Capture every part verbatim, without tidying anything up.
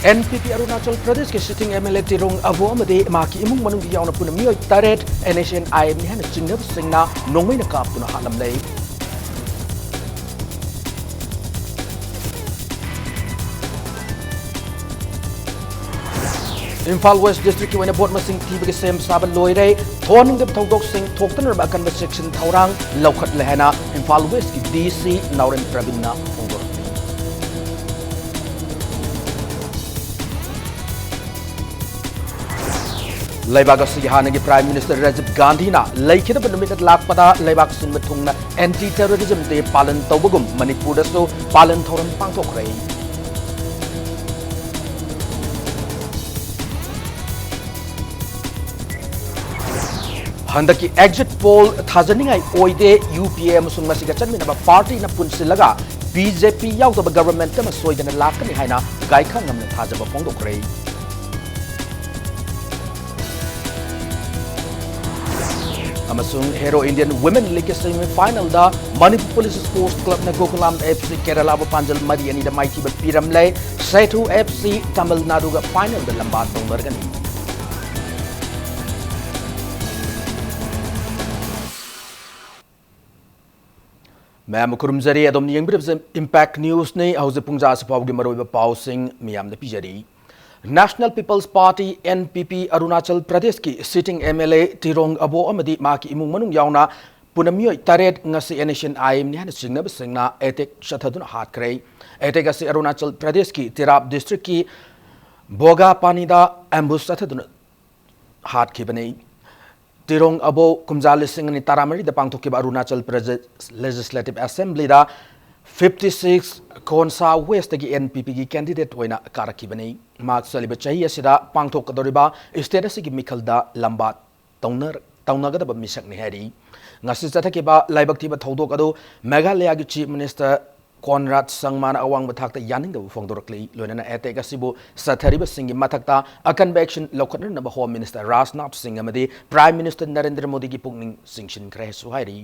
N P ꯄꯤ ꯑꯔꯨꯅꯥꯆꯜ ꯄ꯭ꯔꯗꯦꯁꯀꯤ sitting M L A ꯇꯤꯔꯣꯡ ꯑꯕꯣ ꯑꯃꯗꯤ ꯃꯍꯥꯛꯀꯤ ꯏꯃꯨꯡ ꯃꯅꯨꯡꯒꯤ ꯌꯥꯎꯅ ꯄꯨꯟꯅ ꯃꯤꯑꯣꯏ ꯇꯔꯦꯠ N S C N I M ꯅꯤ ꯍꯥꯏꯅ ꯆꯤꯡꯅꯕꯁꯤꯡꯅ ꯅꯣꯡꯃꯩꯅ ꯀꯥꯞꯇꯨꯅ ꯍꯥꯠꯂꯝꯂꯦ꯫ ꯏꯝꯐꯥꯜ West District ꯀꯤ ꯑꯣꯏꯅ vote ꯃꯁꯤꯡ ꯊꯤꯕꯒꯤ ꯁꯦꯝ ꯁꯥꯕ ꯂꯣꯏꯔꯦ꯫ ꯊꯣꯛꯍꯟꯅꯤꯡꯗꯕ ꯊꯧꯗꯣꯛꯁꯤꯡ ꯊꯣꯛꯇꯅꯕ ꯑꯀꯟꯕ ꯆꯦꯛꯁꯤꯟ ꯊꯧꯔꯥꯡ ꯂꯧꯈꯠꯂꯦ ꯍꯥꯏꯅ ꯏꯝꯐꯥꯜ West ꯀꯤ D C ꯅꯥꯎꯔꯦꯝ ꯄ꯭ꯔꯕꯤꯟꯅ ꯐꯣꯡꯗꯣꯔꯛꯂꯤ꯫ ꯂꯩꯕꯥꯛ ꯑꯁꯤꯒꯤ ꯍꯥꯟꯅꯒꯤ Prime Minister ꯔꯥꯖꯤꯕ ꯒꯥꯟꯙꯤꯅ ꯂꯩꯈꯤꯗꯕ ꯅꯨꯃꯤꯠ ꯂꯥꯛꯄꯗ ꯂꯩꯕꯥꯛ ꯁꯤꯟꯕ ꯊꯨꯡꯅ Anti Terrorism Day ꯄꯥꯂꯟ ꯇꯧꯕꯒꯨꯝ ꯃꯅꯤꯄꯨꯔꯗꯁꯨ ꯄꯥꯂꯟ ꯊꯧꯔꯝ ꯄꯥꯡꯊꯣꯛꯈ꯭ꯔꯦ꯫ ꯍꯟꯗꯛꯀꯤ exit poll ꯊꯥꯖꯅꯤꯡꯉꯥꯏ ꯑꯣꯏꯗꯦ, U P A ꯑꯃꯁꯨꯡ ꯃꯁꯤꯒ ꯆꯠꯃꯤꯟꯅꯕ party ꯅ ꯄꯨꯟꯁꯤꯜꯂꯒ B J P ꯌꯥꯎꯗꯕ government ꯑꯃ ꯁꯣꯏꯗꯅ ꯂꯥꯛꯀꯅꯤ ꯍꯥꯏꯅ ꯒꯥꯏꯈꯥꯉꯝꯅ ꯊꯥꯖꯕ ꯐꯣꯡꯗꯣꯛꯈ꯭ꯔꯦ꯫ ꯑꯃꯁꯨꯡ Hero Indian Women League ꯀꯤ semi final ꯗ ꯃꯅꯤꯄꯨꯔ Police Sports Club ꯅ ꯒꯣꯀꯨꯂꯥꯝ F C ꯀꯦꯔꯂꯥꯕꯨ ꯄꯥꯟꯖꯜ ꯃꯔꯤ ꯑꯅꯤꯗ ꯃꯥꯏꯊꯤꯕ ꯄꯤꯔꯝꯂꯦ꯫ Sethu F C Tamil ꯅꯥꯗꯨꯒ final ꯗ ꯂꯝꯕꯥ ꯇꯧꯅꯔꯒꯅꯤ꯫ ꯃꯌꯥꯝ ꯈꯨꯔꯨꯝꯖꯔꯤ, ꯑꯗꯣꯝꯅ ꯌꯦꯡꯕꯤꯔꯤꯕꯁꯦ Impact News ꯅꯤ꯫ ꯍꯧꯖꯤꯛ ꯄꯨꯡ ꯖꯥ ꯑꯁꯤ ꯐꯥꯎꯕꯒꯤ ꯃꯔꯨꯑꯣꯏꯕ ꯄꯥꯎꯁꯤꯡ ꯃꯤꯌꯥꯝꯗ ꯄꯤꯖꯔꯤ꯫ National People's Party, N P P, Arunachal ꯄ꯭ꯔꯗꯦꯁꯀꯤ sitting M L A ꯇꯤꯔꯣꯡ ꯑꯕꯣ ꯑꯃꯗꯤ ꯃꯍꯥꯛꯀꯤ ꯏꯃꯨꯡ ꯃꯅꯨꯡ ꯌꯥꯎꯅ ꯄꯨꯟꯅ ꯃꯤꯑꯣꯏ ꯇꯔꯦꯠ ꯉꯁꯤ N S C N I M ꯅꯤ ꯍꯥꯏꯅ ꯆꯤꯡꯅꯕꯁꯤꯡꯅ attack ꯆꯠꯊꯗꯨꯅ ꯍꯥꯠꯈ꯭ꯔꯦ꯫ Attack ꯑꯁꯤ ꯑꯔꯨꯅꯥꯆꯜ ꯄ꯭ꯔꯗꯦꯁꯀꯤ ꯇꯤꯔꯥꯞ district ꯀꯤ ꯕꯣꯒꯥꯄꯥꯅꯤꯗ ambush ꯆꯠꯊꯗꯨꯅ ꯍꯥꯠꯈꯤꯕꯅꯤ꯫ ꯇꯤꯔꯣꯡ ꯑꯕꯣ ꯀꯨꯝꯖꯥ ꯂꯤꯁꯤꯡ ꯑꯅꯤ ꯇꯔꯥꯃꯔꯤꯗ ꯄꯥꯡꯊꯣꯛꯈꯤꯕ ꯑꯔꯨꯅꯥꯆꯜ ꯄ꯭ꯔꯗꯦꯁ Legislative Assembly ꯗ fifty six ꯈꯣꯟꯁꯥ West ꯇꯒꯤ N P P ꯒꯤ candidate ꯑꯣꯏꯅ ꯀꯥꯔꯛꯈꯤꯕꯅꯤ꯫ ꯃꯍꯥꯛ ꯆꯠꯂꯤꯕ ꯆꯍꯤ ꯑꯁꯤꯗ ꯄꯥꯡꯊꯣꯛꯀꯗꯧꯔꯤꯕ state ꯑꯁꯤꯒꯤ ꯃꯤꯈꯜꯗ ꯂꯝꯕꯥ ꯇꯧꯅ-, ꯇꯧꯅꯒꯗꯕ ꯃꯤꯁꯛꯅꯤ ꯍꯥꯏꯔꯤ꯫ ꯉꯁꯤ ꯆꯠꯊꯈꯤꯕ ꯂꯥꯏꯕꯛ ꯊꯤꯕ ꯊꯧꯗꯣꯛ ꯑꯗꯨ ꯃꯦꯘꯥꯂꯌꯥꯒꯤ Chief Minister ꯀꯣꯟꯔꯥꯗ ꯁꯪꯃꯥꯅ ꯑꯋꯥꯡꯕ ꯊꯥꯛꯇ ꯌꯥꯅꯤꯡꯗꯕ ꯐꯣꯡꯗꯣꯔꯛꯂꯤ꯫ ꯂꯣꯏꯅꯅ attack ꯑꯁꯤꯕꯨ ꯆꯠꯊꯔꯤꯕꯁꯤꯡꯒꯤ ꯃꯊꯛꯇ ꯑꯀꯟꯕ action ꯂꯧꯈꯠꯅꯅꯕ Home Minister ꯔꯥꯖꯅꯥꯊ ꯁꯤꯡ ꯑꯃꯗꯤ Prime Minister ꯅꯔꯦꯟꯗ꯭ꯔ ꯃꯣꯗꯤꯒꯤ ꯄꯨꯛꯅꯤꯡ ꯆꯤꯡꯁꯤꯟꯈ꯭ꯔꯦ ꯍꯥꯏꯁꯨ ꯍꯥꯏꯔꯤ꯫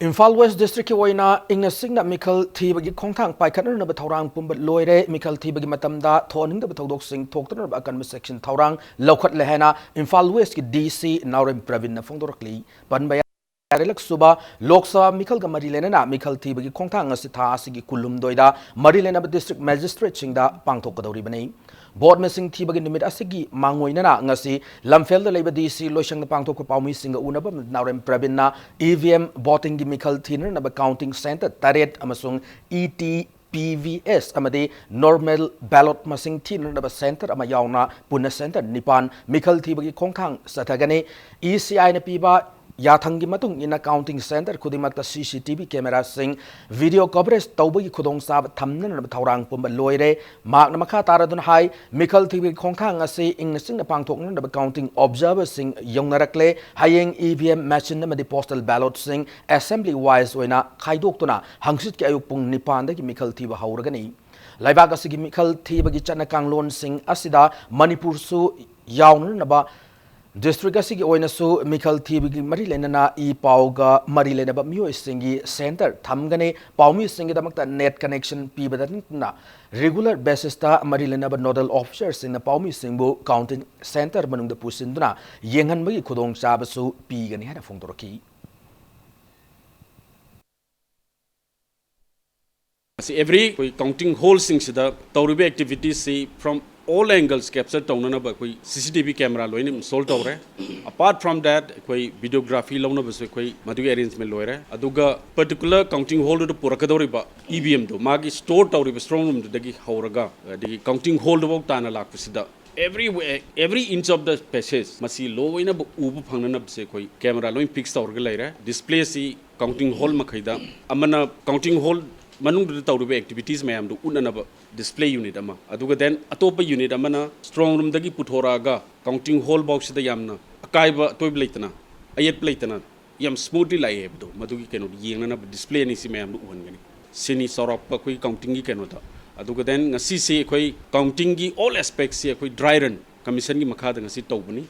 ꯏꯝꯐꯥꯜ ꯋꯦꯁ ꯗꯤꯁꯇ꯭ꯔꯤꯛꯀꯤ ꯑꯣꯏꯅ ꯏꯪꯅ ꯆꯤꯛꯅ ꯃꯤꯈꯜ ꯊꯤꯕꯒꯤ ꯈꯣꯡꯊꯥꯡ ꯄꯥꯏꯈꯠꯅꯅꯕ ꯊꯧꯔꯥꯡ ꯄꯨꯝꯕ ꯂꯣꯏꯔꯦ꯫ ꯃꯤꯈꯜ ꯊꯤꯕꯒꯤ ꯃꯇꯝꯗ ꯊꯣꯛꯍꯟꯅꯤꯡꯗꯕ ꯊꯧꯗꯣꯛꯁꯤꯡ ꯊꯣꯛꯇꯅꯕ ꯑꯀꯟꯕ ꯆꯦꯛꯁꯤꯟ ꯊꯧꯔꯥꯡ ꯂꯧꯈꯠꯂꯦ ꯍꯥꯏꯅ ꯏꯝꯐꯥꯜ ꯋꯦꯁꯀꯤ ꯗꯤ ꯁꯤ ꯅꯥꯎꯔꯦꯝ ꯄ꯭ꯔꯕꯤꯟꯅ ꯐꯣꯡꯗꯣꯔꯛꯂꯤ꯫ ꯄꯟꯕ ꯌꯥꯔꯦ, ꯂꯛꯁꯨꯕ ꯂꯣꯛ ꯁꯚꯥ ꯃꯤꯈꯜꯒ ꯃꯔꯤ ꯂꯩꯅꯅ ꯃꯤꯈꯜ ꯊꯤꯕꯒꯤ ꯈꯣꯡꯊꯥꯡ ꯑꯁꯤ ꯊꯥ ꯑꯁꯤꯒꯤ ꯀꯨꯟꯍꯨꯝꯗꯣꯏꯗ ꯃꯔꯤ ꯂꯩꯅꯕ ꯗꯤꯁꯇ꯭ꯔꯤꯛ ꯃꯦꯖꯤꯁꯇ꯭ꯔꯦꯠꯁꯤꯡꯗ ꯄꯥꯡꯊꯣꯛꯀꯗꯧꯔꯤꯕꯅꯤ꯫ ꯚꯣꯠ ꯃꯁꯤꯡ ꯊꯤꯕꯒꯤ ꯅꯨꯃꯤꯠ ꯑꯁꯤꯒꯤ ꯃꯥꯡꯑꯣꯏꯅꯅ ꯉꯁꯤ ꯂꯝꯐꯦꯜꯗ ꯂꯩꯕ ꯗꯤ ꯁꯤ ꯂꯣꯏꯁꯪꯗ ꯄꯥꯡꯊꯣꯛꯄ ꯄꯥꯎꯃꯤꯁꯤꯡꯒ ꯎꯅꯕ ꯅꯥꯎꯔꯦꯝ ꯄ꯭ꯔꯕꯤꯟꯅ ꯏ ꯚꯤ ꯑꯦꯝ ꯚꯣꯇꯤꯡꯒꯤ ꯃꯤꯈꯜ ꯊꯤꯅꯅꯕ ꯀꯥꯎꯟꯇꯤꯡ ꯁꯦꯟꯇꯔ ꯇꯔꯦꯠ ꯑꯃꯁꯨꯡ ꯏ ꯇꯤ ꯄꯤ ꯚꯤ ꯑꯦꯁ ꯑꯃꯗꯤ ꯅꯣꯔꯃꯦꯜ ꯕꯦꯂꯣꯠ ꯃꯁꯤꯡ ꯊꯤꯅꯅꯕ ꯁꯦꯟꯇꯔ ꯑꯃ ꯌꯥꯎꯅ ꯄꯨꯟꯅ ꯁꯦꯟꯇꯔ ꯅꯤꯄꯥꯟ ꯃꯤꯈꯜ ꯊꯤꯕꯒꯤ ꯈꯣꯡꯊꯥꯡ ꯆꯠꯊꯒꯅꯤ꯫ ꯏ ꯁꯤ ꯑꯥꯏꯅ ꯄꯤꯕ ꯌꯥꯊꯪꯒꯤ ꯃꯇꯨꯡ ꯏꯟꯅ ꯀꯥꯎꯟꯇꯤꯡ ꯁꯦꯟꯇꯔ ꯈꯨꯗꯤꯡꯃꯛꯇ ꯁꯤ ꯁꯤ ꯇꯤ ꯚꯤ ꯀꯦꯃꯦꯔꯥꯁꯤꯡ, ꯚꯤꯗꯤꯑꯣ ꯀꯣꯚꯔꯦꯖ ꯇꯧꯕꯒꯤ ꯈꯨꯗꯣꯡꯆꯥꯕ ꯊꯝꯅꯅꯕ ꯊꯧꯔꯥꯡ ꯄꯨꯝꯕ ꯂꯣꯏꯔꯦ꯫ ꯃꯍꯥꯛꯅ ꯃꯈꯥ ꯇꯥꯔꯗꯨꯅ ꯍꯥꯏ, ꯃꯤꯈꯜ ꯊꯤꯕꯒꯤ ꯈꯣꯡꯊꯥꯡ ꯑꯁꯤ ꯏꯪꯅ ꯆꯤꯛꯅ ꯄꯥꯡꯊꯣꯛꯅꯅꯕ ꯀꯥꯎꯟꯇꯤꯡ ꯑꯣꯕꯖꯥꯔꯚꯔꯁꯤꯡ ꯌꯧꯅꯔꯛꯂꯦ꯫ ꯍꯌꯦꯡ ꯏ ꯚꯤ ꯑꯦꯝ ꯃꯦꯆꯤꯟ ꯑꯃꯗꯤ ꯄꯣꯁꯇꯦꯜ ꯕꯦꯂꯣꯠꯁꯤꯡ ꯑꯦꯁꯦꯝꯕ꯭ꯂꯤ ꯋꯥꯏꯁ ꯑꯣꯏꯅ ꯈꯥꯏꯗꯣꯛꯇꯨꯅ ꯍꯪꯆꯤꯠꯀꯤ ꯑꯌꯨꯛ ꯄꯨꯡ ꯅꯤꯄꯥꯟꯗꯒꯤ ꯃꯤꯈꯜ ꯊꯤꯕ ꯍꯧꯔꯒꯅꯤ꯫ ꯂꯩꯕꯥꯛ ꯑꯁꯤꯒꯤ ꯃꯤꯈꯜ ꯊꯤꯕꯒꯤ ꯆꯠꯅ ꯀꯥꯡꯂꯣꯟꯁꯤꯡ ꯑꯁꯤꯗ ꯃꯅꯤꯄꯨꯔꯁꯨ ꯌꯥꯎꯅꯅꯕ ꯗꯤꯁꯇ꯭ꯔꯤꯛ ꯑꯁꯤꯒꯤ ꯑꯣꯏꯅꯁꯨ ꯃꯤꯈꯜ ꯊꯤꯕꯒꯤ ꯃꯔꯤ ꯂꯩꯅꯅ ꯏ ꯄꯥꯎꯒ ꯃꯔꯤ ꯂꯩꯅꯕ ꯃꯤꯑꯣꯏꯁꯤꯡꯒꯤ ꯁꯦꯟꯇꯔ ꯊꯝꯒꯅꯤ꯫ ꯄꯥꯎꯃꯤꯁꯤꯡꯒꯤꯗꯃꯛꯇ ꯅꯦꯠ ꯀꯅꯦꯛꯁꯟ ꯄꯤꯕꯗ ꯅꯠꯇꯅ ꯔꯤꯒꯨꯂꯔ ꯕꯦꯁꯤꯁꯇ ꯃꯔꯤ ꯂꯩꯅꯕ ꯅꯣꯗꯜ ꯑꯣꯐꯤꯁꯔꯁꯤꯡꯅ ꯄꯥꯎꯃꯤꯁꯤꯡꯕꯨ ꯀꯥꯎꯟꯇꯤꯡ ꯁꯦꯟꯇꯔ ꯃꯅꯨꯡꯗ ꯄꯨꯁꯤꯟꯗꯨꯅ ꯌꯦꯡꯍꯟꯕꯒꯤ ꯈꯨꯗꯣꯡꯆꯥꯕꯁꯨ ꯄꯤꯒꯅꯤ ꯍꯥꯏꯅ ꯐꯣꯡꯗꯣꯔꯛꯈꯤ꯫ ꯃꯁꯤ ꯑꯦꯚ꯭ꯔꯤ ꯑꯩꯈꯣꯏ ꯀꯥꯎꯟꯇꯤꯡ ꯍꯣꯜꯁꯤꯡꯁꯤꯗ ꯇꯧꯔꯤꯕ ꯑꯦꯛꯇꯤꯚꯤꯇꯤꯁꯁꯤ from all angles capture ꯇꯧꯅꯅꯕ ꯑꯩꯈꯣꯏ ꯁꯤ ꯁꯤ ꯇꯤ ꯚꯤ ꯀꯦꯃꯦꯔꯥ ꯂꯣꯏꯅ ꯏꯟꯁꯇꯣꯜ ꯇꯧꯔꯦ꯫ Apart from that, ꯑꯩꯈꯣꯏ ꯚꯤꯗꯤꯑꯣꯒ꯭ꯔꯥꯐꯤ ꯂꯧꯅꯕꯁꯨ ꯑꯩꯈꯣꯏ ꯃꯗꯨꯒꯤ ꯑꯦꯔꯦꯟꯖꯃꯦꯟ ꯂꯣꯏꯔꯦ꯫ ꯑꯗꯨꯒ ꯄꯔꯇꯤꯀꯨꯂꯔ ꯀꯥꯎꯟꯇꯤꯡ ꯍꯣꯜꯗꯨꯗ ꯄꯨꯔꯛꯀꯗꯧꯔꯤꯕ ꯏ ꯚꯤ ꯑꯦꯝꯗꯣ ꯃꯥꯒꯤ ꯁ꯭ꯇꯣꯔ ꯇꯧꯔꯤꯕ ꯁ꯭ꯇ꯭ꯔꯣꯡ ꯔꯨꯝꯗꯨꯗꯒꯤ ꯍꯧꯔꯒ ꯑꯗꯒꯤ ꯀꯥꯎꯟꯇꯤꯡ ꯍꯣꯜꯗꯨꯐꯥꯎ ꯇꯥꯅ ꯂꯥꯛꯄꯁꯤꯗ every, every inch of the passage ꯃꯁꯤ ꯂꯣꯏꯅ ꯎꯕ ꯐꯪꯅꯅꯕꯁꯦ ꯑꯩꯈꯣꯏ ꯀꯦꯃꯦꯔꯥ ꯂꯣꯏ ꯐꯤꯛꯁ ꯇꯧꯔꯒ ꯂꯩꯔꯦ꯫ ꯗꯤꯁꯄ꯭ꯂꯦꯁꯤ ꯀꯥꯎꯟꯇꯤꯡ ꯍꯣꯜ ꯃꯈꯩꯗ, ꯑꯃꯅ ꯀꯥꯎꯟꯇꯤꯡ ꯍꯣꯜ ꯃꯅꯨꯡꯗꯨꯗ ꯇꯧꯔꯤꯕ ꯑꯦꯛꯇꯤꯚꯤꯇꯤꯁ ꯃꯌꯥꯝꯗꯨ ꯎꯠꯅꯅꯕ ꯗꯤꯁꯄ꯭ꯂꯦ ꯌꯨꯅꯤꯠ ꯑꯃ, ꯑꯗꯨꯒ ꯗꯦꯟ ꯑꯇꯣꯞꯄ ꯌꯨꯅꯤꯠ ꯑꯃꯅ ꯁ꯭ꯇ꯭ꯔꯣꯡ ꯔꯨꯝꯗꯒꯤ ꯄꯨꯊꯣꯔꯛꯑꯒ ꯀꯥꯎꯟꯇꯤꯡ ꯍꯣꯜ ꯐꯥꯎꯁꯤꯗ ꯌꯥꯝꯅ ꯑꯀꯥꯏꯕ ꯑꯇꯣꯏꯕ ꯂꯩꯇꯅ, ꯑꯌꯦꯠꯄ ꯂꯩꯇꯅ ꯌꯥꯝ ꯁ꯭ꯃꯨꯠꯂꯤ ꯂꯥꯛꯑꯦ ꯍꯥꯏꯕꯗꯣ, ꯃꯗꯨꯒꯤ ꯀꯩꯅꯣꯗꯣ ꯌꯦꯡꯅꯅꯕ ꯗꯤꯁꯄ꯭ꯂꯦ ꯑꯅꯤꯁꯤ ꯃꯌꯥꯝꯗ ꯎꯍꯟꯒꯅꯤ꯫ ꯁꯤꯅꯤ ꯆꯥꯎꯔꯥꯛꯄ ꯑꯩꯈꯣꯏꯒꯤ ꯀꯥꯎꯟꯇꯤꯡꯒꯤ ꯀꯩꯅꯣꯗ꯫ ꯑꯗꯨꯒ ꯗꯦꯟ ꯉꯁꯤꯁꯤ ꯑꯩꯈꯣꯏ ꯀꯥꯎꯟꯇꯤꯡꯒꯤ ꯑꯣꯜ ꯑꯦꯁꯄꯦꯛꯁꯤ ꯑꯩꯈꯣꯏ ꯗ꯭ꯔꯥꯏ ꯔꯟ ꯀꯃꯤꯁꯟꯒꯤ ꯃꯈꯥꯗ ꯉꯁꯤ ꯇꯧꯕꯅꯤ꯫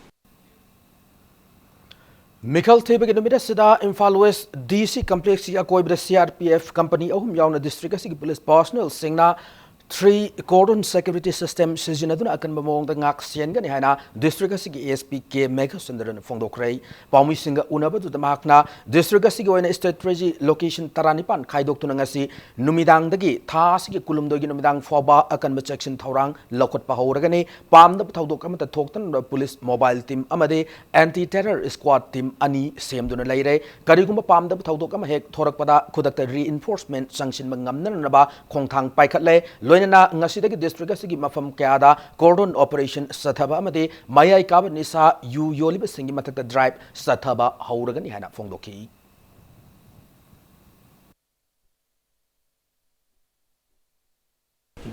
ꯃꯤꯈꯜ ꯊꯤꯕꯒꯤ ꯅꯨꯃꯤꯠ ꯑꯁꯤꯗ ꯏꯝꯐꯥꯜ ꯋꯦꯁ ꯗꯤ ꯁꯤ ꯀꯝꯄ꯭ꯂꯦꯛꯁꯀꯤ ꯑꯀꯣꯏꯕꯗ C R P F company ꯑꯍꯨꯝ ꯌꯥꯎꯅ ꯗꯤꯁꯇ꯭ꯔꯤꯛ ꯑꯁꯤꯒꯤ ꯄꯨꯂꯤꯁ ꯄꯥꯔꯁꯣꯅꯦꯜꯁꯤꯡꯅ ꯊ꯭ꯔꯤ ꯀꯣꯔꯗꯣꯟ ꯁꯦꯀ꯭ꯌꯨꯔꯤꯇꯤ ꯁꯤꯁꯇꯦꯝ ꯁꯤꯖꯤꯟꯅꯗꯨꯅ ꯑꯀꯟꯕ ꯃꯑꯣꯡꯗ ꯉꯥꯛ ꯁꯦꯟꯒꯅꯤ ꯍꯥꯏꯅ ꯗꯤꯁꯇ꯭ꯔꯤꯛ ꯑꯁꯤꯒꯤ ꯑꯦ ꯑꯦꯁ ꯄꯤ ꯀꯦ ꯃꯦꯘꯁꯨꯟꯗꯔꯅ ꯐꯣꯡꯗꯣꯛꯈ꯭ꯔꯦ꯫ ꯄꯥꯎꯃꯤꯁꯤꯡꯒ ꯎꯅꯕꯗꯨꯗ ꯃꯍꯥꯛꯅ ꯗꯤꯁꯇ꯭ꯔꯤꯛ ꯑꯁꯤꯒꯤ ꯑꯣꯏꯅ ꯁ꯭ꯇ꯭ꯔꯦꯇꯦꯖꯤ ꯂꯣꯀꯦꯁꯟ ꯇꯔꯥꯅꯤꯄꯥꯟ ꯈꯥꯏꯗꯣꯛꯇꯨꯅ ꯉꯁꯤ ꯅꯨꯃꯤꯗꯥꯡꯗꯒꯤ ꯊꯥ ꯑꯁꯤꯒꯤ ꯀꯨꯟꯍꯨꯝꯗꯣꯏꯒꯤ ꯅꯨꯃꯤꯗꯥꯡ ꯐꯥꯎꯕ ꯑꯀꯟꯕ ꯆꯦꯛꯁꯤꯟ ꯊꯧꯔꯥꯡ ꯂꯧꯈꯠꯄ ꯍꯧꯔꯒꯅꯤ꯫ ꯄꯥꯝꯗꯕ ꯊꯧꯗꯣꯛ ꯑꯃꯠꯇ ꯊꯣꯛꯇꯅꯕ ꯄꯨꯂꯤꯁ ꯃꯣꯕꯥꯏꯜ ꯇꯤꯝ ꯑꯃꯗꯤ ꯑꯦꯟꯇꯤ ꯇꯦꯔꯔ ꯁ꯭ꯀ꯭ꯋꯥꯗ ꯇꯤꯝ ꯑꯅꯤ ꯁꯦꯝꯗꯨꯅ ꯂꯩꯔꯦ꯫ ꯀꯔꯤꯒꯨꯝꯕ ꯄꯥꯝꯗꯕ ꯊꯧꯗꯣꯛ ꯑꯃ ꯍꯦꯛ ꯊꯣꯔꯛꯄꯗ ꯈꯨꯗꯛꯇ ꯔꯤꯏꯟꯐꯣꯔꯁꯃꯦꯟꯠ ꯆꯪꯁꯤꯟꯕ ꯉꯝꯅꯅꯕ ꯈꯣꯡꯊꯥꯡ ꯄꯥꯏꯈꯠꯂꯦ꯫ ꯂꯣꯏꯅꯅ ꯉꯁꯤꯗꯒꯤ ꯗꯤꯁꯇ꯭ꯔꯤꯛ ꯑꯁꯤꯒꯤ ꯃꯐꯝ ꯀꯌꯥꯗ ꯀꯣꯔꯗꯣꯟ ꯑꯣꯄꯔꯦꯁꯟ ꯆꯠꯊꯕ ꯑꯃꯗꯤ ꯃꯌꯥꯏ ꯀꯥꯕ ꯅꯤꯁꯥ ꯌꯨ ꯌꯣꯜꯂꯤꯕꯁꯤꯡꯒꯤ ꯃꯊꯛꯇ ꯗ꯭ꯔꯥꯏꯚ ꯆꯠꯊꯕ ꯍꯧꯔꯒꯅꯤ ꯍꯥꯏꯅ ꯐꯣꯡꯗꯣꯛꯈꯤ꯫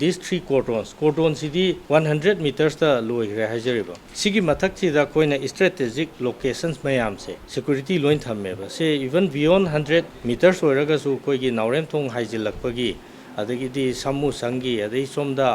These three cordons, ꯀꯣꯔꯗꯣꯟꯁꯤꯗꯤ ꯋꯥꯟ ꯍꯟꯗ꯭ꯔꯦꯠ ꯃꯤꯇꯔꯁꯇ ꯂꯣꯏꯈ꯭ꯔꯦ ꯍꯥꯏꯖꯔꯤꯕ꯫ ꯁꯤꯒꯤ ꯃꯊꯛꯁꯤꯗ ꯑꯩꯈꯣꯏꯅ ꯏꯁꯇ꯭ꯔꯦꯇꯦꯖꯤꯛ ꯂꯣꯀꯦꯁꯟꯁ ꯃꯌꯥꯝꯁꯦ ꯁꯦꯀ꯭ꯌꯨꯔꯤꯇꯤ ꯂꯣꯏ ꯊꯝꯃꯦꯕ꯫ ꯁꯦ, ꯏꯚꯟ ꯕꯤꯌꯣꯟ ꯍꯟꯗ꯭ꯔꯦꯠ ꯃꯤꯇꯔꯁ ꯑꯣꯏꯔꯒꯁꯨ ꯑꯩꯈꯣꯏꯒꯤ ꯅꯥꯎꯔꯦꯝꯊꯣꯡ ꯍꯥꯏꯖꯤꯜꯂꯛꯄꯒꯤ, ꯑꯗꯒꯤꯗꯤ ꯁꯥꯃꯨꯁꯪꯒꯤ, ꯑꯗꯩ ꯁꯣꯝꯗ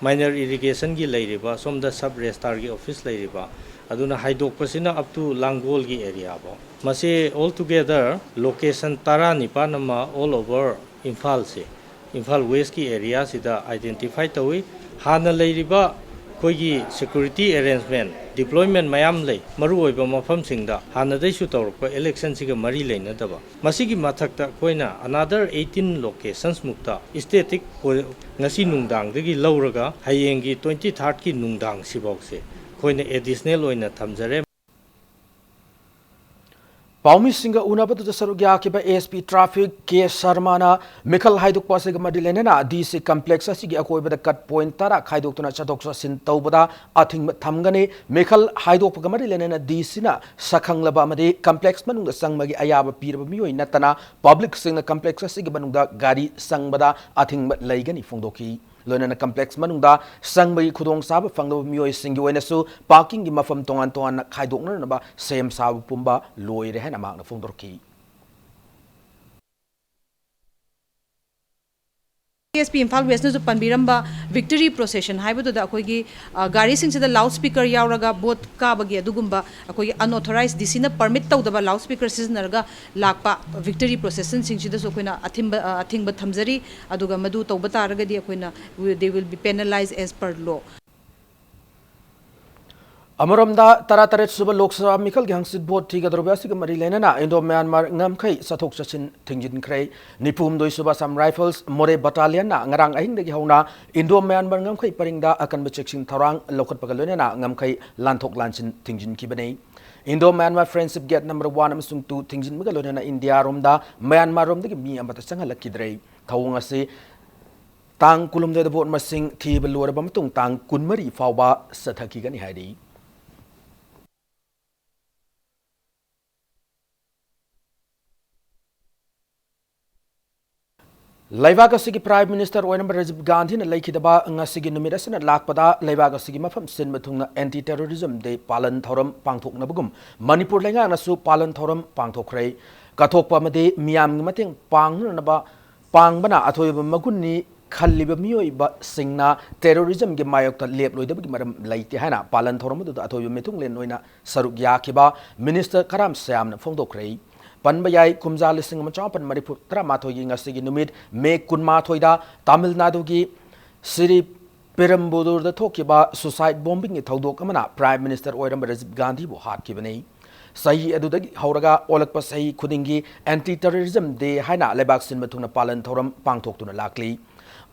ꯃꯥꯏꯅꯔ ꯏꯔꯤꯒꯦꯁꯟꯒꯤ ꯂꯩꯔꯤꯕ, ꯁꯣꯝꯗ ꯁꯕ ꯔꯦꯖꯤꯁꯇ꯭ꯔꯥꯔꯒꯤ ꯑꯣꯐꯤꯁ ꯂꯩꯔꯤꯕ, ꯑꯗꯨꯅ ꯍꯥꯏꯗꯣꯛꯄꯁꯤꯅ up to ꯂꯥꯡꯒꯣꯜꯒꯤ ꯑꯦꯔꯤꯌꯥꯐꯥꯎ꯫ ꯃꯁꯤ all together ꯂꯣꯀꯦꯁꯟ ꯇꯔꯥꯅꯤꯄꯥꯟ ꯑꯃ all over ꯏꯝꯐꯥꯜꯁꯦ, ꯏꯝꯐꯥꯜ ꯋꯦꯁꯀꯤ ꯑꯦꯔꯤꯌꯥꯁꯤꯗ ꯑꯥꯏꯗꯦꯟꯇꯤꯐꯥꯏ ꯇꯧꯏ꯫ ꯍꯥꯟꯅ ꯂꯩꯔꯤꯕ ꯑꯩꯈꯣꯏꯒꯤ ꯁꯦꯀ꯭ꯌꯨꯔꯤꯇꯤ ꯑꯦꯔꯦꯟꯖꯃꯦꯟ, ꯗꯤꯄ꯭ꯂꯣꯏꯃꯦꯟ ꯃꯌꯥꯝ ꯂꯩ꯫ ꯃꯔꯨꯑꯣꯏꯕ ꯃꯐꯝꯁꯤꯡꯗ ꯍꯥꯟꯅꯗꯩꯁꯨ ꯇꯧꯔꯛꯄ ꯏꯂꯦꯛꯁꯟꯁꯤꯒ ꯃꯔꯤ ꯂꯩꯅꯗꯕ꯫ ꯃꯁꯤꯒꯤ ꯃꯊꯛꯇ ꯑꯩꯈꯣꯏꯅ another eighteen ꯂꯣꯀꯦꯁꯟꯁꯃꯨꯛꯇ ꯁ꯭ꯇꯦꯇꯤꯛ ꯉꯁꯤ ꯅꯨꯡꯗꯥꯡꯗꯒꯤ ꯂꯧꯔꯒ ꯍꯌꯦꯡꯒꯤ ꯇ꯭ꯋꯦꯟꯇꯤ ꯊꯥꯔꯠꯀꯤ ꯅꯨꯡꯗꯥꯡꯁꯤꯐꯥꯎꯁꯦ ꯑꯩꯈꯣꯏꯅ ꯑꯦꯗꯤꯁꯅꯦꯜ ꯑꯣꯏꯅ ꯊꯝꯖꯔꯦ꯫ ꯄꯥꯎꯃꯤꯁꯤꯡꯒ ꯎꯅꯕꯗꯨꯗ ꯁꯔꯨꯛ ꯌꯥꯈꯤꯕ ꯑꯦ ꯑꯦꯁ ꯄꯤ ꯇ꯭ꯔꯥꯐꯤꯛ ꯀꯦ ꯁꯔꯃꯅ ꯃꯤꯈꯜ ꯍꯥꯏꯗꯣꯛꯄ ꯑꯁꯤꯒ ꯃꯔꯤ ꯂꯩꯅꯅ ꯗꯤ ꯁꯤ ꯀꯝꯄ꯭ꯂꯦꯛꯁ ꯑꯁꯤꯒꯤ ꯑꯀꯣꯏꯕꯗ ꯀꯠ ꯄꯣꯏꯟꯠ ꯇꯔꯥ ꯈꯥꯏꯗꯣꯛꯇꯨꯅ ꯆꯠꯊꯣꯛ ꯆꯠꯁꯤꯟ ꯇꯧꯕꯗ ꯑꯊꯤꯡꯕ ꯊꯝꯒꯅꯤ꯫ ꯃꯤꯈꯜ ꯍꯥꯏꯗꯣꯛꯄꯒ ꯃꯔꯤ ꯂꯩꯅꯅ ꯗꯤ ꯁꯤꯅ ꯁꯛꯈꯪꯂꯕ ꯑꯃꯗꯤ ꯀꯝꯄ꯭ꯂꯦꯛꯁ ꯃꯅꯨꯡꯗ ꯆꯪꯕꯒꯤ ꯑꯌꯥꯕ ꯄꯤꯔꯕ ꯃꯤꯑꯣꯏ ꯅꯠꯇꯅ ꯄꯕ꯭ꯂꯤꯛꯁꯤꯡꯅ ꯀꯝꯄ꯭ꯂꯦꯛꯁ ꯑꯁꯤꯒꯤ ꯃꯅꯨꯡꯗ ꯒꯥꯔꯤ ꯆꯪꯕꯗ ꯑꯊꯤꯡꯕ ꯂꯩꯒꯅꯤ ꯐꯣꯡꯗꯣꯛꯈꯤ꯫ ꯂꯣꯏꯅꯅ ꯀꯝꯄ꯭ꯂꯦꯛꯁ ꯃꯅꯨꯡꯗ ꯆꯪꯕꯒꯤ ꯈꯨꯗꯣꯡꯆꯥꯕ ꯐꯪꯗꯕ ꯃꯤꯑꯣꯏꯁꯤꯡꯒꯤ ꯑꯣꯏꯅꯁꯨ ꯄꯥꯔꯀꯤꯡꯒꯤ ꯃꯐꯝ ꯇꯣꯉꯥꯟ ꯇꯣꯉꯥꯟꯅ ꯈꯥꯏꯗꯣꯛꯅꯅꯕ ꯁꯦꯝ ꯁꯥꯕ ꯄꯨꯝꯕ ꯂꯣꯏꯔꯦ ꯍꯥꯏꯅ ꯃꯍꯥꯛꯅ ꯐꯣꯡꯗꯣꯔꯛꯈꯤ꯫ ꯑꯦꯁ ꯄꯤ ꯏꯝꯐꯥꯜ ꯋꯦꯁꯅꯁꯨ ꯄꯟꯕꯤꯔꯝꯕ ꯚꯤꯛꯇꯔꯤ ꯄ꯭ꯔꯣꯁꯦꯁꯟ ꯍꯥꯏꯕꯗꯨꯗ ꯑꯩꯈꯣꯏꯒꯤ, ꯑ, ꯒꯥꯔꯤꯁꯤꯡꯁꯤꯗ ꯂꯥꯎꯠ ꯁ꯭ꯄꯤꯀꯔ ꯌꯥꯎꯔꯒ ꯚꯣꯠ ꯀꯥꯕꯒꯤ ꯑꯗꯨꯒꯨꯝꯕ ꯑꯩꯈꯣꯏꯒꯤ ꯑꯟꯑꯣꯊꯣꯔꯥꯏꯖ, ꯗꯤ ꯁꯤꯅ ꯄꯔꯃꯤꯠ ꯇꯧꯗꯕ ꯂꯥꯎꯠ ꯁ꯭ꯄꯤꯀꯔ ꯁꯤꯖꯤꯟꯅꯔꯒ ꯂꯥꯛꯄ ꯚꯤꯛꯇꯔꯤ ꯄ꯭ꯔꯣꯁꯦꯁꯟꯁꯤꯡꯁꯤꯗꯁꯨ ꯑꯩꯈꯣꯏꯅ ꯑꯊꯤꯡꯕ, ꯑ, ꯑꯊꯤꯡꯕ ꯊꯝꯖꯔꯤ꯫ ꯑꯗꯨꯒ ꯃꯗꯨ ꯇꯧꯕ ꯇꯥꯔꯒꯗꯤ ꯑꯩꯈꯣꯏꯅ, they will be penalized as per law꯫ ꯑꯃꯔꯣꯝꯗ, ꯇꯔꯥꯇꯔꯦꯠ ꯁꯨꯕ ꯂꯣꯛ ꯁꯚꯥ ꯃꯤꯈꯜꯒꯤ ꯍꯪꯆꯤꯠ ꯚꯣꯠ ꯊꯤꯒꯗꯧꯔꯤꯕ ꯑꯁꯤꯒ ꯃꯔꯤ ꯂꯩꯅꯅ ꯏꯟꯗꯣ ꯃ꯭ꯌꯥꯟꯃꯥꯔ ꯉꯝꯈꯩ ꯆꯠꯊꯣꯛ ꯆꯠꯁꯤꯟ ꯊꯤꯡꯖꯤꯟꯈ꯭ꯔꯦ꯫ ꯅꯤꯐꯨ ꯍꯨꯝꯗꯣꯏ ꯁꯨꯕ ꯑꯁꯥꯝ ꯔꯥꯏꯐꯜꯁ ꯃꯣꯔꯦ ꯕꯠꯇꯥꯂꯤꯌꯟꯅ ꯉꯔꯥꯡ ꯑꯍꯤꯡꯗꯒꯤ ꯍꯧꯅ ꯏꯟꯗꯣ ꯃ꯭ꯌꯥꯟꯃꯥꯔ ꯉꯝꯈꯩ ꯄꯔꯤꯡꯗ ꯑꯀꯟꯕ ꯆꯦꯛꯁꯤꯟ ꯊꯧꯔꯥꯡ ꯂꯧꯈꯠꯄꯒ ꯂꯣꯏꯅꯅ ꯉꯝꯈꯩ ꯂꯥꯟꯊꯣꯛ ꯂꯥꯟꯁꯤꯟ ꯊꯤꯡꯖꯤꯟꯈꯤꯕꯅꯤ꯫ Indo Myanmar friendship gate number one ꯑꯃꯁꯨꯡ ꯇꯨ ꯊꯤꯡꯖꯤꯟꯕꯒ ꯂꯣꯏꯅꯅ ꯏꯟꯗꯤꯌꯥꯔꯣꯝꯗ ꯃ꯭ꯌꯥꯟꯃꯥꯔꯔꯣꯝꯗꯒꯤ ꯃꯤ ꯑꯃꯠꯇ ꯆꯪꯍꯜꯂꯛꯈꯤꯗ꯭ꯔꯦ꯫ ꯊꯧꯑꯣꯡ ꯑꯁꯤ ꯇꯥꯡ ꯀꯨꯟꯍꯨꯝꯗꯣꯏꯗ ꯚꯣꯠ ꯃꯁꯤꯡ ꯊꯤꯕ ꯂꯣꯏꯔꯕ ꯃꯇꯨꯡ ꯇꯥꯡ ꯀꯨꯟꯃꯔꯤ ꯐꯥꯎꯕ ꯆꯠꯊꯈꯤꯒꯅꯤ ꯍꯥꯏꯔꯤ꯫ ꯂꯩꯕꯥꯛ ꯑꯁꯤꯒꯤ ꯄ꯭ꯔꯥꯏꯝ ꯃꯤꯅꯤꯁꯇꯔ ꯑꯣꯏꯔꯝꯕ ꯔꯥꯖꯤꯕ ꯒꯥꯟꯙꯤꯅ ꯂꯩꯈꯤꯗꯕ ꯉꯁꯤꯒꯤ ꯅꯨꯃꯤꯠ ꯑꯁꯤꯅ ꯂꯥꯛꯄꯗ ꯂꯩꯕꯥꯛ ꯑꯁꯤꯒꯤ ꯃꯐꯝ ꯁꯤꯟꯕ ꯊꯨꯡꯅ ꯑꯦꯟꯇꯤ ꯇꯦꯔꯣꯔꯤꯖꯝ ꯗꯦ ꯄꯥꯂꯟ ꯊꯧꯔꯝ ꯄꯥꯡꯊꯣꯛꯅꯕꯒꯨꯝ ꯃꯅꯤꯄꯨꯔ ꯂꯩꯉꯥꯛꯅꯁꯨ ꯄꯥꯂꯟ ꯊꯧꯔꯝ ꯄꯥꯡꯊꯣꯛꯈ꯭ꯔꯦ꯫ ꯀꯠꯊꯣꯛꯄ ꯑꯃꯗꯤ ꯃꯤꯌꯥꯝꯒꯤ ꯃꯇꯦꯡ ꯄꯥꯡꯅꯅꯕ ꯄꯥꯡꯕꯅ ꯑꯊꯣꯏꯕ ꯃꯒꯨꯟꯅꯤ ꯈꯜꯂꯤꯕ ꯃꯤꯑꯣꯏꯕꯁꯤꯡꯅ ꯇꯦꯔꯣꯔꯤꯖꯝꯒꯤ ꯃꯥꯌꯣꯛꯇ ꯂꯦꯞꯂꯣꯏꯗꯕꯒꯤ ꯃꯔꯝ ꯂꯩꯇꯦ ꯍꯥꯏꯅ ꯄꯥꯂꯟ ꯊꯧꯔꯝ ꯑꯗꯨꯗ ꯑꯊꯣꯏꯕ ꯃꯤꯊꯨꯡꯂꯦꯟ ꯑꯣꯏꯅ ꯁꯔꯨꯛ ꯌꯥꯈꯤꯕ ꯃꯤꯅꯤꯁꯇꯔ ꯀꯔꯥꯝ ꯁꯌꯥꯝꯅ ꯐꯣꯡꯗꯣꯛꯈ꯭ꯔꯦ꯫ ꯄꯟꯕ ꯌꯥꯏ, ꯀꯨꯝꯖꯥ ꯂꯤꯁꯤꯡ ꯑꯃ ꯆꯃꯥꯄꯟ ꯃꯔꯤꯐꯨ ꯇꯔꯥꯃꯥꯊꯣꯏꯒꯤ ꯉꯁꯤꯒꯤ ꯅꯨꯃꯤꯠ ꯃꯦ ꯀꯨꯟꯃꯥꯊꯣꯏꯗ ꯇꯥꯃꯤꯜ ꯅꯥꯗꯨꯒꯤ ꯁ꯭ꯔꯤ ꯄꯦꯔꯝꯕꯨꯗꯨꯔꯗ ꯊꯣꯛꯈꯤꯕ ꯁꯨꯁꯥꯏꯠ ꯕꯣꯝꯕꯤꯡꯒꯤ ꯊꯧꯗꯣꯛ ꯑꯃꯅ ꯄ꯭ꯔꯥꯏꯝ ꯃꯤꯅꯤꯁꯇꯔ ꯑꯣꯏꯔꯝꯕ ꯔꯥꯖꯤꯕ ꯒꯥꯟꯙꯤꯕꯨ ꯍꯥꯠꯈꯤꯕꯅꯤ꯫ ꯆꯍꯤ ꯑꯗꯨꯗꯒꯤ ꯍꯧꯔꯒ ꯑꯣꯜꯂꯛꯄ ꯆꯍꯤ ꯈꯨꯗꯤꯡꯒꯤ ꯑꯦꯟꯇꯤ ꯇꯦꯔꯣꯔꯤꯖꯝ ꯗꯦ ꯍꯥꯏꯅ ꯂꯩꯕꯥꯛ ꯁꯤꯟꯕ ꯊꯨꯡꯅ ꯄꯥꯂꯟ ꯊꯧꯔꯝ ꯄꯥꯡꯊꯣꯛꯇꯨꯅ ꯂꯥꯛꯂꯤ꯫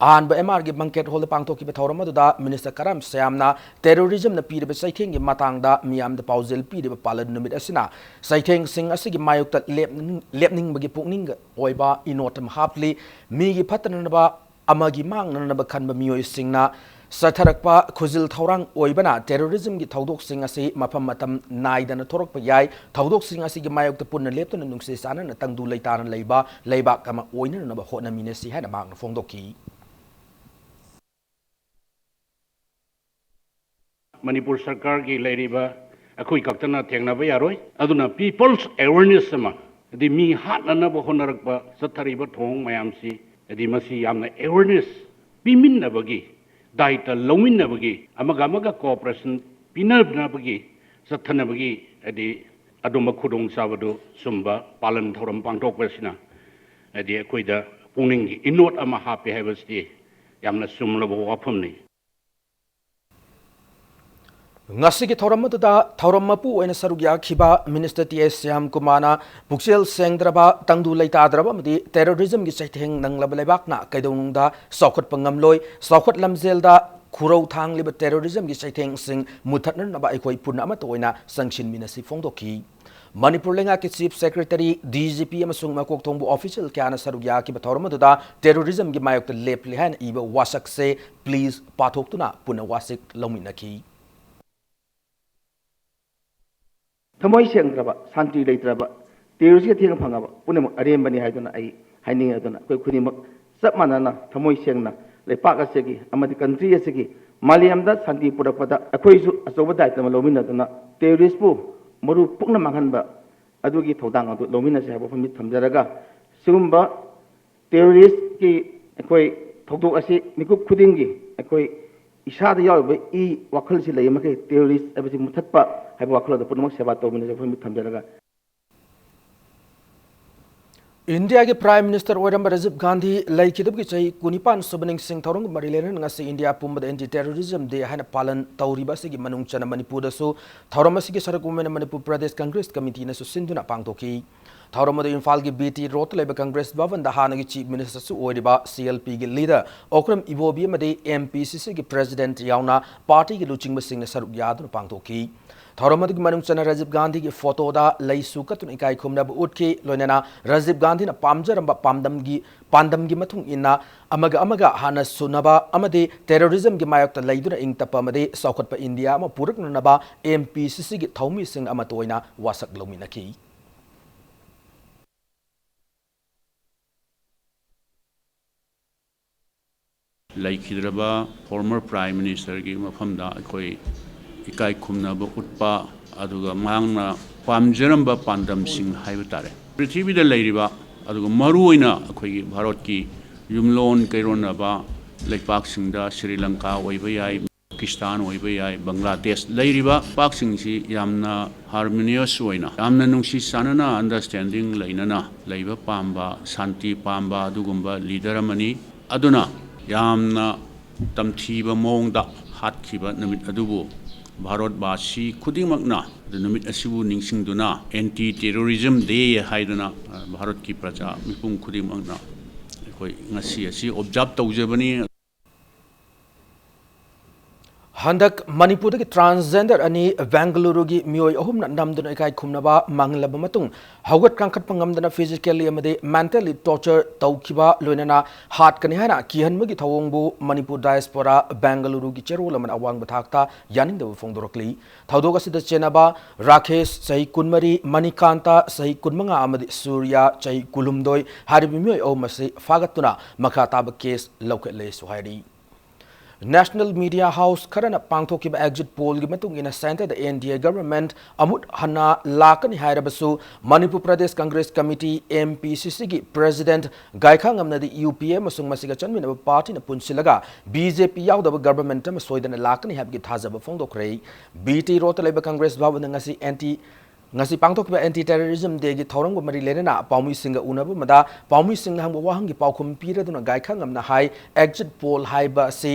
ꯑꯍꯥꯟꯕ ꯑꯦꯝ ꯑꯥꯔꯒꯤ ꯕꯪꯀꯦꯠ ꯍꯣꯜꯗ ꯄꯥꯡꯊꯣꯛꯈꯤꯕ ꯊꯧꯔꯝ ꯑꯗꯨꯗ ꯃꯤꯅꯤꯁꯇꯔ ꯀꯔꯥꯝ ꯁꯌꯥꯝꯅ ꯇꯦꯔꯣꯔꯤꯖꯝꯅ ꯄꯤꯔꯤꯕ ꯆꯩꯊꯦꯡꯒꯤ ꯃꯇꯥꯡꯗ ꯃꯤꯌꯥꯝꯗ ꯄꯥꯎꯖꯦꯜ ꯄꯤꯔꯤꯕ ꯄꯥꯂꯟ ꯅꯨꯃꯤꯠ ꯑꯁꯤꯅ ꯆꯩꯊꯦꯡꯁꯤꯡ ꯑꯁꯤꯒꯤ ꯃꯥꯌꯣꯛꯇ ꯂꯦꯞꯅꯤꯡ-, ꯂꯦꯞꯅꯤꯡꯕꯒꯤ ꯄꯨꯛꯅꯤꯡ ꯑꯣꯏꯕ ꯏꯅꯣꯠ ꯑꯃ ꯍꯥꯞꯂꯤ꯫ ꯃꯤꯒꯤ ꯐꯠꯇꯅꯅꯕ ꯑꯃꯒꯤ ꯃꯥꯡꯅꯅꯕ ꯈꯟꯕ ꯃꯤꯑꯣꯏꯁꯤꯡꯅ ꯆꯠꯊꯔꯛꯄ ꯈꯨꯖꯤꯜ ꯊꯧꯔꯥꯡ ꯑꯣꯏꯕꯅ ꯇꯦꯔꯣꯔꯤꯖꯝꯒꯤ ꯊꯧꯗꯣꯛꯁꯤꯡ ꯑꯁꯤ ꯃꯐꯝ ꯃꯇꯝ ꯅꯥꯏꯗꯅ ꯊꯣꯔꯛꯄ ꯌꯥꯏ꯫ ꯊꯧꯗꯣꯛꯁꯤꯡ ꯑꯁꯤꯒꯤ ꯃꯥꯌꯣꯛꯇ ꯄꯨꯟꯅ ꯂꯦꯞꯇꯨꯅ ꯅꯨꯡꯁꯤ ꯆꯥꯟꯅꯅ ꯇꯪꯗꯨ ꯂꯩꯇꯥꯅ ꯂꯩꯕ ꯂꯩꯕꯥꯛ ꯑꯃ ꯑꯣꯏꯅꯅꯕ ꯍꯣꯠꯅꯃꯤꯟꯅꯁꯤ ꯍꯥꯏꯅ ꯃꯍꯥꯛꯅ ꯐꯣꯡꯗꯣꯛꯈꯤ꯫ ꯃꯅꯤꯄꯨꯔ ꯁꯔꯀꯥꯔꯒꯤ ꯂꯩꯔꯤꯕ ꯑꯩꯈꯣꯏ ꯈꯛꯇꯅ ꯊꯦꯡꯅꯕ ꯌꯥꯔꯣꯏ꯫ ꯑꯗꯨꯅ people's awareness ꯑꯃ, ꯍꯥꯏꯗꯤ ꯃꯤ ꯍꯥꯠꯅꯅꯕ ꯍꯣꯠꯅꯔꯛꯄ ꯆꯠꯊꯔꯤꯕ ꯊꯧꯑꯣꯡ ꯃꯌꯥꯝꯁꯤ ꯍꯥꯏꯗꯤ ꯃꯁꯤ ꯌꯥꯝꯅ awareness ꯄꯤꯃꯤꯟꯅꯕꯒꯤ, ꯗꯥꯏꯇ ꯂꯧꯃꯤꯟꯅꯕꯒꯤ, ꯑꯃꯒ ꯑꯃꯒ cooperation ꯄꯤꯅꯅꯕꯒꯤ, ꯆꯠꯊꯅꯕꯒꯤ ꯍꯥꯏꯗꯤ ꯑꯗꯨꯝꯕ ꯈꯨꯗꯣꯡꯆꯥꯕꯗꯨ ꯁꯨꯝꯕ ꯄꯥꯂꯟ ꯊꯧꯔꯝ ꯄꯥꯡꯊꯣꯛꯄꯁꯤꯅ ꯍꯥꯏꯗꯤ ꯑꯩꯈꯣꯏꯗ ꯄꯨꯛꯅꯤꯡꯒꯤ ꯏꯅꯣꯠ ꯑꯃ ꯍꯥꯞꯄꯦ ꯍꯥꯏꯕꯁꯤꯗꯤ ꯌꯥꯝꯅ ꯆꯨꯝꯂꯕ ꯋꯥꯐꯝꯅꯤ꯫ ꯉꯁꯤꯒꯤ ꯊꯧꯔꯝ ꯑꯗꯨꯗ ꯊꯧꯔꯝ ꯃꯄꯨ ꯑꯣꯏꯅ ꯁꯔꯨꯛ ꯌꯥꯈꯤꯕ ꯃꯤꯅꯤꯁꯇꯔ ꯇꯤ ꯑꯦꯁ ꯁ꯭ꯌꯥꯝ ꯀꯨꯃꯥꯔꯅ ꯄꯨꯛꯆꯦꯜ ꯁꯦꯡꯗ꯭ꯔꯕ, ꯇꯪꯗꯨ ꯂꯩꯇꯥꯗ꯭ꯔꯕ ꯑꯃꯗꯤ ꯇꯦꯔꯣꯔꯤꯖꯝꯒꯤ ꯆꯩꯊꯦꯡ ꯅꯪꯂꯕ ꯂꯩꯕꯥꯛꯅ ꯀꯩꯗꯧꯅꯨꯡꯗ ꯆꯥꯎꯈꯠꯄ ꯉꯝꯂꯣꯏ, ꯆꯥꯎꯈꯠ ꯂꯝꯖꯦꯜꯗ ꯈꯨꯔꯧ ꯊꯥꯡꯂꯤꯕ ꯇꯦꯔꯣꯔꯤꯖꯝꯒꯤ ꯆꯩꯊꯦꯡꯁꯤꯡ ꯃꯨꯠꯊꯠꯅꯅꯕ ꯑꯩꯈꯣꯏ ꯄꯨꯟꯅ ꯑꯃꯠꯇ ꯑꯣꯏꯅ ꯆꯪꯁꯤꯟꯃꯤꯟꯅꯁꯤ ꯐꯣꯡꯗꯣꯛꯈꯤ꯫ ꯃꯅꯤꯄꯨꯔ ꯂꯩꯉꯥꯛꯀꯤ chief secretary, D G P ꯑꯃꯁꯨꯡ ꯃꯀꯣꯛ ꯊꯣꯡꯕ ꯑꯣꯐꯤꯁꯤꯌꯦꯜ ꯀꯌꯥꯅ ꯁꯔꯨꯛ ꯌꯥꯈꯤꯕ ꯊꯧꯔꯝ ꯑꯗꯨꯗ ꯇꯦꯔꯣꯔꯤꯖꯝꯒꯤ ꯃꯥꯌꯣꯛꯇ ꯂꯦꯞꯂꯤ ꯍꯥꯏꯅ ꯏꯕ ꯋꯥꯁꯛꯁꯦ please ꯄꯥꯊꯣꯛꯇꯨꯅ ꯄꯨꯟꯅ ꯋꯥꯁꯛ ꯂꯧꯃꯤꯟꯅꯈꯤ꯫ ꯊꯃꯣꯏ ꯁꯦꯡꯗ꯭ꯔꯕ, ꯁꯥꯟꯇꯤ ꯂꯩꯇ꯭ꯔꯕ, ꯇꯦꯔꯣꯔꯤꯁꯀꯤ ꯊꯦꯡ ꯐꯪꯉꯕ ꯄꯨꯝꯅꯃꯛ ꯑꯔꯦꯝꯕꯅꯤ ꯍꯥꯏꯗꯨꯅ ꯑꯩ ꯍꯥꯏꯅꯤꯡꯉꯤ꯫ ꯑꯗꯨꯅ ꯑꯩꯈꯣꯏ ꯈꯨꯗꯤꯡꯃꯛ ꯆꯞ ꯃꯥꯟꯅꯅ ꯊꯃꯣꯏ ꯁꯦꯡꯅ ꯂꯩꯄꯥꯛ ꯑꯁꯤꯒꯤ ꯑꯃꯗꯤ ꯀꯟꯇ꯭ꯔꯤ ꯑꯁꯤꯒꯤ ꯃꯥꯂꯦꯝꯗ ꯁꯥꯟꯇꯤ ꯄꯨꯔꯛꯄꯗ ꯑꯩꯈꯣꯏꯁꯨ ꯑꯆꯧꯕ ꯗꯥꯏꯇ ꯑꯃ ꯂꯧꯃꯤꯟꯅꯗꯨꯅ ꯇꯦꯔꯣꯔꯤꯁꯄꯨ ꯃꯔꯨ ꯄꯨꯛꯅ ꯃꯥꯡꯍꯟꯕ ꯑꯗꯨꯒꯤ ꯊꯧꯗꯥꯡ ꯑꯗꯨ ꯂꯧꯃꯤꯟꯅꯁꯤ ꯍꯥꯏꯕ ꯋꯥꯐꯝꯁꯤ ꯊꯝꯖꯔꯒ, ꯁꯤꯒꯨꯝꯕ ꯇꯦꯔꯣꯔꯤꯁꯀꯤ ꯑꯩꯈꯣꯏ ꯊꯧꯗꯣꯛ ꯑꯁꯤ ꯃꯤꯀꯨꯞ ꯈꯨꯗꯤꯡꯒꯤ ꯑꯩꯈꯣꯏ ꯏꯁꯥꯗ ꯌꯥꯎꯔꯤꯕ ꯏ ꯋꯥꯈꯜꯁꯤ ꯂꯩ ꯃꯈꯩ ꯇꯦꯔꯣꯔꯤꯁ ꯍꯥꯏꯕꯁꯤ ꯃꯨꯊꯠꯄ ꯍꯥꯏꯕ ꯋꯥꯈꯜ ꯑꯗꯨ ꯄꯨꯝꯅꯃꯛ ꯁꯦꯕꯥ ꯇꯧꯃꯤꯟꯅꯁꯤ ꯋꯥꯐꯝꯁꯤ ꯊꯝꯖꯔꯒ꯫ ꯏꯟꯗꯤꯌꯥꯒꯤ ꯄ꯭ꯔꯥꯏꯝ ꯃꯤꯅꯤꯁꯇꯔ ꯑꯣꯏꯔꯝꯕ ꯔꯥꯖꯤꯕ ꯒꯥꯟꯙꯤ ꯂꯩꯈꯤꯗꯕꯒꯤ ꯆꯍꯤ ꯀꯨꯟꯅꯤꯄꯥꯟ ꯁꯨꯕ ꯅꯤꯡꯁꯤꯡ ꯊꯧꯔꯝꯒ ꯃꯔꯤ ꯂꯩꯅꯅ ꯉꯁꯤ ꯏꯟꯗꯤꯌꯥ ꯄꯨꯝꯕꯗ ꯑꯦꯟꯇꯤ ꯇꯦꯔꯣꯔꯤꯖꯝ ꯗꯦ ꯍꯥꯏꯅ ꯄꯥꯂꯟ ꯇꯧꯔꯤꯕ ꯑꯁꯤꯒꯤ ꯃꯅꯨꯡ ꯆꯟꯅ ꯃꯅꯤꯄꯨꯔꯗꯁꯨ ꯊꯧꯔꯝ ꯑꯁꯤꯒꯤ ꯁꯔꯨꯛ ꯑꯣꯏꯅ ꯃꯅꯤꯄꯨꯔ ꯄ꯭ꯔꯗꯦꯁ ꯀꯪꯒ꯭ꯔꯦꯁ ꯀꯃꯤꯇꯤꯅꯁꯨ ꯁꯤꯟꯗꯨꯅ ꯄꯥꯡꯊꯣꯛꯈꯤ꯫ ꯊꯧꯔꯝ ꯑꯗꯨ ꯏꯝꯐꯥꯜꯒꯤ ꯕꯤ ꯇꯤ ꯔꯣꯗꯇ ꯂꯩꯕ ꯀꯪꯒ꯭ꯔꯦꯁ ꯚꯕꯟꯗ ꯍꯥꯟꯅꯒꯤ ꯆꯤꯐ ꯃꯤꯅꯤꯁꯇꯔꯁꯨ ꯑꯣꯏꯔꯤꯕ ꯁꯤ ꯑꯦꯜ ꯄꯤꯒꯤ ꯂꯤꯗꯔ ꯑꯣꯀ꯭ꯔꯝ ꯏꯕꯣꯕꯤ ꯑꯃꯗꯤ ꯑꯦꯝ ꯄꯤ ꯁꯤ ꯁꯤꯒꯤ ꯄ꯭ꯔꯦꯁꯤꯗꯦꯟꯠ ꯌꯥꯎꯅ ꯄꯥꯔꯇꯤꯒꯤ ꯂꯨꯆꯤꯡꯕꯁꯤꯡꯅ ꯁꯔꯨꯛ ꯌꯥꯗꯨꯅ ꯄꯥꯡꯊꯣꯛꯈꯤ꯫ ꯊꯧꯔꯝ ꯑꯗꯨꯒꯤ ꯃꯅꯨꯡ ꯆꯟꯅ ꯔꯥꯖꯤꯕ ꯒꯥꯟꯙꯤꯒꯤ ꯐꯣꯇꯣꯗ ꯂꯩꯁꯨ ꯀꯠꯇꯨꯅ ꯏꯀꯥꯏ ꯈꯨꯝꯅꯕ ꯎꯠꯈꯤ꯫ ꯂꯣꯏꯅꯅ ꯔꯥꯖꯤꯕ ꯒꯥꯟꯙꯤꯅ ꯄꯥꯝꯖꯔꯝꯕ ꯄꯥꯝꯗꯝꯒꯤ ꯄꯥꯟꯗꯝꯒꯤ ꯃꯇꯨꯡ ꯏꯟꯅ ꯑꯃꯒ ꯑꯃꯒ ꯍꯥꯟꯅ ꯁꯨꯅꯕ ꯑꯃꯗꯤ ꯇꯦꯔꯣꯔꯤꯖꯝꯒꯤ ꯃꯥꯌꯣꯛꯇ ꯂꯩꯗꯨꯅ ꯏꯪ ꯇꯞꯄ ꯑꯃꯗꯤ ꯆꯥꯎꯈꯠꯄ ꯏꯟꯗꯤꯌꯥ ꯑꯃ ꯄꯨꯔꯛꯅꯅꯕ ꯑꯦꯝ ꯄꯤ ꯁꯤ ꯁꯤꯒꯤ ꯊꯧꯃꯤꯁꯤꯡ ꯑꯃꯠꯇ ꯑꯣꯏꯅ ꯋꯥꯁꯛ ꯂꯧꯃꯤꯟꯅꯈꯤ꯫ ꯂꯩꯈꯤꯗ꯭ꯔꯕ former prime ministerꯒꯤ ꯃꯐꯝꯗ ꯑꯩꯈꯣꯏ ꯏꯀꯥꯏ ꯈꯨꯝꯅꯕ ꯎꯠꯄ, ꯑꯗꯨꯒ ꯃꯍꯥꯛꯅ ꯄꯥꯝꯖꯔꯝꯕ ꯄꯥꯟꯗꯝꯁꯤꯡ ꯍꯥꯏꯕ ꯇꯥꯔꯦ, ꯄ꯭ꯔꯤꯊꯤꯕꯤꯗ ꯂꯩꯔꯤꯕ, ꯑꯗꯨꯒ ꯃꯔꯨꯑꯣꯏꯅ ꯑꯩꯈꯣꯏꯒꯤ ꯚꯥꯔꯠꯀꯤ ꯌꯨꯝꯂꯣꯟ ꯀꯩꯔꯣꯟꯅꯕ ꯂꯩꯄꯥꯛꯁꯤꯡꯗ ꯁ꯭ꯔꯤ ꯂꯪꯀꯥ ꯑꯣꯏꯕ ꯌꯥꯏ, ꯄꯥꯀꯤꯁꯇꯥꯟ ꯑꯣꯏꯕ ꯌꯥꯏ, ꯕꯪꯒ꯭ꯂꯥꯗꯦꯁ ꯂꯩꯔꯤꯕ ꯂꯩꯄꯥꯛꯁꯤꯡꯁꯤ ꯌꯥꯝꯅ harmonious ꯑꯣꯏꯅ, ꯌꯥꯝꯅ ꯅꯨꯡꯁꯤ ꯆꯥꯟꯅꯅ, understanding ꯂꯩꯅꯅ ꯂꯩꯕ ꯄꯥꯝꯕ, ꯁꯥꯟꯇꯤ ꯄꯥꯝꯕ ꯑꯗꯨꯒꯨꯝꯕ leader ꯑꯃꯅꯤ꯫ ꯑꯗꯨꯅ ꯌꯥꯝꯅ ꯇꯝꯊꯤꯕ ꯃꯑꯣꯡꯗ ꯍꯥꯠꯈꯤꯕ ꯅꯨꯃꯤꯠ ꯑꯗꯨꯕꯨ ꯚꯥꯔꯠꯕꯥꯁꯤ ꯈꯨꯗꯤꯡꯃꯛꯅ ꯅꯨꯃꯤꯠ ꯑꯁꯤꯕꯨ ꯅꯤꯡꯁꯤꯡꯗꯨꯅ Anti Terrorism Day ꯍꯥꯏꯗꯨꯅ, ꯑ, ꯚꯥꯔꯠꯀꯤ ꯄ꯭ꯔꯖꯥ ꯃꯤꯄꯨꯝ ꯈꯨꯗꯤꯡꯃꯛꯅ ꯑꯩꯈꯣꯏ ꯉꯁꯤ ꯑꯁꯤ observe ꯇꯧꯖꯕꯅꯤ꯫ ꯍꯟꯗꯛ ꯃꯅꯤꯄꯨꯔꯗꯒꯤ transgender ꯑꯅꯤ ꯕꯦꯡꯒꯂꯨꯔꯨꯒꯤ ꯃꯤꯑꯣꯏ ꯑꯍꯨꯝꯅ ꯅꯝꯗꯨꯅ ꯏꯀꯥꯏ ꯈꯨꯝꯅꯕ ꯃꯥꯡꯂꯕ ꯃꯇꯨꯡ, ꯍꯧꯒꯠ ꯀꯥꯡꯈꯠꯄ ꯉꯝꯗꯅ physically ꯑꯃꯗꯤ mentally torture ꯇꯧꯈꯤꯕ, ꯂꯣꯏꯅꯅ ꯍꯥꯠꯀꯅꯤ ꯍꯥꯏꯅ ꯀꯤꯍꯟꯕꯒꯤ ꯊꯧꯑꯣꯡꯕꯨ ꯃꯅꯤꯄꯨꯔ diaspora ꯕꯦꯡꯒꯂꯨꯔꯨꯒꯤ ꯆꯦꯔꯣꯜ ꯑꯃꯅ ꯑꯋꯥꯡꯕ ꯊꯥꯛꯇ ꯌꯥꯅꯤꯡꯗꯕ ꯐꯣꯡꯗꯣꯔꯛꯂꯤ꯫ ꯊꯧꯗꯣꯛ ꯑꯁꯤꯗ ꯆꯦꯟꯅꯕ ꯔꯥꯀꯦꯁ, ꯆꯍꯤ ꯀꯨꯟꯃꯔꯤ, ꯃꯅꯤꯀꯥꯟꯇ, ꯆꯍꯤ ꯀꯨꯟꯃꯉꯥ, ꯑꯃꯗꯤ ꯁꯨꯔꯌꯥ, ꯆꯍꯤ ꯀꯨꯟꯍꯨꯝꯗꯣꯏ, ꯍꯥꯏꯔꯤꯕ ꯃꯤꯑꯣꯏ ꯑꯍꯨꯝ ꯑꯁꯤ ꯐꯥꯒꯠꯇꯨꯅ ꯃꯈꯥ ꯇꯥꯕ case ꯂꯧꯈꯠꯂꯦꯁꯨ ꯍꯥꯏꯔꯤ꯫ National media house ꯈꯔꯅ ꯄꯥꯡꯊꯣꯛꯈꯤꯕ exit pollꯒꯤ ꯃꯇꯨꯡ ꯏꯟꯅ, centreꯗ NDA government ꯑꯃꯨꯛ ꯍꯟꯅ ꯂꯥꯛꯀꯅꯤ ꯍꯥꯏꯔꯕꯁꯨ, ꯃꯅꯤꯄꯨꯔ ꯄ꯭ꯔꯗꯦꯁ ꯀꯪꯒ꯭ꯔꯦꯁ ꯀꯃꯤꯇꯤ, MPCCꯒꯤ president ꯒꯥꯏꯈꯥ ꯉꯝꯅꯗꯤ UPA ꯑꯃꯁꯨꯡ ꯃꯁꯤꯒ ꯆꯠꯃꯤꯟꯅꯕ partyꯅ ꯄꯨꯟꯁꯤꯜꯂꯒ BJP ꯌꯥꯎꯗꯕ government ꯑꯃ ꯁꯣꯏꯗꯅ ꯂꯥꯛꯀꯅꯤ ꯍꯥꯏꯕꯒꯤ ꯊꯥꯖꯕ ꯐꯣꯡꯗꯣꯛꯈ꯭ꯔꯦ꯫ BT Roadꯇ ꯂꯩꯕ ꯀꯪꯒ꯭ꯔꯦꯁ ꯚꯕꯟꯗ ꯉꯁꯤ anti ꯉꯁꯤ ꯄꯥꯡꯊꯣꯛꯈꯤꯕ Anti Terrorism Dayꯒꯤ ꯊꯧꯔꯝꯒ ꯃꯔꯤ ꯂꯩꯅꯅ ꯄꯥꯎꯃꯤꯁꯤꯡꯒ ꯎꯅꯕ ꯑꯃꯗ ꯄꯥꯎꯃꯤꯁꯤꯡꯅ ꯍꯪꯕ ꯋꯥꯍꯪꯒꯤ ꯄꯥꯎꯈꯨꯝ ꯄꯤꯔꯗꯨꯅ ꯒꯥꯏꯈꯥ ꯉꯝꯅ ꯍꯥꯏ, exit poll ꯍꯥꯏꯕ ꯑꯁꯤ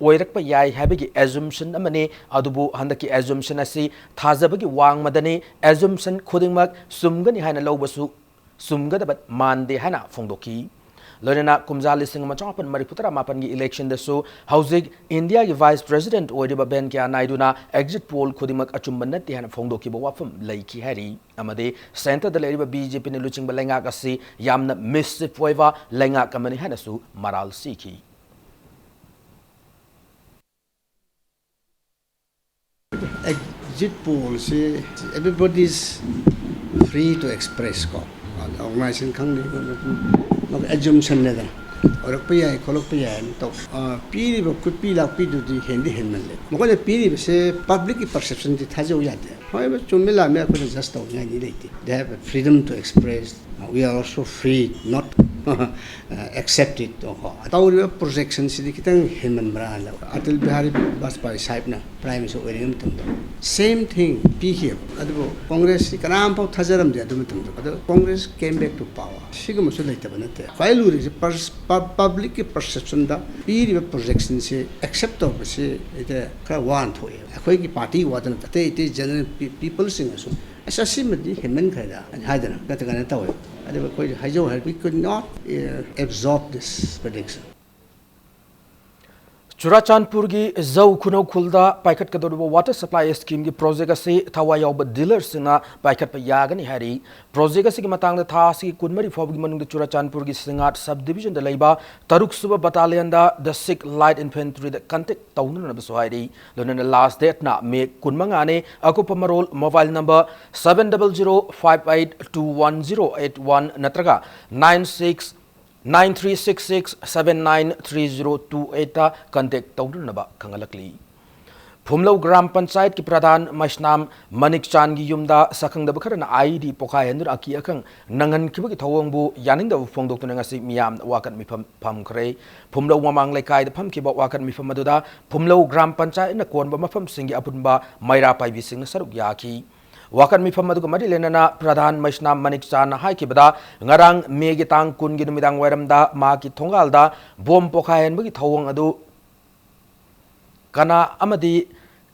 ꯑꯣꯏꯔꯛꯄ ꯌꯥꯏ ꯍꯥꯏꯕꯒꯤ assumption ꯑꯃꯅꯤ, ꯑꯗꯨꯕꯨ ꯍꯟꯗꯛꯀꯤ assumption ꯑꯁꯤ ꯊꯥꯖꯕꯒꯤ ꯋꯥꯡꯃꯗꯅꯤ꯫ Assumption ꯈꯨꯗꯤꯡꯃꯛ ꯆꯨꯝꯒꯅꯤ ꯍꯥꯏꯅ ꯂꯧꯕꯁꯨ ꯆꯨꯝꯒꯗꯕ ꯃꯥꯟꯗꯦ ꯍꯥꯏꯅ ꯐꯣꯡꯗꯣꯛꯈꯤ꯫ ꯂꯣꯏꯅꯅ ꯀꯨꯝꯖꯥ ꯂꯤꯁꯤꯡ ꯑꯃ ꯆꯃꯥꯄꯟ ꯃꯔꯤꯐꯨ ꯇꯔꯥ ꯃꯥꯄꯟꯒꯤ electionꯗꯁꯨ ꯍꯧꯖꯤꯛ ꯏꯟꯗꯤꯌꯥꯒꯤ vice president ꯑꯣꯏꯔꯤꯕ ꯚꯦꯡꯀꯌꯥ ꯅꯥꯏꯗꯨꯅ exit poll ꯈꯨꯗꯤꯡꯃꯛ ꯑꯆꯨꯝꯕ ꯅꯠꯇꯦ ꯍꯥꯏꯅ ꯐꯣꯡꯗꯣꯛꯈꯤꯕ ꯋꯥꯐꯝ ꯂꯩꯈꯤ ꯍꯥꯏꯔꯤ꯫ ꯑꯃꯗꯤ centreꯗ ꯂꯩꯔꯤꯕ BJPꯅ ꯂꯨꯆꯤꯡꯕ ꯂꯩꯉꯥꯛ ꯑꯁꯤ ꯌꯥꯝꯅ mischief ꯑꯣꯏꯕ ꯂꯩꯉꯥꯛ ꯑꯃꯅꯤ ꯍꯥꯏꯅꯁꯨ ꯃꯔꯥꯜ ꯁꯤꯈꯤ꯫ Exit pollꯁꯤ everybody is free to express ꯀꯣ, organization ꯈꯪꯗꯦ, assumptionꯅꯦꯗꯅ, ꯑꯣꯏꯔꯛꯄ ꯌꯥꯏ ꯈꯣꯠꯂꯛꯄ ꯌꯥꯏ ꯍꯥꯏꯅ ꯇꯧ꯫ ꯑ, ꯄꯤꯔꯤꯕ ꯈꯨꯠꯄꯤ ꯂꯥꯛꯄꯤꯗꯨꯗꯤ ꯍꯦꯟꯗꯤ ꯍꯦꯟꯃꯜꯂꯦ꯫ ꯃꯈꯣꯏꯅ ꯄꯤꯔꯤꯕꯁꯦ publicꯀꯤ perceptionꯗꯤ ꯊꯥꯖꯧ ꯌꯥꯗꯦ꯫ ꯍꯣꯏ, ꯆꯨꯝꯃꯤ ꯂꯥꯟꯃꯤ ꯑꯩꯈꯣꯏꯅ judge ꯇꯧꯅꯤꯡꯉꯥꯏꯗꯤ ꯂꯩꯇꯦ꯫ They have a freedom to express. We are also free not Accepted ꯀꯣ꯫ ꯇꯧꯔꯤꯕ ꯄ꯭ꯔꯣꯖꯦꯛꯁꯟꯁꯤꯗꯤ ꯈꯤꯇꯪ ꯍꯦꯟꯃꯟꯕ꯭ꯔꯥ ꯍꯥꯏꯅ꯫ ꯑꯇꯜ ꯕꯤꯍꯥꯔꯤ ꯕꯥꯖꯄꯥꯏ ꯁꯥꯍꯦꯕꯅ ꯄ꯭ꯔꯥꯏꯝ ꯃꯤꯅꯤꯁꯇꯔ ꯑꯣꯏꯔꯤꯉꯩ ꯃꯇꯝꯗ ꯁꯦꯝ ꯊꯤꯡ ꯄꯤꯈꯤꯑꯕ꯫ ꯑꯗꯨꯕꯨ ꯀꯣꯡꯒ꯭ꯔꯦꯁꯁꯤ ꯀꯅꯥꯝꯐꯥꯎ ꯊꯥꯖꯔꯝꯗꯦ ꯑꯗꯨ ꯃꯇꯝꯗ꯫ ꯑꯗꯣ Congress came back to power꯫ ꯁꯤꯒꯨꯝꯕꯁꯨ ꯂꯩꯇꯕ ꯅꯠꯇꯦ꯫ ꯈ꯭ꯋꯥꯏ ꯂꯨꯔꯤꯁꯦ ꯄꯕ꯭ꯂꯤꯛꯀꯤ ꯄꯔꯁꯦꯞꯁꯟꯗ ꯄꯤꯔꯤꯕ ꯄ꯭ꯔꯣꯖꯦꯛꯁꯟꯁꯤ ꯑꯦꯛꯁꯦꯞ ꯇꯧꯕꯁꯤ ꯈꯔ ꯋꯥꯅ ꯊꯣꯛꯑꯦ꯫ ꯑꯩꯈꯣꯏꯒꯤ ꯄꯥꯔꯇꯤ ꯋꯥꯗꯅ ꯑꯇꯩ ꯑꯇꯩ ꯖꯦꯅꯔꯦꯜ ꯄꯤꯄꯜꯁꯤꯡꯅꯁꯨ ꯑꯁ ꯑꯁꯤꯃꯗꯤ ꯍꯦꯟꯃꯟꯈ꯭ꯔꯦꯗ ꯍꯥꯏꯗꯅ ꯅꯠꯇ꯭ꯔꯒꯅ ꯇꯧꯋꯦ꯫ ꯑꯗꯨꯕꯨ ꯑꯩꯈꯣꯏ ꯍꯥꯏꯖꯧ ꯍꯥꯏꯔ we could not absorb this prediction꯫ ꯆꯨꯔꯥꯆꯥꯟꯄꯨꯔꯒꯤ ꯖꯧ ꯈꯨꯅꯧ ꯈꯨꯜꯗ ꯄꯥꯏꯈꯠꯀꯗꯧꯔꯤꯕ ꯋꯥꯇꯔ ꯁꯄ꯭ꯂꯥꯏ ꯁ꯭ꯀꯤꯝꯒꯤ ꯄ꯭ꯔꯣꯖꯦꯛ ꯑꯁꯤ ꯊꯋꯥꯏ ꯌꯥꯎꯕ ꯗꯤꯂꯔꯁꯤꯡꯅ ꯄꯥꯏꯈꯠꯄ ꯌꯥꯒꯅꯤ ꯍꯥꯏꯔꯤ꯫ ꯄ꯭ꯔꯣꯖꯦꯛ ꯑꯁꯤꯒꯤ ꯃꯇꯥꯡꯗ ꯊꯥ ꯑꯁꯤꯒꯤ ꯀꯨꯟꯃꯔꯤ ꯐꯥꯎꯕꯒꯤ ꯃꯅꯨꯡꯗ ꯆꯨꯔꯥꯆꯥꯟꯄꯨꯔꯒꯤ ꯁꯤꯡꯉꯥꯠ ꯁꯕ ꯗꯤꯕꯤꯖꯟꯗ ꯂꯩꯕ ꯇꯔꯨꯛ ꯁꯨꯕ ꯕꯇꯥꯂꯤꯌꯟꯗ ꯗ ꯁꯤꯛ ꯂꯥꯏꯠ ꯏꯟꯐꯦꯟꯇ꯭ꯔꯤꯗ ꯀꯟꯇꯦꯛ ꯇꯧꯅꯅꯕꯁꯨ ꯍꯥꯏꯔꯤ꯫ ꯂꯣꯏꯅꯅ ꯂꯥꯁ ꯗꯦꯠꯅ ꯃꯦ ꯀꯨꯟꯃꯉꯥꯅꯤ꯫ ꯑꯀꯨꯞꯄ ꯃꯔꯣꯜ mobile number seven double zero five eight two one zero eight one ꯅꯠꯇ꯭ꯔꯒ nine six nine three six six seven nine three zero two eight contact ꯇꯧꯅꯅꯕ ꯈꯪꯍꯜꯂꯛꯂꯤ꯫ ꯐꯨꯝꯂꯧ ꯒ꯭ꯔꯥꯝ ꯄꯟꯆꯥꯌꯠꯀꯤ ꯄ꯭ꯔꯙꯥꯟ ꯃꯩꯁꯅꯥꯝ ꯃꯅꯤꯛꯆꯥꯟꯒꯤ ꯌꯨꯝꯗ ꯁꯛꯈꯪꯗꯕ ꯈꯔꯅ IED ꯄꯣꯈꯥꯏꯍꯟꯗꯨꯅ ꯑꯀꯤ ꯑꯈꯪ ꯅꯪꯍꯟꯈꯤꯕꯒꯤ ꯊꯧꯑꯣꯡꯕꯨ ꯌꯥꯅꯤꯡꯗꯕ ꯐꯣꯡꯗꯣꯛꯇꯨꯅ ꯉꯁꯤ ꯃꯤꯌꯥꯝꯅ ꯋꯥꯀꯠ ꯃꯤꯐꯝ ꯐꯝꯈ꯭ꯔꯦ꯫ ꯐꯨꯝꯂꯧ ꯃꯃꯥꯡ ꯂꯩꯀꯥꯏꯗ ꯐꯝꯈꯤꯕ ꯋꯥꯀꯠ ꯃꯤꯐꯝ ꯑꯗꯨꯗ ꯐꯨꯝꯂꯧ ꯒ꯭ꯔꯥꯝ ꯄꯟꯆꯥꯌꯠꯅ ꯀꯣꯟꯕ ꯃꯐꯝꯁꯤꯡꯒꯤ ꯑꯄꯨꯟꯕ ꯃꯩꯔꯥ ꯄꯥꯏꯕꯤꯁꯤꯡꯅ ꯁꯔꯨꯛ ꯌꯥꯈꯤ꯫ ꯋꯥꯀꯠ ꯃꯤꯐꯝ ꯑꯗꯨꯒ ꯃꯔꯤ ꯂꯩꯅꯅ ꯄ꯭ꯔꯙꯥꯟ ꯃꯩꯁꯅꯥꯝ ꯃꯅꯤꯛꯆꯥꯟꯅ ꯍꯥꯏꯈꯤꯕꯗ, ꯉꯔꯥꯡ ꯃꯦꯒꯤ ꯇꯥꯡ ꯀꯨꯟꯒꯤ ꯅꯨꯃꯤꯗꯥꯡ ꯋꯥꯏꯔꯝꯗ ꯃꯍꯥꯛꯀꯤ ꯊꯣꯡꯒꯥꯜꯗ ꯕꯣꯝ ꯄꯣꯈꯥꯏꯍꯟꯕꯒꯤ ꯊꯧꯑꯣꯡ ꯑꯗꯨ ꯀꯅꯥ ꯑꯃꯗꯤ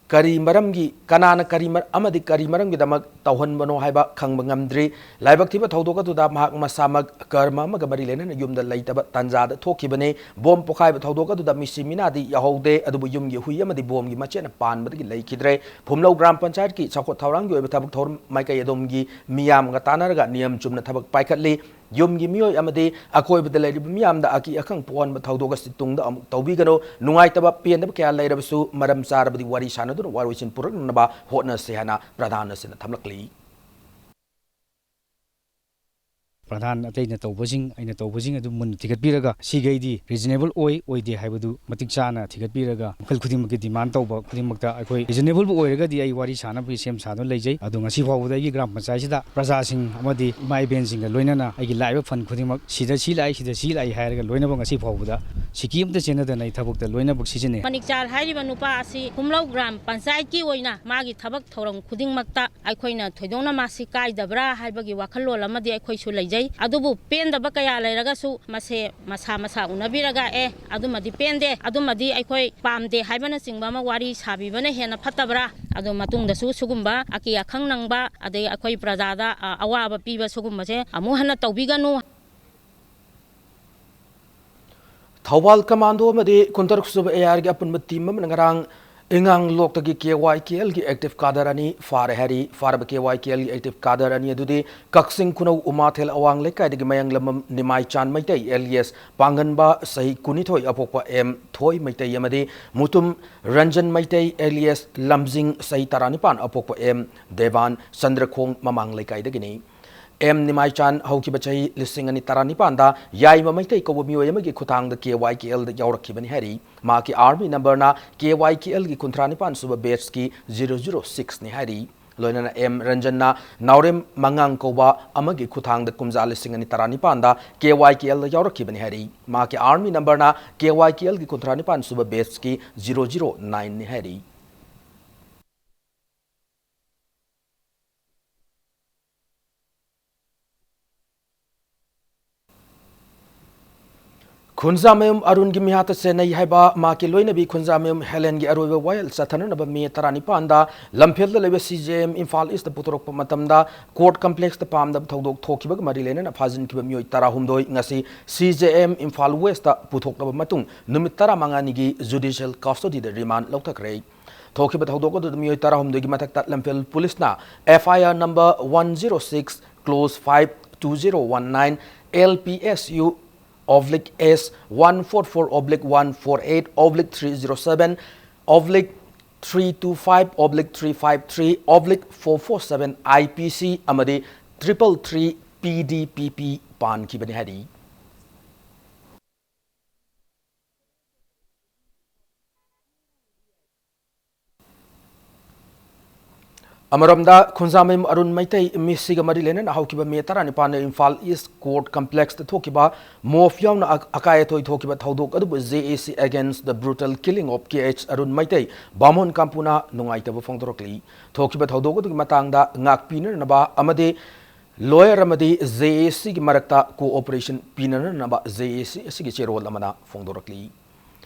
ꯀꯔꯤ ꯃꯔꯝꯒꯤ, ꯀꯅꯥꯅ ꯀꯔꯤ ꯃꯔ-, ꯑꯃꯗꯤ ꯀꯔꯤ ꯃꯔꯝꯒꯤꯗꯃꯛ ꯇꯧꯍꯟꯕꯅꯣ ꯍꯥꯏꯕ ꯈꯪꯕ ꯉꯝꯗ꯭ꯔꯤ꯫ ꯂꯥꯏꯕꯛ ꯊꯤꯕ ꯊꯧꯗꯣꯛ ꯑꯗꯨꯗ ꯃꯍꯥꯛ ꯃꯁꯥꯃꯛ ꯀꯔꯃ ꯑꯃꯒ ꯃꯔꯤ ꯂꯩꯅꯅ ꯌꯨꯝꯗ ꯂꯩꯇꯕ ꯇꯥꯟꯖꯥꯗ ꯊꯣꯛꯈꯤꯕꯅꯤ꯫ ꯕꯣꯝ ꯄꯣꯈꯥꯏꯕ ꯊꯧꯗꯣꯛ ꯑꯗꯨꯗ ꯃꯤꯁꯤ ꯃꯤꯅꯥꯗꯤ ꯌꯥꯎꯍꯧꯗꯦ, ꯑꯗꯨꯕꯨ ꯌꯨꯝꯒꯤ ꯍꯨꯏ ꯑꯃꯗꯤ ꯕꯣꯝꯒꯤ ꯃꯆꯦꯠꯅ ꯄꯥꯟꯕꯗꯒꯤ ꯂꯩꯈꯤꯗ꯭ꯔꯦ꯫ ꯐꯨꯝꯂꯧ ꯒ꯭ꯔꯥꯝ ꯄꯟꯆꯥꯌꯠꯀꯤ ꯆꯥꯎꯈꯠ ꯊꯧꯔꯥꯡꯒꯤ ꯑꯣꯏꯕ ꯊꯕꯛ ꯊꯧꯔꯝ ꯃꯥꯏꯀꯩ ꯑꯗꯣꯝꯒꯤ ꯃꯤꯌꯥꯝꯒ ꯇꯥꯟꯅꯔꯒ ꯅꯤꯌꯝ ꯆꯨꯝꯅ ꯊꯕꯛ ꯄꯥꯏꯈꯠꯂꯤ꯫ ꯌꯨꯝꯒꯤ ꯃꯤꯑꯣꯏ ꯑꯃꯗꯤ ꯑꯀꯣꯏꯕꯗ ꯂꯩꯔꯤꯕ ꯃꯤꯌꯥꯝꯗ ꯑꯀꯤ ꯑꯈꯪ ꯄꯣꯛꯍꯟꯕ ꯊꯧꯗꯣꯛ ꯑꯁꯤ ꯇꯨꯡꯗ ꯑꯃꯨꯛ ꯇꯧꯕꯤꯒꯅꯨ꯫ ꯅꯨꯡꯉꯥꯏꯇꯕ ꯄꯦꯟꯗꯕ ꯀꯌꯥ ꯂꯩꯔꯕꯁꯨ ꯃꯔꯝ ꯆꯥꯔꯕꯗꯤ ꯋꯥꯔꯤ ꯁꯥꯟꯅꯗꯨꯅ ꯋꯥꯔꯣꯏꯁꯤꯟ ꯄꯨꯔꯛꯅꯅꯕ ꯍꯣꯠꯅꯁꯤ ꯍꯥꯏꯅ ꯄ꯭ꯔꯙꯥꯟ ꯑꯁꯤꯅ ꯊꯝꯂꯛꯂꯤ꯫ ꯄ꯭ꯔꯙꯥꯟ ꯑꯇꯩꯅ ꯇꯧꯕꯁꯤꯡ, ꯑꯩꯅ ꯇꯧꯕꯁꯤꯡ ꯑꯗꯨ ꯃꯨꯟꯅ ꯊꯤꯒꯠꯄꯤꯔꯒ, ꯁꯤꯈꯩꯗꯤ reasonable ꯑꯣꯏ, ꯑꯣꯏꯗꯦ ꯍꯥꯏꯕꯗꯨ ꯃꯇꯤꯛ ꯆꯥꯅ ꯊꯤꯒꯠꯄꯤꯔꯒ, ꯃꯈꯜ ꯈꯨꯗꯤꯡꯃꯛꯀꯤ demand ꯇꯧꯕ ꯈꯨꯗꯤꯡꯃꯛꯇ ꯑꯩꯈꯣꯏ reasonableꯕꯨ ꯑꯣꯏꯔꯒꯗꯤ ꯑꯩ ꯋꯥꯔꯤ ꯁꯥꯅꯕꯒꯤ ꯁꯦꯝ ꯁꯥꯗꯨꯅ ꯂꯩꯖꯩ꯫ ꯑꯗꯣ ꯉꯁꯤ ꯐꯥꯎꯕꯗ ꯑꯩꯒꯤ ꯒ꯭ꯔꯥꯝ ꯄꯟꯆꯥꯌꯠꯁꯤꯗ ꯄ꯭ꯔꯖꯥꯁꯤꯡ ꯑꯃꯗꯤ ꯏꯃꯥ ꯏꯕꯦꯟꯁꯤꯡꯒ ꯂꯣꯏꯅꯅ ꯑꯩꯒꯤ ꯂꯥꯛꯏꯕ fund ꯈꯨꯗꯤꯡꯃꯛ ꯁꯤꯗ ꯁꯤ ꯂꯥꯛꯏ, ꯁꯤꯗ ꯁꯤ ꯂꯥꯛꯏ ꯍꯥꯏꯔꯒ ꯂꯣꯏꯅꯃꯛ ꯉꯁꯤ ꯐꯥꯎꯕꯗ ꯁꯤꯀꯤ ꯑꯃꯠꯇ ꯆꯦꯟꯅꯗꯅ ꯑꯩ ꯊꯕꯛꯇ ꯂꯣꯏꯅꯃꯛ ꯁꯤꯖꯤꯟꯅꯩ꯫ ꯃꯅꯤꯛꯆꯥꯜ ꯍꯥꯏꯔꯤꯕ ꯅꯨꯄꯥ ꯑꯁꯤ ꯈꯨꯝꯂꯧ ꯒ꯭ꯔꯥꯝ ꯄꯟꯆꯥꯌꯠꯀꯤ ꯑꯣꯏꯅ ꯃꯥꯒꯤ ꯊꯕꯛ ꯊꯧꯔꯝ ꯈꯨꯗꯤꯡꯃꯛꯇ ꯑꯩꯈꯣꯏꯅ ꯊꯣꯏꯗꯣꯛꯅ ꯃꯥꯁꯤ ꯀꯥꯏꯗꯕ꯭ꯔꯥ ꯍꯥꯏꯕꯒꯤ ꯋꯥꯈꯜꯂꯣꯟ ꯑꯃꯗꯤ ꯑꯩꯈꯣꯏꯁꯨ ꯂꯩꯖꯩ꯫ ꯑꯗꯨꯕꯨ ꯄꯦꯟꯗꯕ ꯀꯌꯥ ꯂꯩꯔꯒꯁꯨ ꯃꯁꯦ ꯃꯁꯥ ꯃꯁꯥ ꯎꯅꯕꯤꯔꯒ, "ꯑꯦ, ꯑꯗꯨꯃꯗꯤ ꯄꯦꯟꯗꯦ, ꯑꯗꯨꯃꯗꯤ ꯑꯩꯈꯣꯏ ꯄꯥꯝꯗꯦ" ꯍꯥꯏꯕꯅꯆꯤꯡꯕ ꯑꯃ ꯋꯥꯔꯤ ꯁꯥꯕꯤꯕꯅ ꯍꯦꯟꯅ ꯐꯠꯇꯕ꯭ꯔꯥ? ꯑꯗꯨ ꯃꯇꯨꯡꯗꯁꯨ ꯁꯤꯒꯨꯝꯕ ꯑꯀꯤ ꯑꯈꯪ ꯅꯪꯕ, ꯑꯗꯩ ꯑꯩꯈꯣꯏ ꯄ꯭ꯔꯖꯥꯗ, ꯑ, ꯑꯋꯥꯕ ꯄꯤꯕ ꯁꯤꯒꯨꯝꯕꯁꯦ ꯑꯃꯨꯛ ꯍꯟꯅ ꯇꯧꯕꯤꯒꯅꯨ꯫ ꯊꯧꯕꯥꯜ ꯀꯃꯥꯟꯗꯣ ꯑꯃꯗꯤ ꯀꯨꯟꯇꯔꯨꯛ ꯁꯨꯕ ꯑꯦ ꯑꯥꯔꯒꯤ ꯑꯄꯨꯟꯕ team ꯑꯃꯅ ꯉꯔꯥꯡ ꯏꯉꯥꯡꯂꯣꯛꯇꯒꯤ ꯀꯦ ꯋꯥꯏ ꯀꯦ ꯑꯦꯜꯒꯤ active cadre ꯑꯅꯤ ꯐꯥꯔꯦ ꯍꯥꯏꯔꯤ꯫ ꯐꯥꯔꯕ ꯀꯦ ꯋꯥꯏ ꯀꯦ ꯑꯦꯜꯒꯤ active cadre ꯑꯅꯤ ꯑꯗꯨꯗꯤ ꯀꯛꯆꯤꯡ ꯈꯨꯅꯧ ꯎꯃꯥꯊꯦꯜ ꯑꯋꯥꯡ ꯂꯩꯀꯥꯏꯗꯒꯤ ꯃꯌꯥꯡꯂꯝꯕꯝ ꯅꯤꯃꯥꯏꯆꯥꯟ ꯃꯩꯇꯩ alias ꯄꯥꯡꯒꯟꯕ ꯆꯍꯤ ꯀꯨꯟꯅꯤꯊꯣꯏ ꯑꯄꯣꯛꯄ ꯑꯦꯝ ꯊꯣꯏ ꯃꯩꯇꯩ ꯑꯃꯗꯤ ꯃꯨꯇꯨꯝ ꯔꯟꯖꯟ ꯃꯩꯇꯩ alias ꯂꯝꯖꯤꯡ ꯆꯍꯤ ꯇꯔꯥꯅꯤꯄꯥꯟ ꯑꯄꯣꯛꯄ ꯑꯦꯝ ꯗꯦꯕꯥꯟ ꯆꯟꯗ꯭ꯔꯈꯣꯡ ꯃꯃꯥꯡ ꯂꯩꯀꯥꯏꯗꯒꯤꯅꯤ꯫ ꯑꯦꯝ ꯅꯤꯃꯥꯏꯆꯥꯟ ꯍꯧꯈꯤꯕ ꯆꯍꯤ ꯂꯤꯁꯤꯡ ꯑꯅꯤ ꯇꯔꯥꯅꯤꯄꯥꯟꯗ ꯌꯥꯏꯃ ꯃꯩꯇꯩ ꯀꯧꯕ ꯃꯤꯑꯣꯏ ꯑꯃꯒꯤ ꯈꯨꯠꯊꯥꯡꯗ ꯀꯦ ꯋꯥꯏ ꯀꯦ ꯑꯦꯜꯗ ꯌꯥꯎꯔꯛꯈꯤꯕꯅꯤ ꯍꯥꯏꯔꯤ꯫ ꯃꯍꯥꯛꯀꯤ army numberꯅ ꯀꯦ ꯋꯥꯏ ꯀꯦ ꯑꯦꯜꯒꯤ ꯀꯨꯟꯊ꯭ꯔꯥ ꯅꯤꯄꯥꯟ ꯁꯨꯕ batchꯀꯤ zero zero sixꯅꯤ ꯍꯥꯏꯔꯤ꯫ ꯂꯣꯏꯅꯅ ꯑꯦꯝ ꯔꯟꯖꯟꯅ ꯅꯥꯎꯔꯦꯝ ꯃꯉꯥꯡ ꯀꯧꯕ ꯑꯃꯒꯤ ꯈꯨꯠꯊꯥꯡꯗ ꯀꯨꯝꯖꯥ ꯂꯤꯁꯤꯡ ꯑꯅꯤ ꯇꯔꯥꯅꯤꯄꯥꯟꯗ ꯀꯦ ꯋꯥꯏ ꯀꯦ ꯑꯦꯜꯗ ꯌꯥꯎꯔꯛꯈꯤꯕꯅꯤ ꯍꯥꯏꯔꯤ꯫ ꯃꯍꯥꯛꯀꯤ army numberꯅ ꯀꯦ ꯋꯥꯏ ꯀꯦ ꯑꯦꯜꯒꯤ ꯀꯨꯟꯊ꯭ꯔꯥ ꯅꯤꯄꯥꯟ ꯁꯨꯕ batchꯀꯤ zero zero nineꯅꯤ ꯍꯥꯏꯔꯤ꯫ ꯈꯨꯟꯖꯥꯃꯌꯨꯝ ꯑꯔꯨꯟꯒꯤ ꯃꯤꯍꯥꯠꯇ ꯆꯦꯟꯅꯩ ꯍꯥꯏꯕ ꯃꯍꯥꯛꯀꯤ ꯂꯣꯏꯅꯕꯤ ꯈꯨꯟꯖꯥꯃꯌꯨꯝ ꯍꯦꯂꯦꯟꯒꯤ ꯑꯔꯣꯏꯕ ꯋꯥꯌꯦꯜ ꯆꯠꯊꯅꯅꯕ ꯃꯦ ꯇꯔꯥꯅꯤꯄꯥꯟꯗ ꯂꯝꯐꯦꯜꯗ ꯂꯩꯕ ꯁꯤ ꯖꯦ ꯑꯦꯝ ꯏꯝꯐꯥꯜ ꯏꯁꯇ ꯄꯨꯊꯣꯔꯛꯄ ꯃꯇꯝꯗ court complexꯇ ꯄꯥꯝꯗꯕ ꯊꯧꯗꯣꯛ ꯊꯣꯛꯈꯤꯕꯒ ꯃꯔꯤ ꯂꯩꯅꯅ ꯐꯥꯖꯤꯟꯈꯤꯕ ꯃꯤꯑꯣꯏ ꯇꯔꯥꯍꯨꯝꯗꯣꯏ ꯉꯁꯤ ꯁꯤ ꯖꯦ ꯑꯦꯝ ꯏꯝꯐꯥꯜ ꯋꯦꯁꯇ ꯄꯨꯊꯣꯛꯂꯕ ꯃꯇꯨꯡ ꯅꯨꯃꯤꯠ ꯇꯔꯥꯃꯉꯥꯅꯤꯒꯤ judicial custodyꯗ remand ꯂꯧꯊꯈ꯭ꯔꯦ꯫ ꯊꯣꯛꯈꯤꯕ ꯊꯧꯗꯣꯛ ꯑꯗꯨꯗ ꯃꯤꯑꯣꯏ ꯇꯔꯥꯍꯨꯝꯗꯣꯏꯒꯤ ꯃꯊꯛꯇ ꯂꯝꯐꯦꯜ ꯄꯨꯂꯤꯁꯅ F I R number one zero six clause five two zero one nine L P S U oblique S one four four oblique one four eight oblique three zero seven oblique three two five oblique three five three oblique four four seven I P C ꯑꯃꯗꯤ triple three ꯄꯤ ꯗꯤ ꯄꯤ ꯄꯤ ꯄꯥꯟꯈꯤꯕꯅꯤ ꯍꯥꯏꯔꯤ꯫ ꯑꯃꯔꯣꯝꯗ, ꯈꯨꯟꯖꯥꯃꯌꯨꯝ ꯑꯔꯨꯟ ꯃꯩꯇꯩ ꯃꯤꯁꯤꯒ ꯃꯔꯤ ꯂꯩꯅꯅ ꯍꯧꯈꯤꯕ ꯃꯦ ꯇꯔꯥꯅꯤꯄꯥꯟꯗ ꯏꯝꯐꯥꯜ ꯏꯁ court ꯀꯝꯄ꯭ꯂꯦꯛꯁꯇ ꯊꯣꯛꯈꯤꯕ ꯃꯣꯞ ꯌꯥꯎꯅ ꯑ-, ꯑꯀꯥꯏ ꯑꯇꯣꯏ ꯊꯣꯛꯈꯤꯕ ꯊꯧꯗꯣꯛ ꯑꯗꯨꯕꯨ J A C Against the Brutal Killing of K H Arun Maitai ꯕꯥꯃꯣꯟ ꯀꯥꯝꯄꯨꯅ ꯅꯨꯡꯉꯥꯏꯇꯕ ꯐꯣꯡꯗꯣꯔꯛꯂꯤ꯫ ꯊꯣꯛꯈꯤꯕ ꯊꯧꯗꯣꯛ ꯑꯗꯨꯒꯤ ꯃꯇꯥꯡꯗ ꯉꯥꯛꯄꯤꯅꯅꯕ ꯑꯃꯗꯤ lawyer ꯑꯃꯗꯤ J A Cꯒꯤ ꯃꯔꯛꯇ cooperation ꯄꯤꯅꯅꯕ J A C ꯑꯁꯤꯒꯤ ꯆꯦꯔꯣꯜ ꯑꯃꯅ ꯐꯣꯡꯗꯣꯔꯛꯂꯤ꯫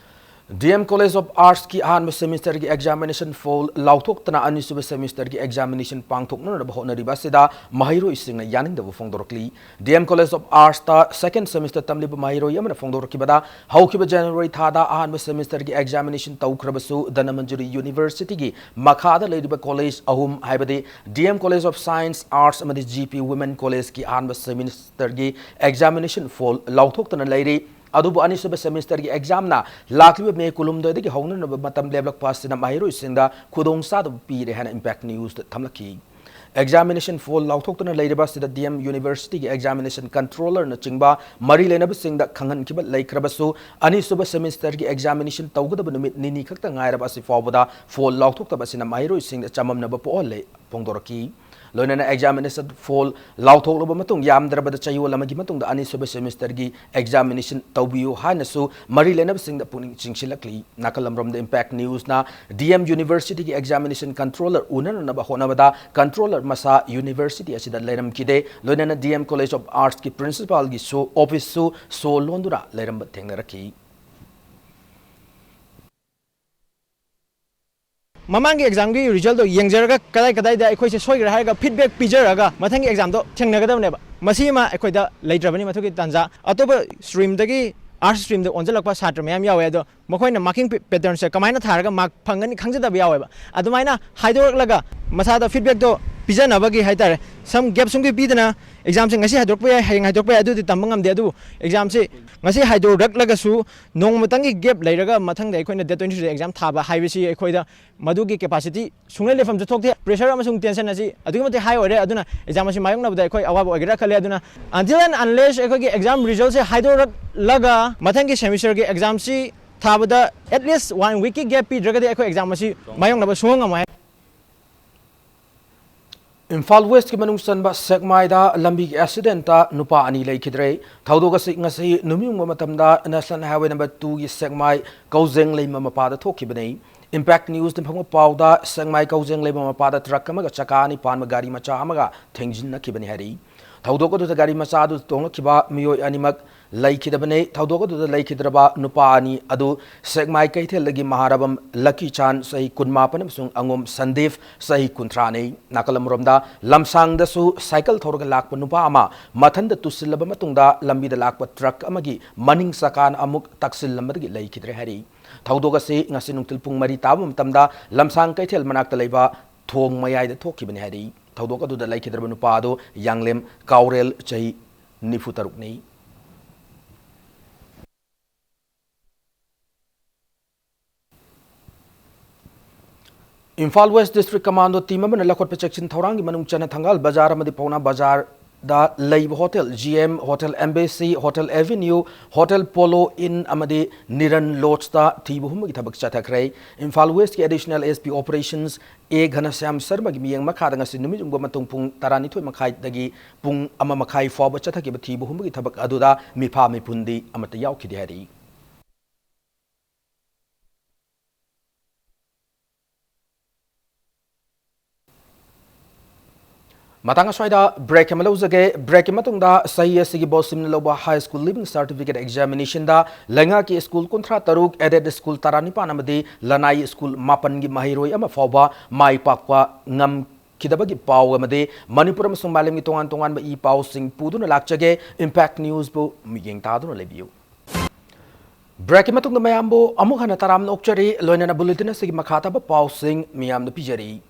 D M College of Artsꯀꯤ ꯑꯍꯥꯟꯕ semesterꯒꯤ examination fall ꯂꯥꯎꯊꯣꯛꯇꯅ ꯑꯅꯤꯁꯨꯕ semesterꯒꯤ examination ꯄꯥꯡꯊꯣꯛꯅꯅꯕ ꯍꯣꯠꯅꯔꯤꯕ ꯑꯁꯤꯗ ꯃꯍꯩꯔꯣꯏꯁꯤꯡꯅ ꯌꯥꯅꯤꯡꯗꯕ ꯐꯣꯡꯗꯣꯔꯛꯂꯤ꯫ D M College of Artsꯇ second semester ꯇꯝꯂꯤꯕ ꯃꯍꯩꯔꯣꯏ ꯑꯃꯅ ꯐꯣꯡꯗꯣꯔꯛꯈꯤꯕꯗ, ꯍꯧꯈꯤꯕ January ꯊꯥꯗ ꯑꯍꯥꯟꯕ semesterꯒꯤ examination ꯇꯧꯈ꯭ꯔꯕꯁꯨ, ꯙꯅꯃꯟꯖꯨꯔꯤ Universityꯒꯤ ꯃꯈꯥꯗ ꯂꯩꯔꯤꯕ college ꯑꯍꯨꯝ, ꯍꯥꯏꯕꯗꯤ D M College of Science, Arts ꯑꯃꯗꯤ G P Women Collegeꯀꯤ ꯑꯍꯥꯟꯕ semesterꯒꯤ examination fall ꯂꯥꯎꯊꯣꯛꯇꯅ ꯂꯩꯔꯤ꯫ ꯑꯗꯨꯕꯨ ꯑꯅꯤꯁꯨꯕ semesterꯒꯤ examꯅ ꯂꯥꯛꯂꯤꯕ ꯃꯦ ꯀꯨꯟꯍꯨꯝꯗꯣꯏꯗꯒꯤ ꯍꯧꯅꯅꯕ ꯃꯇꯝ ꯂꯦꯞꯂꯛꯄ ꯑꯁꯤꯅ ꯃꯍꯩꯔꯣꯏꯁꯤꯡꯗ ꯈꯨꯗꯣꯡꯆꯥꯗꯕ ꯄꯤꯔꯦ ꯍꯥꯏꯅ Impact Newsꯇ ꯊꯝꯂꯛꯈꯤ꯫ Examination fall ꯂꯥꯎꯊꯣꯛꯇꯨꯅ ꯂꯩꯔꯤꯕ ꯑꯁꯤꯗ D M Universityꯒꯤ examination controllerꯅꯆꯤꯡꯕ ꯃꯔꯤ ꯂꯩꯅꯕꯁꯤꯡꯗ ꯈꯪꯍꯟꯈꯤꯕ ꯂꯩꯈ꯭ꯔꯕꯁꯨ, ꯑꯅꯤꯁꯨꯕ semesterꯒꯤ examination ꯇꯧꯒꯗꯕ ꯅꯨꯃꯤꯠ ꯅꯤꯅꯤ ꯈꯛꯇ ꯉꯥꯏꯔꯕ ꯑꯁꯤ ꯐꯥꯎꯕꯗ fall ꯂꯥꯎꯊꯣꯛꯇꯕ ꯑꯁꯤꯅ ꯃꯍꯩꯔꯣꯏꯁꯤꯡꯗ ꯆꯃꯝꯅꯕ ꯄꯣꯛꯍꯜꯂꯦ ꯐꯣꯡꯗꯣꯔꯛꯈꯤ꯫ ꯂꯣꯏꯅꯅ examination fall ꯂꯥꯎꯊꯣꯛꯂꯕ ꯃꯇꯨꯡ, ꯌꯥꯝꯗ꯭ꯔꯕꯗ ꯆꯌꯣꯜ ꯑꯃꯒꯤ ꯃꯇꯨꯡꯗ ꯑꯅꯤꯁꯨꯕ semesterꯒꯤ examination ꯇꯧꯕꯤꯌꯨ ꯍꯥꯏꯅꯁꯨ ꯃꯔꯤ ꯂꯩꯅꯕꯁꯤꯡꯗ ꯄꯨꯛꯅꯤꯡ ꯆꯤꯡꯁꯤꯜꯂꯛꯂꯤ꯫ ꯅꯥꯀꯜ ꯑꯃꯔꯣꯝꯗ Impact Newsꯅ D M Universityꯒꯤ examination controller ꯎꯅꯅꯕ ꯍꯣꯠꯅꯕꯗ controller ꯃꯁꯥ university ꯑꯁꯤꯗ ꯂꯩꯔꯝꯈꯤꯗꯦ꯫ ꯂꯣꯏꯅꯅ D M College of Artsꯀꯤ principalꯒꯤꯁꯨ officeꯁꯨ ꯁꯣ ꯂꯣꯟꯗꯨꯅ ꯂꯩꯔꯝꯕ ꯊꯦꯡꯅꯔꯛꯈꯤ꯫ ꯃꯃꯥꯡꯒꯤ examꯒꯤ resultꯗꯣ ꯌꯦꯡꯖꯔꯒ ꯀꯗꯥꯏ ꯀꯗꯥꯏꯗ ꯑꯩꯈꯣꯏꯁꯦ ꯁꯣꯏꯈ꯭ꯔꯦ ꯍꯥꯏꯔꯒ feedback ꯄꯤꯖꯔꯒ ꯃꯊꯪꯒꯤ examꯗꯣ ꯊꯦꯡꯅꯒꯗꯕꯅꯦꯕ꯫ ꯃꯁꯤ ꯑꯃ ꯑꯩꯈꯣꯏꯗ ꯂꯩꯇ꯭ꯔꯕꯅꯤ ꯃꯗꯨꯒꯤ ꯇꯥꯟꯖꯥ꯫ ꯑꯇꯣꯞꯄ streamꯗꯒꯤ arts streamꯗ ꯑꯣꯟꯁꯤꯜꯂꯛꯄ ꯁꯥꯇ꯭ꯔ ꯃꯌꯥꯝ ꯌꯥꯎꯋꯦ꯫ ꯑꯗꯣ ꯃꯈꯣꯏꯅ marking pa-, patternꯁꯦ ꯀꯃꯥꯏꯅ ꯊꯥꯔꯒ mark ꯐꯪꯒꯅꯤ ꯈꯪꯖꯗꯕ ꯌꯥꯎꯋꯦꯕ꯫ ꯑꯗꯨꯃꯥꯏꯅ ꯍꯥꯏꯗꯣꯔꯛꯂꯒ ꯃꯁꯥꯗ feedbackꯗꯣ ꯄꯤꯖꯅꯕꯒꯤ ꯍꯥꯏꯇꯥꯔꯦ, ꯁꯝ ꯒꯦꯞ ꯁꯨꯝꯒꯤ ꯄꯤꯗꯅ ꯑꯦꯛꯖꯥꯝꯁꯦ ꯉꯁꯤ ꯍꯥꯏꯗꯣꯔꯛꯄ ꯌꯥꯏ, ꯍꯌꯦꯡ ꯍꯥꯏꯗꯣꯔꯛꯄ ꯌꯥꯏ, ꯑꯗꯨꯗꯤ ꯇꯝꯕ ꯉꯝꯗꯦ꯫ ꯑꯗꯨꯕꯨ ꯑꯦꯛꯖꯥꯝꯁꯦ ꯉꯁꯤ ꯍꯥꯏꯗꯣꯔꯛꯂꯒꯁꯨ ꯅꯣꯡꯃꯇꯪꯒꯤ ꯒꯦꯞ ꯂꯩꯔꯒ ꯃꯊꯪꯗ ꯑꯩꯈꯣꯏꯅ ꯗꯦꯠ ꯇ꯭ꯋꯦꯟꯇꯤ ꯊ꯭ꯔꯤꯗ ꯑꯦꯛꯖꯥꯝ ꯊꯥꯕ ꯍꯥꯏꯕꯁꯤ ꯑꯩꯈꯣꯏꯗ ꯃꯗꯨꯒꯤ ꯀꯦꯄꯥꯁꯤꯇꯤ ꯁꯨꯡꯂꯩ ꯂꯩꯐꯝꯁꯨ ꯊꯣꯛꯇꯦ꯫ ꯄ꯭ꯔꯦꯁꯔ ꯑꯃꯁꯨꯡ ꯇꯦꯟꯁꯟ ꯑꯁꯤ ꯑꯗꯨꯛꯀꯤ ꯃꯇꯤꯛ ꯍꯥꯏ ꯑꯣꯏꯔꯦ꯫ ꯑꯗꯨꯅ ꯑꯦꯛꯖꯥꯝ ꯑꯁꯤ ꯃꯥꯌꯣꯛꯅꯕꯗ ꯑꯩꯈꯣꯏ ꯑꯋꯥꯕ ꯑꯣꯏꯒꯗ꯭ꯔꯥ ꯈꯜꯂꯦ꯫ ꯑꯗꯨꯅ until and unless ꯑꯩꯈꯣꯏꯒꯤ ꯑꯦꯛꯖꯥꯝ ꯔꯤꯖꯜꯁꯦ ꯍꯥꯏꯗꯣꯔꯛꯂꯒ ꯃꯊꯪꯒꯤ ꯁꯦꯃꯤꯁꯇꯔꯒꯤ ꯑꯦꯛꯖꯥꯝꯁꯤ ꯊꯥꯕꯗ at least one weekꯀꯤ ꯒꯦꯞ ꯄꯤꯗ꯭ꯔꯒꯗꯤ ꯑꯩꯈꯣꯏ ꯑꯦꯛꯖꯥꯝ ꯑꯁꯤ ꯃꯥꯌꯣꯛꯅꯕ ꯁꯨꯡꯉꯝ ꯉꯝꯃꯣꯏ ꯍꯥꯏ꯫ ꯏꯝꯐꯥꯜ ꯋꯦꯁꯀꯤ ꯃꯅꯨꯡ ꯆꯟꯕ ꯁꯦꯛꯃꯥꯏꯗ ꯂꯝꯕꯤꯒꯤ ꯑꯦꯛꯁꯤꯗꯦꯟꯇ ꯅꯨꯄꯥ ꯑꯅꯤ ꯂꯩꯈꯤꯗ꯭ꯔꯦ꯫ ꯊꯧꯗꯣꯛ ꯑꯁꯤ ꯉꯁꯤ ꯅꯨꯃꯤꯠ ꯌꯨꯡꯕ ꯃꯇꯝꯗ ꯅꯦꯁꯅꯦꯜ ꯍꯥꯏꯋꯦ ꯅꯝꯕꯔ ꯇꯨꯒꯤ ꯁꯦꯛꯃꯥꯏ ꯀꯧꯖꯦꯡ ꯂꯩꯃ ꯃꯄꯥꯗ ꯊꯣꯛꯈꯤꯕꯅꯤ꯫ ꯏꯝꯄꯦꯛ ꯅ꯭ꯌꯨꯁꯅ ꯐꯪꯕ ꯄꯥꯎꯗ ꯁꯦꯛꯃꯥꯏ ꯀꯧꯖꯦꯡ ꯂꯩꯃ ꯃꯄꯥꯗ ꯇ꯭ꯔꯛ ꯑꯃꯒ ꯆꯀꯥ ꯑꯅꯤ ꯄꯥꯟꯕ ꯒꯥꯔꯤ ꯃꯆꯥ ꯑꯃꯒ ꯊꯦꯡꯖꯤꯟꯅꯈꯤꯕꯅꯤ ꯍꯥꯏꯔꯤ꯫ ꯊꯧꯗꯣꯛ ꯑꯗꯨꯗ ꯒꯥꯔꯤ ꯃꯆꯥ ꯑꯗꯨ ꯇꯣꯡꯂꯛꯈꯤꯕ ꯃꯤꯑꯣꯏ ꯑꯅꯤꯃꯛ ꯂꯩꯈꯤꯗꯕꯅꯤ꯫ ꯊꯧꯗꯣꯛ ꯑꯗꯨꯗ ꯂꯩꯈꯤꯗ꯭ꯔꯕ ꯅꯨꯄꯥ ꯑꯅꯤ ꯑꯗꯨ ꯁꯦꯛꯃꯥꯏ ꯀꯩꯊꯦꯜꯗꯒꯤ ꯃꯍꯥꯔꯥꯕꯝ ꯂꯀꯤ ꯆꯥꯟ ꯆꯍꯤ ꯀꯨꯟꯃꯥꯄꯟ ꯑꯃꯁꯨꯡ ꯑꯉꯣꯝ ꯁꯟꯗꯤꯞ ꯆꯍꯤ ꯀꯨꯟꯊ꯭ꯔꯥꯅꯤ꯫ ꯅꯥꯀꯜ ꯑꯃꯔꯣꯝꯗ ꯂꯝꯁꯥꯡꯗꯁꯨ ꯁꯥꯏꯀꯜ ꯊꯧꯔꯒ ꯂꯥꯛꯄ ꯅꯨꯄꯥ ꯑꯃ ꯃꯊꯟꯗ ꯇꯨꯁꯤꯜꯂꯕ ꯃꯇꯨꯡꯗ ꯂꯝꯕꯤꯗ ꯂꯥꯛꯄ ꯇ꯭ꯔꯛ ꯑꯃꯒꯤ ꯃꯅꯤꯡ ꯆꯀꯥꯅ ꯑꯃꯨꯛ ꯇꯛꯁꯤꯜꯂꯝꯕꯗꯒꯤ ꯂꯩꯈꯤꯗ꯭ꯔꯦ ꯍꯥꯏꯔꯤ꯫ ꯊꯧꯗꯣꯛ ꯑꯁꯤ ꯉꯁꯤ ꯅꯨꯡꯊꯤꯜ ꯄꯨꯡ ꯃꯔꯤ ꯇꯥꯕ ꯃꯇꯝꯗ ꯂꯝꯁꯥꯡ ꯀꯩꯊꯦꯜ ꯃꯅꯥꯛꯇ ꯂꯩꯕ ꯊꯣꯡ ꯃꯌꯥꯏꯗ ꯊꯣꯛꯈꯤꯕꯅꯤ ꯍꯥꯏꯔꯤ꯫ ꯊꯧꯗꯣꯛ ꯑꯗꯨꯗ ꯂꯩꯈꯤꯗ꯭ꯔꯕ ꯅꯨꯄꯥ ꯑꯗꯨ ꯌꯥꯡꯂꯦꯝ ꯀꯥꯎꯔꯦꯜ, ꯆꯍꯤ ꯅꯤꯐꯨ ꯇꯔꯨꯛꯅꯤ꯫ Imphal west district commando team ꯑꯃꯅ ꯂꯧꯈꯠꯄ ꯆꯦꯛꯁꯤꯟ ꯊꯧꯔꯥꯡꯒꯤ ꯃꯅꯨꯡ ꯆꯟꯅ ꯊꯪꯒꯥꯜ ꯕꯖꯥꯔ ꯑꯃꯗꯤ ꯄꯥꯎꯅꯥ ꯕꯖꯥꯔꯗ ꯂꯩꯕ hotel G M, hotel Embassy, hotel Avenue, hotel Polo Inn ꯑꯃꯗꯤ ꯅꯤꯔꯟ ꯂꯣꯗꯖꯇ ꯊꯤꯕ ꯍꯨꯝꯕꯒꯤ ꯊꯕꯛ ꯆꯠꯊꯈ꯭ꯔꯦ꯫ ꯏꯝꯐꯥꯜ ꯋꯦꯁꯀꯤ ꯑꯦꯗꯤꯁꯅꯦꯜ ꯑꯦꯁ ꯄꯤ ꯑꯣꯄꯔꯦꯁꯟꯁ ꯑꯦ ꯘꯅꯁ꯭ꯌꯥꯝ ꯁꯔꯃꯒꯤ ꯃꯤꯠꯌꯦꯡ ꯃꯈꯥꯗ ꯉꯁꯤ ꯅꯨꯃꯤꯠ ꯌꯨꯡꯕ ꯃꯇꯨꯡ ꯄꯨꯡ ꯇꯔꯥꯅꯤꯊꯣꯏ ꯃꯈꯥꯏꯗꯒꯤ ꯄꯨꯡ ꯑꯃ ꯃꯈꯥꯏ ꯐꯥꯎꯕ ꯆꯠꯊꯈꯤꯕ ꯊꯤꯕ ꯍꯨꯝꯕꯒꯤ ꯊꯕꯛ ꯑꯗꯨꯗ ꯃꯤꯐꯥ ꯃꯤꯄꯨꯟꯗꯤ ꯑꯃꯠꯇ ꯌꯥꯎꯈꯤꯗꯦ ꯍꯥꯏꯔꯤ꯫ ꯃꯇꯥꯡ ꯑꯁ꯭ꯋꯥꯏꯗ ꯕ꯭ꯔꯦꯛ ꯑꯃ ꯂꯧꯖꯒꯦ꯫ ꯕ꯭ꯔꯦꯛꯀꯤ ꯃꯇꯨꯡꯗ ꯆꯍꯤ ꯑꯁꯤꯒꯤ ꯕꯣꯁꯤꯝꯅ ꯂꯧꯕ ꯍꯥꯏ ꯁ꯭ꯀꯨꯜ ꯂꯤꯚꯤꯡ ꯁꯥꯔꯇꯤꯐꯤꯀꯦꯠ ꯑꯦꯛꯖꯥꯃꯤꯅꯦꯁꯟꯗ ꯂꯩꯉꯥꯛꯀꯤ ꯁ꯭ꯀꯨꯜ ꯀꯨꯟꯊ꯭ꯔꯥ ꯇꯔꯨꯛ, ꯑꯦꯗꯦꯗ ꯁ꯭ꯀꯨꯜ ꯇꯔꯥꯅꯤꯄꯥꯟ ꯑꯃꯗꯤ ꯂꯅꯥꯏ ꯁ꯭ꯀꯨꯜ ꯃꯥꯄꯟꯒꯤ ꯃꯍꯩꯔꯣꯏ ꯑꯃ ꯐꯥꯎꯕ ꯃꯥꯏ ꯄꯥꯛꯄ ꯉꯝꯈꯤꯗꯕꯒꯤ ꯄꯥꯎ ꯑꯃꯗꯤ ꯃꯅꯤꯄꯨꯔ ꯑꯃꯁꯨꯡ ꯃꯥꯂꯦꯝꯒꯤ ꯇꯣꯉꯥꯟ ꯇꯣꯉꯥꯟꯕ ꯏ ꯄꯥꯎꯁꯤꯡ ꯄꯨꯗꯨꯅ ꯂꯥꯛꯆꯒꯦ꯫ ꯏꯝꯄꯦꯛ ꯅ꯭ꯌꯨꯁꯄꯨ ꯃꯤꯠꯌꯦꯡ ꯇꯥꯗꯨꯅ ꯂꯩꯕꯤꯌꯨ꯫ ꯕ꯭ꯔꯦꯛꯀꯤ ꯃꯇꯨꯡꯗ ꯃꯌꯥꯝꯕꯨ ꯑꯃꯨꯛ ꯍꯟꯅ ꯇꯔꯥꯝꯅ ꯑꯣꯛꯆꯔꯤ꯫ ꯂꯣꯏꯅꯅ ꯕꯨꯂꯦꯇꯤꯟ ꯑꯁꯤꯒꯤ ꯃꯈꯥ ꯇꯥꯕ ꯄꯥꯎꯁꯤꯡ ꯃꯤꯌꯥꯝꯗ ꯄꯤꯖꯔꯤ꯫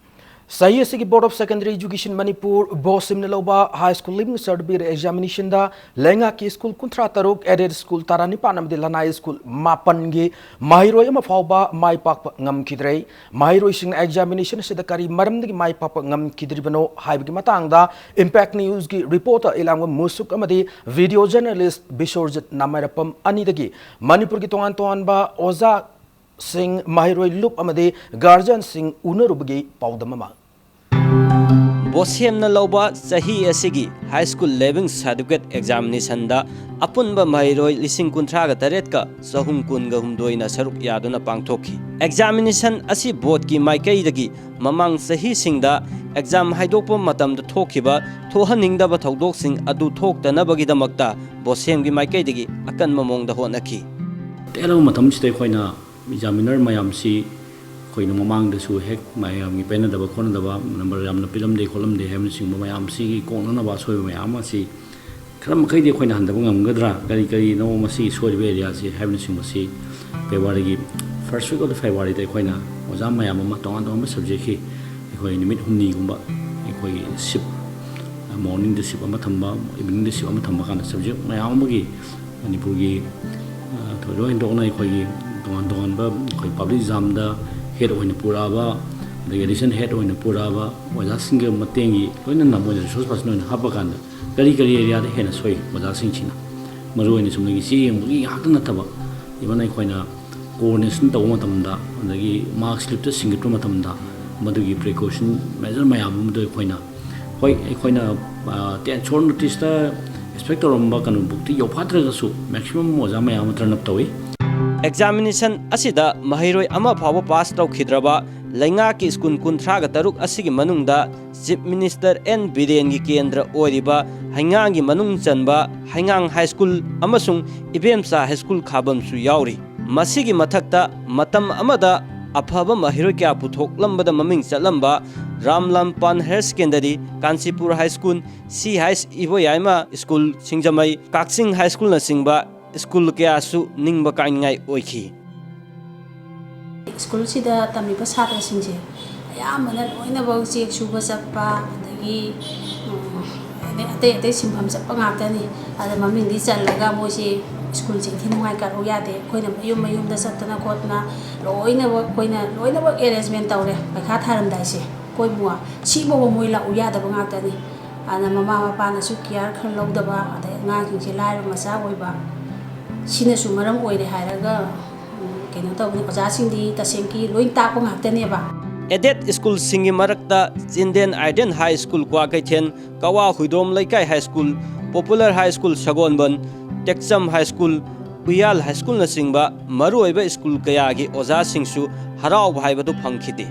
ꯆꯍꯤ ꯑꯁꯤꯒꯤ Board of Secondary Education Manipur, ꯕꯣꯁꯤꯝꯅ ꯂꯧꯕ High School Leaving Certificate Examination ꯗ ꯂꯩꯉꯥꯛꯀꯤ ꯁ꯭ꯀꯨꯜ ꯀꯨꯟꯊ꯭ꯔꯥ ꯇꯔꯨꯛ, aided ꯁ꯭ꯀꯨꯜ ꯇꯔꯥꯅꯤꯄꯥꯟ ꯑꯃꯗꯤ ꯂꯅꯥꯏ ꯁ꯭ꯀꯨꯜ ꯃꯥꯄꯟꯒꯤ ꯃꯍꯩꯔꯣꯏ ꯑꯃ ꯐꯥꯎꯕ ꯃꯥꯏ ꯄꯥꯛꯄ ꯉꯝꯈꯤꯗ꯭ꯔꯦ꯫ ꯃꯍꯩꯔꯣꯏꯁꯤꯡꯅ examination ꯑꯁꯤꯗ ꯀꯔꯤ ꯃꯔꯝꯗꯒꯤ ꯃꯥꯏ ꯄꯥꯛꯄ ꯉꯝꯈꯤꯗ꯭ꯔꯤꯕꯅꯣ ꯍꯥꯏꯕꯒꯤ ꯃꯇꯥꯡꯗ Impact News ꯀꯤ reporter ꯏꯂꯥꯡꯕꯝ ꯃꯨꯁꯨꯛ ꯑꯃꯗꯤ video journalist ꯕꯤꯁꯣꯔꯖꯤꯠ ꯅꯥꯃꯥꯏꯔꯥꯄꯝ ꯑꯅꯤꯗꯒꯤ ꯃꯅꯤꯄꯨꯔꯒꯤ ꯇꯣꯉꯥꯟ ꯇꯣꯉꯥꯟꯕ ꯑꯣꯖꯥ ꯁꯤꯡ, ꯃꯍꯩꯔꯣꯏ ꯂꯨꯞ ꯑꯃꯗꯤ guardian ꯁꯤꯡ ꯎꯅꯔꯨꯕꯒꯤ ꯄꯥꯎꯗꯝ ꯑꯃ꯫ ꯕꯣꯁꯦꯝꯅ ꯂꯧꯕ ꯆꯍꯤ ꯑꯁꯤꯒꯤ High School Leaving Certificate Examination ꯗ ꯑꯄꯨꯟꯕ ꯃꯍꯩꯔꯣꯏ ꯂꯤꯁꯤꯡ ꯀꯨꯟꯊ꯭ꯔꯥꯒ ꯇꯔꯦꯠꯀ ꯆꯍꯨꯝ ꯀꯨꯟꯒ ꯍꯨꯝꯗꯣꯏꯅ ꯁꯔꯨꯛ ꯌꯥꯗꯨꯅ ꯄꯥꯡꯊꯣꯛꯈꯤ꯫ Examination ꯑꯁꯤ board ꯀꯤ ꯃꯥꯏꯀꯩꯗꯒꯤ ꯃꯃꯥꯡ ꯆꯍꯤꯁꯤꯡꯗ exam ꯍꯥꯏꯗꯣꯛꯄ ꯃꯇꯝꯗ ꯊꯣꯛꯈꯤꯕ ꯊꯣꯛꯍꯟꯅꯤꯡꯗꯕ ꯊꯧꯗꯣꯛꯁꯤꯡ ꯑꯗꯨ ꯊꯣꯛꯇꯅꯕꯒꯤꯗꯃꯛꯇ ꯕꯣꯁꯦꯝꯒꯤ ꯃꯥꯏꯀꯩꯗꯒꯤ ꯑꯀꯟꯕ ꯃꯑꯣꯡꯗ ꯍꯣꯠꯅꯈꯤ꯫ ꯇꯦꯜꯂꯕ ꯃꯇꯝꯁꯤꯗ ꯑꯩꯈꯣꯏꯅ examiner ꯃꯌꯥꯝꯁꯤ ꯑꯩꯈꯣꯏꯅ ꯃꯃꯥꯡꯗꯁꯨ ꯍꯦꯛ ꯃꯌꯥꯝꯒꯤ ꯄꯦꯟꯅꯗꯕ ꯈꯣꯠꯅꯗꯕ number ꯌꯥꯝꯅ ꯄꯤꯔꯝꯗꯦ ꯈꯣꯠꯂꯝꯗꯦ ꯍꯥꯏꯕꯅꯆꯤꯡꯕ ꯃꯌꯥꯝꯁꯤꯒꯤ ꯀꯣꯛꯅꯅꯕ ꯑꯁꯣꯏꯕ ꯃꯌꯥꯝ ꯑꯁꯤ ꯈꯔ ꯃꯈꯩꯗꯤ ꯑꯩꯈꯣꯏꯅ ꯍꯟꯊꯕ ꯉꯝꯒꯗ꯭ꯔꯥ, ꯀꯔꯤ ꯀꯔꯤꯅꯣ ꯃꯁꯤꯒꯤ ꯁꯣꯏꯔꯤꯕ area ꯁꯤ ꯍꯥꯏꯕꯅꯆꯤꯡꯕꯁꯤ February ꯒꯤ first week of the February ꯗ ꯑꯩꯈꯣꯏꯅ ꯑꯣꯖꯥ ꯃꯌꯥꯝ ꯑꯃ ꯇꯣꯉꯥꯟ ꯇꯣꯉꯥꯟꯕ subject ꯀꯤ ꯑꯩꯈꯣꯏ ꯅꯨꯃꯤꯠ ꯍꯨꯝꯅꯤꯒꯨꯝꯕ ꯑꯩꯈꯣꯏꯒꯤ shift, morning ꯗ shift ꯑꯃ ꯊꯝꯕ, evening ꯗ shift ꯑꯃ ꯊꯝꯕ ꯀꯥꯟꯗ subject ꯃꯌꯥꯝ ꯑꯃꯒꯤ ꯃꯅꯤꯄꯨꯔꯒꯤ, ꯑ, ꯊꯣꯏꯗꯣꯛ ꯍꯦꯟꯗꯣꯛꯅ ꯑꯩꯈꯣꯏꯒꯤ ꯇꯣꯉꯥꯟ ꯇꯣꯉꯥꯟꯕ ꯑꯩꯈꯣꯏ public exam ꯗ head ꯑꯣꯏꯅ ꯄꯨꯔꯛꯑꯕ, ꯑꯗꯒꯤ additional head ꯑꯣꯏꯅ ꯄꯨꯔꯛꯑꯕ ꯑꯣꯖꯥꯁꯤꯡꯒꯤ ꯃꯇꯦꯡꯒꯤ ꯂꯣꯏꯅꯅ ꯃꯣꯏꯅ resource person ꯑꯣꯏꯅ ꯍꯥꯞꯄ ꯀꯥꯟꯗ ꯀꯔꯤ ꯀꯔꯤ area ꯗ ꯍꯦꯟꯅ ꯁꯣꯏ ꯑꯣꯖꯥꯁꯤꯡꯁꯤꯅ? ꯃꯔꯨꯑꯣꯏꯅ ꯆꯨꯝꯅꯒꯤ ꯆꯦ ꯌꯦꯡꯕꯒꯤ ꯉꯥꯛꯇ ꯅꯠꯇꯕ, even ꯑꯩꯈꯣꯏꯅ coordination ꯇꯧꯕ ꯃꯇꯝꯗ, ꯑꯗꯒꯤ mark slip ꯇ ꯁꯤꯟꯒꯠꯄ ꯃꯇꯝꯗ ꯃꯗꯨꯒꯤ precaution measure ꯃꯌꯥꯝ ꯑꯃꯗꯨ ꯑꯩꯈꯣꯏꯅ, ꯍꯣꯏ, ꯑꯩꯈꯣꯏꯅ, ꯑ, ten short notice ꯇ expect ꯇꯧꯔꯝꯕ ꯀꯩꯅꯣꯕꯨꯛꯇꯤ ꯌꯧꯐꯥꯠꯇ꯭ꯔꯒꯁꯨ maximum ꯑꯣꯖꯥ ꯃꯌꯥꯝ ꯑꯃ turn up ꯇꯧꯏ꯫ Examination ꯑꯁꯤꯗ ꯃꯍꯩꯔꯣꯏ ꯑꯃ ꯐꯥꯎꯕ pass ꯇꯧꯈꯤꯗ꯭ꯔꯕ ꯂꯩꯉꯥꯛꯀꯤ ꯁ꯭ꯀꯨꯜ ꯀꯨꯟꯊ꯭ꯔꯥꯒ ꯇꯔꯨꯛ ꯑꯁꯤꯒꯤ ꯃꯅꯨꯡꯗ Chief Minister ꯑꯦꯟ ꯕꯤꯔꯦꯟꯒꯤ ꯀꯦꯟꯗ꯭ꯔ ꯑꯣꯏꯔꯤꯕ ꯍꯩꯉꯥꯡꯒꯤ ꯃꯅꯨꯡ ꯆꯟꯕ ꯍꯩꯉꯥꯡ High School ꯑꯃꯁꯨꯡ ꯏꯕꯦꯝꯆꯥ High School ꯈꯥꯕꯝꯁꯨ ꯌꯥꯎꯔꯤ꯫ ꯃꯁꯤꯒꯤ ꯃꯊꯛꯇ ꯃꯇꯝ ꯑꯃꯗ ꯑꯐꯕ ꯃꯍꯩꯔꯣꯏ ꯀꯌꯥ ꯄꯨꯊꯣꯛꯂꯝꯕꯗ ꯃꯃꯤꯡ ꯆꯠꯂꯝꯕ ꯔꯥꯝꯂꯥꯝꯄꯥꯟ Higher Secondary, Kanchipur High School, C H ꯏꯕꯣꯌꯥꯏꯃ School ꯁꯤꯡꯖꯃꯩ, ꯀꯛꯆꯤꯡ High School ꯅꯆꯤꯡꯕ ꯁ꯭ꯀꯨꯜ ꯀꯌꯥꯁꯨ ꯅꯤꯡꯕ ꯀꯥꯏꯅꯤꯡꯉꯥꯏ ꯑꯣꯏꯈꯤ꯫ ꯁ꯭ꯀꯨꯜꯁꯤꯗ ꯇꯝꯃꯤꯕ ꯁꯥꯇ꯭ꯔꯁꯤꯡꯁꯦ ꯑꯌꯥꯝꯕꯅ ꯂꯣꯏꯅꯃꯛ ꯆꯦꯛ ꯁꯨꯕ ꯆꯠꯄ, ꯑꯗꯒꯤ, ꯎꯝ, ꯑꯗꯩ ꯑꯇꯩ ꯑꯇꯩ ꯁꯤꯟꯐꯝ ꯆꯠꯄ ꯉꯥꯛꯇꯅꯤ꯫ ꯑꯗ ꯃꯃꯤꯡꯗꯤ ꯆꯜꯂꯒ ꯃꯣꯏꯁꯦ ꯁ꯭ꯀꯨꯜꯁꯦ ꯏꯟꯊꯤ ꯅꯨꯡꯉꯥꯏ ꯀꯥꯔꯛꯎ ꯌꯥꯗꯦ꯫ ꯑꯩꯈꯣꯏꯅ ꯃꯌꯨꯝ ꯃꯌꯨꯝꯗ ꯆꯠꯇꯅ ꯈꯣꯠꯇꯅ ꯂꯣꯏꯅꯃꯛ, ꯑꯩꯈꯣꯏꯅ ꯂꯣꯏꯅꯃꯛ ꯑꯦꯔꯦꯟꯖꯃꯦꯟ ꯇꯧꯔꯦ꯫ ꯄꯩꯈꯥ ꯊꯥꯔꯝꯗꯥꯏꯁꯦ ꯀꯣꯏꯕꯨ ꯁꯤꯐꯥꯎꯕ ꯃꯣꯏ ꯂꯥꯛꯎ ꯌꯥꯗꯕ ꯉꯥꯛꯇꯅꯤ꯫ ꯑꯗꯨꯅ ꯃꯃꯥ ꯃꯄꯥꯅꯁꯨ ꯀꯤꯌꯥꯔ ꯈꯔ ꯂꯧꯗꯕ, ꯑꯗꯩ ꯑꯉꯥꯡꯁꯤꯡꯁꯦ ꯂꯥꯏꯔꯕ ꯃꯆꯥ ꯑꯣꯏꯕ, ꯁꯤꯅꯁꯨ ꯃꯔꯝ ꯑꯣꯏꯔꯦ ꯍꯥꯏꯔꯒ, ꯎꯝ, ꯀꯩꯅꯣ ꯇꯧꯕꯅꯤ꯫ ꯑꯣꯖꯥꯁꯤꯡꯗꯤ ꯇꯁꯦꯡꯒꯤ ꯂꯣꯏ ꯇꯥꯛꯄ ꯉꯥꯛꯇꯅꯦꯕ꯫ ꯑꯦꯗꯦꯗ ꯁ꯭ꯀꯨꯜꯁꯤꯡꯒꯤ ꯃꯔꯛꯇ ꯆꯤꯟꯗꯦꯟ ꯑꯥꯏꯗꯤꯌꯟ ꯍꯥꯏ ꯁ꯭ꯀꯨꯜ ꯀ꯭ꯋꯥꯀꯩꯊꯦꯜ, ꯀꯋꯥ Huidrom Leikai high school, popular high school Sagolband, Tekcham high school, Uyal high ꯁ꯭ꯀꯨꯜꯅꯆꯤꯡꯕ ꯃꯔꯨꯑꯣꯏꯕ ꯁ꯭ꯀꯨꯜ ꯀꯌꯥꯒꯤ ꯑꯣꯖꯥꯁꯤꯡꯁꯨ ꯍꯔꯥꯎꯕ ꯍꯥꯏꯕꯗꯨ ꯐꯪꯈꯤꯗꯦ꯫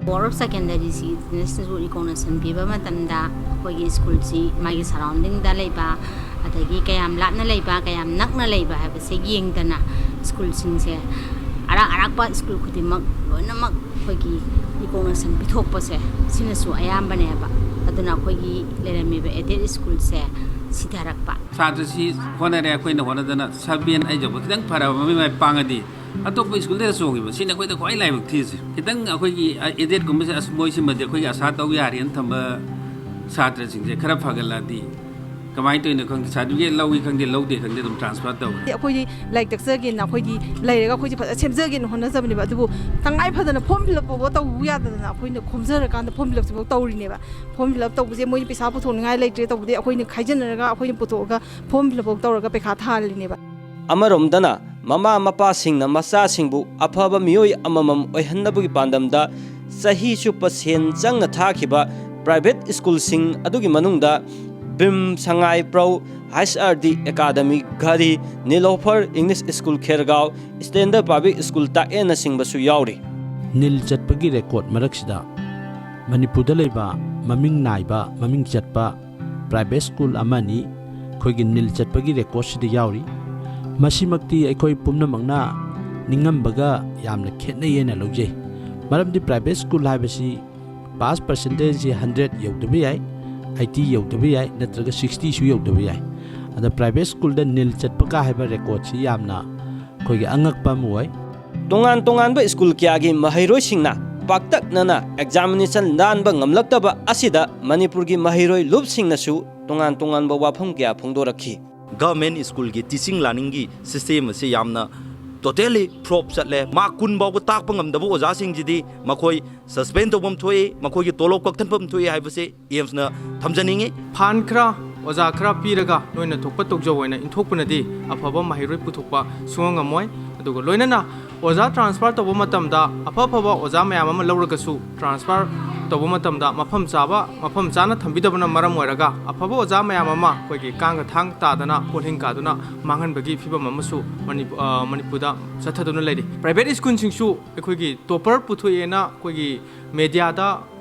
Board of Secondary ꯁꯤꯅꯁꯨ recognition ꯄꯤꯕ ꯃꯇꯝꯗ ꯑꯩꯈꯣꯏꯒꯤ ꯁ꯭ꯀꯨꯜꯁꯤ ꯃꯥꯒꯤ ꯁꯔꯥꯎꯟꯗꯤꯡꯗ ꯂꯩꯕ, ꯑꯗꯒꯤ ꯀꯌꯥꯝ ꯂꯥꯞꯅ ꯂꯩꯕ, ꯀꯌꯥꯝ ꯅꯛꯅ ꯂꯩꯕ ꯍꯥꯏꯕꯁꯦ ꯌꯦꯡꯗꯅ ꯁ꯭ꯀꯨꯜꯁꯤꯡꯁꯦ, ꯑꯔꯥꯛ ꯑꯔꯥꯛꯄ ꯁ꯭ꯀꯨꯜ ꯈꯨꯗꯤꯡꯃꯛ ꯂꯣꯏꯅꯃꯛ ꯑꯩꯈꯣꯏꯒꯤ recognition ꯄꯤꯊꯣꯛꯄꯁꯦ, ꯁꯤꯅꯁꯨ ꯑꯌꯥꯝꯕꯅꯦꯕ꯫ ꯑꯗꯨꯅ ꯑꯩꯈꯣꯏꯒꯤ ꯂꯩꯔꯝꯃꯤꯕ ꯑꯦꯗꯦꯗ ꯁ꯭ꯀꯨꯜꯁꯦ ꯁꯤꯊꯔꯛꯄ꯫ ꯁꯥꯇ꯭ꯔꯁꯤ ꯍꯣꯠꯅꯔꯦ, ꯑꯩꯈꯣꯏꯅ ꯍꯣꯠꯅꯗꯅ ꯁꯕꯦꯟ ꯑꯩ ꯌꯧꯕ ꯈꯤꯇꯪ ꯐꯔꯕ ꯃꯃꯤꯡ ꯃꯥꯏ ꯄꯥꯡꯉꯗꯤ ꯑꯇꯣꯞꯄ ꯁ꯭ꯀꯨꯜꯗ ꯆꯣꯡꯉꯤꯕ, ꯁꯤꯅ ꯑꯩꯈꯣꯏꯗ ꯈ꯭ꯋꯥꯏ ꯂꯥꯏꯕꯛ ꯊꯤꯔꯤꯁꯦ꯫ ꯈꯤꯇꯪ ꯑꯩꯈꯣꯏꯒꯤ ꯑꯦꯗꯦꯗꯀꯨꯝꯕꯁꯦ, ꯑꯁ, ꯃꯣꯏꯁꯤꯃꯗꯤ ꯑꯩꯈꯣꯏꯒꯤ ꯑꯁꯥ ꯇꯧ ꯌꯥꯔꯦꯅ ꯊꯝꯕ ꯁꯥꯇ꯭ꯔꯁꯤꯡꯁꯦ ꯈꯔ ꯐꯒꯠꯂꯛꯑꯗꯤ, ꯀꯃꯥꯏꯅ ꯇꯧꯔꯤꯅꯣ ꯈꯪꯗꯦ, ꯁꯥꯔꯇꯤꯐꯤꯀꯦꯠ ꯂꯧꯏ ꯈꯪꯗꯦ, ꯂꯧꯗꯦ ꯈꯪꯗꯦ, ꯑꯗꯨꯝ ꯇ꯭ꯔꯥꯟꯁꯐꯔ ꯇꯧꯔꯦ꯫ ꯑꯩꯈꯣꯏꯗꯤ ꯂꯥꯏꯔꯤꯛ ꯇꯛꯆꯒꯦꯅ, ꯑꯩꯈꯣꯏꯗꯤ ꯂꯩꯔꯒ ꯑꯩꯈꯣꯏꯁꯦ ꯐꯖꯅ ꯁꯦꯝꯖꯒꯦꯅ ꯍꯣꯠꯅꯖꯕꯅꯦꯕ꯫ ꯑꯗꯨꯕꯨ ꯇꯉꯥꯏ ꯐꯗꯅ ꯐꯣꯔꯝ ꯐꯤꯜ ꯑꯞ ꯐꯥꯎꯕ ꯇꯧꯕ ꯌꯥꯗꯗꯅ ꯑꯩꯈꯣꯏꯅ ꯈꯣꯝꯖꯔꯀꯥꯟꯗ ꯐꯣꯔꯝ ꯐꯤꯜ ꯑꯞꯁꯤꯐꯥꯎ ꯇꯧꯔꯤꯅꯦꯕ꯫ ꯐꯣꯔꯝ ꯐꯤꯜ ꯑꯞ ꯇꯧꯕꯁꯦ ꯃꯣꯏꯅ ꯄꯩꯁꯥ ꯄꯨꯊꯣꯛꯅꯤꯡꯉꯥꯏ ꯂꯩꯇ꯭ꯔꯦ, ꯇꯧꯕꯗꯤ ꯑꯩꯈꯣꯏꯅ ꯈꯥꯏꯖꯤꯟꯅꯔꯒ ꯑꯩꯈꯣꯏꯅ ꯄꯨꯊꯣꯛꯑꯒ ꯐꯣꯔꯝ ꯐꯤꯜ ꯑꯞ ꯐꯥꯎ ꯇꯧꯔꯒ ꯄꯩꯈꯥ ꯊꯥꯍꯜꯂꯤꯅꯦꯕ꯫ ꯑꯃꯔꯣꯝꯗꯅ, ꯃꯃꯥ ꯃꯄꯥꯁꯤꯡꯅ ꯃꯆꯥꯁꯤꯡꯕꯨ ꯑꯐꯕ ꯃꯤꯑꯣꯏ ꯑꯃꯃꯝ ꯑꯣꯏꯍꯟꯅꯕꯒꯤ ꯄꯥꯟꯗꯝꯗ ꯆꯍꯤ ꯆꯨꯞꯄ ꯁꯦꯟ ꯆꯪꯅ ꯊꯥꯈꯤꯕ ꯄ꯭ꯔꯥꯏꯚꯦꯠ ꯁ꯭ꯀꯨꯜꯁꯤꯡ ꯑꯗꯨꯒꯤ ꯃꯅꯨꯡꯗ ꯕꯤꯝ ꯁꯉꯥꯏ ꯄ꯭ꯔꯧ, ꯍꯩꯆ ꯑꯥꯔ ꯗꯤ ꯑꯦꯀꯥꯗꯃꯤ ꯘꯔꯤ, Nilofar English school Khergao, standard public school ꯇꯥꯛꯑꯦꯅꯆꯤꯡꯕꯁꯨ ꯌꯥꯎꯔꯤ꯫ ꯅꯤꯜ ꯆꯠꯄꯒꯤ ꯔꯦꯀꯣꯔꯗ ꯃꯔꯛꯁꯤꯗ ꯃꯅꯤꯄꯨꯔꯗ ꯂꯩꯕ ꯃꯃꯤꯡ ꯅꯥꯏꯕ, ꯃꯃꯤꯡ ꯆꯠꯄ ꯄ꯭ꯔꯥꯏꯚꯦꯠ ꯁ꯭ꯀꯨꯜ ꯑꯃꯅꯤ ꯑꯩꯈꯣꯏꯒꯤ ꯅꯤꯜ ꯆꯠꯄꯒꯤ ꯔꯦꯀꯣꯔꯗꯁꯤꯗ ꯌꯥꯎꯔꯤ꯫ ꯃꯁꯤꯃꯛꯇꯤ ꯑꯩꯈꯣꯏ ꯄꯨꯝꯅꯃꯛꯅ ꯅꯤꯡꯉꯝꯕꯒ ꯌꯥꯝꯅ ꯈꯦꯠꯅꯩ ꯍꯥꯏꯅ ꯂꯧꯖꯩ꯫ ꯃꯔꯝꯗꯤ ꯄ꯭ꯔꯥꯏꯚꯦꯠ ꯁ꯭ꯀꯨꯜ ꯍꯥꯏꯕꯁꯤ ꯄꯥꯁ ꯄꯥꯔꯁꯦꯟꯇꯦꯖꯁꯤ ꯍꯟꯗ꯭ꯔꯦꯠ ꯌꯧꯗꯕ ꯌꯥꯏ, ꯑꯩꯠꯇꯤ ꯌꯧꯗꯕ ꯌꯥꯏ, ꯅꯠꯇ꯭ꯔꯒ ꯁꯤꯛꯁꯇꯤꯁꯨ ꯌꯧꯗꯕ ꯌꯥꯏ꯫ ꯑꯗ ꯄ꯭ꯔꯥꯏꯚꯦꯠ ꯁ꯭ꯀꯨꯜꯗ ꯅꯤꯜ ꯆꯠꯄꯒ ꯍꯥꯏꯕ ꯔꯦꯀꯣꯔꯗꯁꯤ ꯌꯥꯝꯅ ꯑꯩꯈꯣꯏꯒꯤ ꯑꯉꯛꯄ ꯑꯃ ꯑꯣꯏ꯫ ꯇꯣꯉꯥꯟ ꯇꯣꯉꯥꯟꯕ ꯁ꯭ꯀꯨꯜ ꯀꯌꯥꯒꯤ ꯃꯍꯩꯔꯣꯏꯁꯤꯡꯅ ꯄꯥꯛꯇꯛꯅꯅ ꯑꯦꯛꯖꯥꯃꯤꯅꯦꯁꯟ ꯂꯥꯟꯕ ꯉꯝꯂꯛꯇꯕ ꯑꯁꯤꯗ ꯃꯅꯤꯄꯨꯔꯒꯤ ꯃꯍꯩꯔꯣꯏ ꯂꯨꯞꯁꯤꯡꯅꯁꯨ ꯇꯣꯉꯥꯟ ꯇꯣꯉꯥꯟꯕ ꯋꯥꯐꯝ ꯀꯌꯥ ꯐꯣꯡꯗꯣꯔꯛꯈꯤ꯫ ꯒꯚꯔꯟꯃꯦꯟꯠ ꯁ꯭ꯀꯨꯜꯒꯤ ꯇꯤꯆꯤꯡ ꯂꯔꯅꯤꯡꯒꯤ ꯁꯤꯁꯇꯦꯝ ꯑꯁꯤ ꯌꯥꯝꯅ ꯇꯣꯇꯦꯂꯤ ꯐ꯭ꯂꯣꯞ ꯆꯠꯂꯦ꯫ ꯃꯥꯔꯛ ꯀꯨꯟ ꯐꯥꯎꯕ ꯇꯥꯛꯄ ꯉꯝꯗꯕ ꯑꯣꯖꯥꯁꯤꯡꯁꯤꯗꯤ ꯃꯈꯣꯏ ꯁꯁꯄꯦꯟ ꯇꯧꯐꯝ ꯊꯣꯛꯏ, ꯃꯈꯣꯏꯒꯤ ꯇꯣꯂꯣꯞ ꯀꯛꯊꯠꯐꯝ ꯊꯣꯛꯏ ꯍꯥꯏꯕꯁꯤ ꯑꯦꯝꯁꯅ ꯊꯝꯖꯅꯤꯡꯏ꯫ ꯐꯥꯏꯟ ꯈꯔ, ꯑꯣꯖꯥ ꯈꯔ ꯄꯤꯔꯒ ꯅꯣꯏꯅ ꯊꯣꯛꯄ ꯇꯧꯖꯧ ꯍꯥꯏꯅ ꯏꯟꯊꯣꯛꯄꯅꯗꯤ ꯑꯐꯕ ꯃꯍꯩꯔꯣꯏ ꯄꯨꯊꯣꯛꯄ ꯁꯨꯡꯉꯝ ꯉꯝꯃꯣꯏ꯫ ꯑꯗꯨꯒ ꯂꯣꯏꯅꯅ ꯑꯣꯖꯥ ꯇ꯭ꯔꯥꯟꯁꯐꯔ ꯇꯧꯕ ꯃꯇꯝꯗ ꯑꯐ ꯑꯐꯕ ꯑꯣꯖꯥ ꯃꯌꯥꯝ ꯑꯃ ꯂꯧꯔꯒꯁꯨ ꯇ꯭ꯔꯥꯟꯁꯐꯔ ꯇꯧꯕ ꯃꯇꯝꯗ ꯃꯐꯝ ꯆꯥꯕ, ꯃꯐꯝ ꯆꯥꯅ ꯊꯝꯕꯤꯗꯕꯅ ꯃꯔꯝ ꯑꯣꯏꯔꯒ ꯑꯐꯕ ꯑꯣꯖꯥ ꯃꯌꯥꯝ ꯑꯃ ꯑꯩꯈꯣꯏꯒꯤ ꯀꯥꯡꯒ ꯊꯥꯡ ꯇꯥꯗꯅ ꯀꯣꯜꯍꯤꯡ ꯀꯥꯗꯨꯅ ꯃꯥꯡꯍꯟꯕꯒꯤ ꯐꯤꯕꯝ ꯑꯃꯁꯨ ꯃꯅꯤꯄꯨ-, ꯑ, ꯃꯅꯤꯄꯨꯔꯗ ꯆꯠꯊꯗꯨꯅ ꯂꯩꯔꯤ꯫ ꯄ꯭ꯔꯥꯏꯚꯦꯠ ꯁ꯭ꯀꯨꯜꯁꯤꯡꯁꯨ ꯑꯩꯈꯣꯏꯒꯤ ꯇꯣꯞꯄꯔ ꯄꯨꯊꯣꯛꯑꯦꯅ ꯑꯩꯈꯣꯏꯒꯤ ꯃꯦꯗꯤꯌꯥꯗ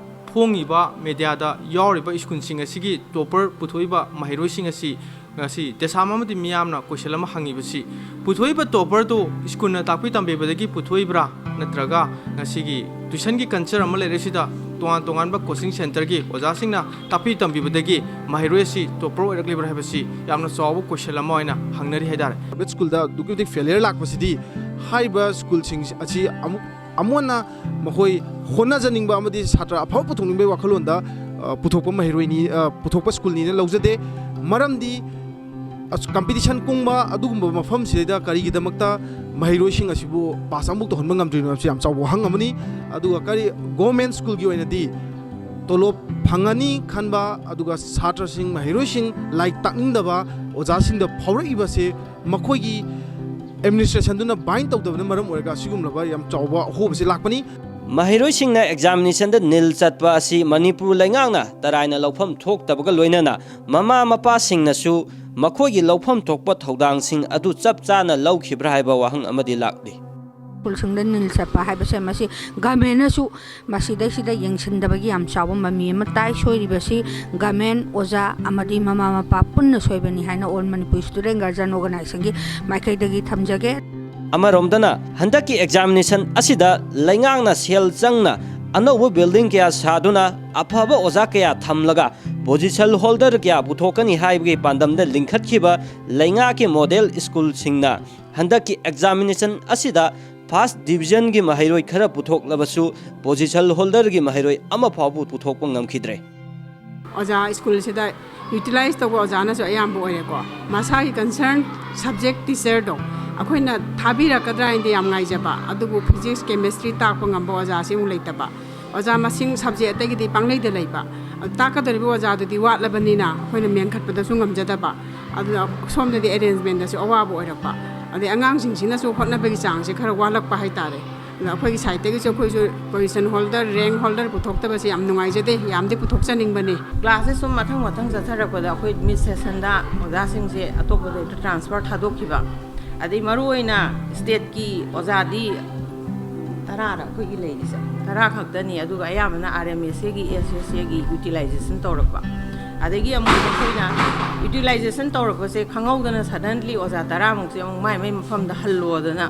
ꯐꯣꯡꯉꯤꯕ, ꯃꯦꯗꯤꯌꯥꯗ ꯌꯥꯎꯔꯤꯕ ꯁ꯭ꯀꯨꯜꯁꯤꯡ ꯑꯁꯤꯒꯤ ꯇꯣꯞꯄꯔ ꯄꯨꯊꯣꯛꯏꯕ ꯃꯍꯩꯔꯣꯏꯁꯤꯡ ꯑꯁꯤ ꯉꯁꯤ ꯇꯦꯁꯥꯝ ꯑꯃꯗꯤ ꯃꯤꯌꯥꯝꯅ ꯀꯣꯏꯁꯟ ꯑꯃ ꯍꯪꯉꯤꯕꯁꯤ, ꯄꯨꯊꯣꯛꯏꯕ ꯇꯣꯞꯄꯔꯗꯨ ꯁ꯭ꯀꯨꯜꯅ ꯇꯥꯛꯄꯤ ꯇꯝꯕꯤꯕꯗꯒꯤ ꯄꯨꯊꯣꯛꯏꯕ꯭ꯔꯥ, ꯅꯠꯇ꯭ꯔꯒ ꯉꯁꯤꯒꯤ ꯇ꯭ꯌꯨꯁꯟꯒꯤ ꯀꯜꯆꯔ ꯑꯃ ꯂꯩꯔꯛꯏꯁꯤꯗ ꯇꯣꯉꯥꯟ ꯇꯣꯉꯥꯟꯕ ꯀꯣꯆꯤꯡ ꯁꯦꯟꯇꯔꯒꯤ ꯑꯣꯖꯥꯁꯤꯡꯅ ꯇꯥꯛꯄꯤ ꯇꯝꯕꯤꯕꯗꯒꯤ ꯃꯍꯩꯔꯣꯏ ꯑꯁꯤ ꯇꯣꯞꯄꯔ ꯑꯣꯏꯔꯛꯂꯤꯕ꯭ꯔꯥ ꯍꯥꯏꯕꯁꯤ ꯌꯥꯝꯅ ꯆꯥꯎꯕ ꯀꯣꯏꯁꯟ ꯑꯃ ꯑꯣꯏꯅ ꯍꯪꯅꯔꯤ ꯍꯥꯏꯇꯥꯔꯦ꯫ ꯄ꯭ꯔꯥꯏꯚꯦꯠ ꯁ꯭ꯀꯨꯜꯗ ꯑꯗꯨꯛꯀꯤ ꯃꯇꯤꯛ ꯐꯦꯂꯤꯌꯔ ꯂꯥꯛꯄꯁꯤꯗꯤ ꯍꯥꯏꯔꯤꯕ ꯁ꯭ꯀꯨꯜꯁꯤꯡ ꯑꯁꯤ ꯑꯃꯨꯛ ꯑꯃꯨꯛ ꯍꯟꯅ ꯃꯈꯣꯏ ꯍꯣꯠꯅꯖꯅꯤꯡꯕ ꯑꯃꯗꯤ ꯁꯥꯇ꯭ꯔ ꯑꯐꯕ ꯄꯨꯊꯣꯛꯅꯤꯡꯕꯒꯤ ꯋꯥꯈꯜꯂꯣꯟꯗ, ꯑ, ꯄꯨꯊꯣꯛꯄ ꯃꯍꯩꯔꯣꯏꯅꯤ, ꯑ, ꯄꯨꯊꯣꯛꯄ ꯁ꯭ꯀꯨꯜꯅꯤꯅ ꯂꯧꯖꯗꯦ꯫ ꯃꯔꯝꯗꯤ ꯑꯁ, ꯀꯝꯄꯤꯇꯤꯁꯟ ꯀꯨꯡꯕ ꯑꯗꯨꯒꯨꯝꯕ ꯃꯐꯝꯁꯤꯗꯩꯗ ꯀꯔꯤꯒꯤꯗꯃꯛꯇ ꯃꯍꯩꯔꯣꯏꯁꯤꯡ ꯑꯁꯤꯕꯨ ꯄꯥꯁ ꯑꯃꯐꯥꯎ ꯇꯧꯍꯟꯕ ꯉꯝꯗ꯭ꯔꯤꯅꯣ ꯍꯥꯏꯕꯁꯤ ꯌꯥꯝ ꯆꯥꯎꯕ ꯋꯥꯍꯪ ꯑꯃꯅꯤ꯫ ꯑꯗꯨꯒ ꯀꯔꯤ ꯒꯣꯔꯃꯦꯟ ꯁ꯭ꯀꯨꯜꯒꯤ ꯑꯣꯏꯅꯗꯤ ꯇꯣꯂꯣꯞ ꯐꯪꯉꯅꯤ ꯈꯟꯕ, ꯑꯗꯨꯒ ꯁꯥꯇ꯭ꯔꯁꯤꯡ, ꯃꯍꯩꯔꯣꯏꯁꯤꯡ ꯂꯥꯏꯔꯤꯛ ꯇꯥꯛꯅꯤꯡꯗꯕ ꯑꯣꯖꯥꯁꯤꯡꯗ ꯐꯥꯎꯔꯛꯏꯕꯁꯦ ꯃꯈꯣꯏꯒꯤ ꯑꯦꯗꯃꯤꯅꯤꯁꯇ꯭ꯔꯦꯁꯟꯗꯨꯅ ꯕꯥꯏꯟ ꯇꯧꯗꯕꯅ ꯃꯔꯝ ꯑꯣꯏꯔꯒ ꯑꯁꯤꯒꯨꯝꯂꯕ ꯌꯥꯝ ꯆꯥꯎꯕ ꯑꯍꯣꯕꯁꯤ ꯂꯥꯛꯄꯅꯤ꯫ ꯃꯍꯩꯔꯣꯏꯁꯤꯡꯅ ꯑꯦꯛꯖꯥꯃꯤꯅꯦꯁꯟꯗ ꯅꯤꯜ ꯆꯠꯄ ꯑꯁꯤ ꯃꯅꯤꯄꯨꯔ ꯂꯩꯉꯥꯛꯅ ꯇꯔꯥꯏꯅ ꯂꯧꯐꯝ ꯊꯣꯛꯇꯕꯒ ꯂꯣꯏꯅꯅ ꯃꯃꯥ ꯃꯄꯥꯁꯤꯡꯅꯁꯨ ꯃꯈꯣꯏꯒꯤ ꯂꯧꯐꯝ ꯊꯣꯛꯄ ꯊꯧꯗꯥꯡꯁꯤꯡ ꯑꯗꯨ ꯆꯞ ꯆꯥꯅ ꯂꯧꯈꯤꯕ꯭ꯔꯥ ꯍꯥꯏꯕ ꯋꯥꯍꯪ ꯑꯃꯗꯤ ꯂꯥꯛꯂꯤ꯫ ꯁ꯭ꯀꯨꯜꯁꯤꯡꯗ ꯅꯤꯜ ꯆꯠꯄ ꯍꯥꯏꯕꯁꯦ ꯃꯁꯤ ꯒꯃꯦꯟꯅꯁꯨ ꯃꯁꯤꯗꯩꯁꯤꯗ ꯌꯦꯡꯁꯤꯟꯗꯕꯒꯤ ꯌꯥꯝ ꯆꯥꯎꯕ ꯃꯃꯤ ꯑꯃ ꯇꯥꯏ꯫ ꯁꯣꯏꯔꯤꯕꯁꯤ ꯒꯃꯦꯟ, ꯑꯣꯖꯥ ꯑꯃꯗꯤ ꯃꯃꯥ ꯃꯄꯥ ꯄꯨꯟꯅ ꯁꯣꯏꯕꯅꯤ ꯍꯥꯏꯅ All Manipur Student Guardian Organization-ꯒꯤ ꯃꯥꯏꯀꯩꯗꯒꯤ ꯊꯝꯖꯒꯦ꯫ ꯑꯃꯔꯣꯝꯗꯅ ꯍꯟꯗꯛꯀꯤ ꯑꯦꯛꯖꯥꯃꯤꯅꯦꯁꯟ ꯑꯁꯤꯗ ꯂꯩꯉꯥꯛꯅ ꯁꯦꯜ ꯆꯪꯅ ꯑꯅꯧꯕ ꯕꯤꯜꯗꯤꯡ ꯀꯌꯥ ꯁꯥꯗꯨꯅ ꯑꯐꯕ ꯑꯣꯖꯥ ꯀꯌꯥ ꯊꯝꯂꯒ ꯄꯣꯖꯤꯁꯟ ꯍꯣꯜꯗꯔ ꯀꯌꯥ ꯄꯨꯊꯣꯛꯀꯅꯤ ꯍꯥꯏꯕꯒꯤ ꯄꯥꯟꯗꯝꯗ ꯂꯤꯡꯈꯠꯈꯤꯕ ꯂꯩꯉꯥꯛꯀꯤ ꯃꯣꯗꯦꯜ ꯁ꯭ꯀꯨꯜꯁꯤꯡꯅ ꯍꯟꯗꯛꯀꯤ ꯑꯦꯛꯖꯥꯃꯤꯅꯦꯁꯟ ꯑꯁꯤꯗ ꯐꯥꯔꯁ ꯗꯤꯕꯤꯖꯟꯒꯤ ꯃꯍꯩꯔꯣꯏ ꯈꯔ ꯄꯨꯊꯣꯛꯂꯕꯁꯨ, ꯄꯣꯖꯤꯁꯟ ꯍꯣꯜꯗꯔꯒꯤ ꯃꯍꯩꯔꯣꯏ ꯑꯃ ꯐꯥꯎꯕ ꯄꯨꯊꯣꯛꯄ ꯉꯝꯈꯤꯗ꯭ꯔꯦ꯫ ꯑꯣꯖꯥ ꯁ꯭ꯀꯨꯜꯁꯤꯗ ꯌꯨꯇꯤꯂꯥꯏꯁ ꯇꯧꯕ ꯑꯣꯖꯥꯅꯁꯨ ꯑꯌꯥꯝꯕ ꯑꯣꯏꯔꯦꯀꯣ꯫ ꯃꯁꯥꯒꯤ ꯀꯟꯁꯔꯟ ꯁꯕꯖꯦꯛ ꯇꯤꯆꯔꯗꯣ ꯑꯩꯈꯣꯏꯅ ꯊꯥꯕꯤꯔꯛꯀꯗ꯭ꯔꯥ ꯍꯥꯏꯅꯗꯤ ꯌꯥꯝ ꯉꯥꯏꯖꯕ, ꯑꯗꯨꯕꯨ ꯐꯤꯖꯤꯛꯁ, ꯀꯦꯃꯦꯁꯇ꯭ꯔꯤ ꯇꯥꯛꯄ ꯉꯝꯕ ꯑꯣꯖꯥꯁꯤ ꯑꯃꯨꯛ ꯂꯩꯇꯕ꯫ ꯑꯣꯖꯥ ꯃꯁꯤꯡ ꯁꯕꯖꯦꯛ ꯑꯇꯩꯒꯤꯗꯤ ꯄꯪꯂꯩꯗ ꯂꯩꯕ, ꯑꯗꯨ ꯇꯥꯛꯀꯗꯧꯔꯤꯕ ꯑꯣꯖꯥꯗꯨꯗꯤ ꯋꯥꯠꯂꯕꯅꯤꯅ ꯑꯩꯈꯣꯏꯅ ꯃꯦꯟꯈꯠꯄꯗꯁꯨ ꯉꯝꯖꯗꯕ, ꯑꯗꯨꯅ ꯁꯣꯝꯗꯗꯤ ꯑꯦꯔꯦꯟꯖꯃꯦꯟꯗꯁꯨ ꯑꯋꯥꯕ ꯑꯣꯏꯔꯛꯄ, ꯑꯗꯩ ꯑꯉꯥꯡꯁꯤꯡꯁꯤꯅꯁꯨ ꯍꯣꯠꯅꯕꯒꯤ ꯆꯥꯡꯁꯦ ꯈꯔ ꯋꯥꯠꯂꯛꯄ ꯍꯥꯏꯇꯥꯔꯦ꯫ ꯑꯗ ꯑꯩꯈꯣꯏꯒꯤ ꯁꯥꯏꯠꯇꯒꯤꯁꯨ ꯑꯩꯈꯣꯏꯁꯨ ꯄꯣꯖꯤꯁꯟ ꯍꯣꯜꯗꯔ, ꯔꯦꯡ ꯍꯣꯜꯗꯔ ꯄꯨꯊꯣꯛꯇꯕꯁꯦ ꯌꯥꯝ ꯅꯨꯡꯉꯥꯏꯖꯗꯦ, ꯌꯥꯝꯗꯤ ꯄꯨꯊꯣꯛꯆꯅꯤꯡꯕꯅꯤ꯫ ꯀ꯭ꯂꯥꯁꯁꯦ ꯁꯨꯝ ꯃꯊꯪ ꯃꯊꯪ ꯆꯠꯊꯔꯛꯄꯗ ꯑꯩꯈꯣꯏ ꯃꯤꯠ ꯁꯦꯁꯟꯗ ꯑꯣꯖꯥꯁꯤꯡꯁꯦ ꯑꯇꯣꯞꯄꯗ ꯍꯦꯛꯇ ꯇ꯭ꯔꯥꯟꯁꯐꯔ ꯊꯥꯗꯣꯛꯈꯤꯕ, ꯑꯗꯩ ꯃꯔꯨꯑꯣꯏꯅ ꯁ꯭ꯇꯦꯠꯀꯤ ꯑꯣꯖꯥꯗꯤ ꯇꯔꯥꯔ ꯑꯩꯈꯣꯏꯒꯤ ꯂꯩꯔꯤꯁꯦ, ꯇꯔꯥ ꯈꯛꯇꯅꯤ꯫ ꯑꯗꯨꯒ ꯑꯌꯥꯝꯕꯅ ꯑꯥꯔ ꯑꯦꯝ ꯑꯦꯁ ꯑꯦꯒꯤ, ꯑꯦꯁ ꯑꯦꯁ ꯑꯦꯒꯤ ꯌꯨꯇꯤꯂꯥꯏꯖꯦꯁꯟ ꯇꯧꯔꯛꯄ, ꯑꯗꯒꯤ ꯑꯃꯨꯛ ꯑꯩꯈꯣꯏꯅ ꯌꯨꯇꯤꯂꯥꯏꯖꯦꯁꯟ ꯇꯧꯔꯛꯄꯁꯦ ꯈꯪꯍꯧꯗꯅ ꯁꯗꯟꯂꯤ ꯑꯣꯖꯥ ꯇꯔꯥꯃꯨꯛꯁꯦ ꯑꯃꯨꯛ ꯃꯥꯏ ꯃꯥꯏ ꯃꯐꯝꯗ ꯍꯜꯂꯣꯗꯅ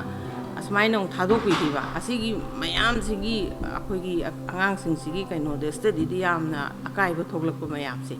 ꯑꯁꯨꯃꯥꯏꯅ ꯑꯃꯨꯛ ꯊꯥꯗꯣꯛꯄꯤꯈꯤꯕ꯫ ꯑꯁꯤꯒꯤ ꯃꯌꯥꯝꯁꯤꯒꯤ, ꯑꯩꯈꯣꯏꯒꯤ ꯑꯉꯥꯡꯁꯤꯡꯁꯤꯒꯤ ꯀꯩꯅꯣꯗ, ꯁ꯭ꯇꯗꯤꯗ ꯌꯥꯝꯅ ꯑꯀꯥꯏꯕ ꯊꯣꯛꯂꯛꯄ ꯃꯌꯥꯝꯁꯦ꯫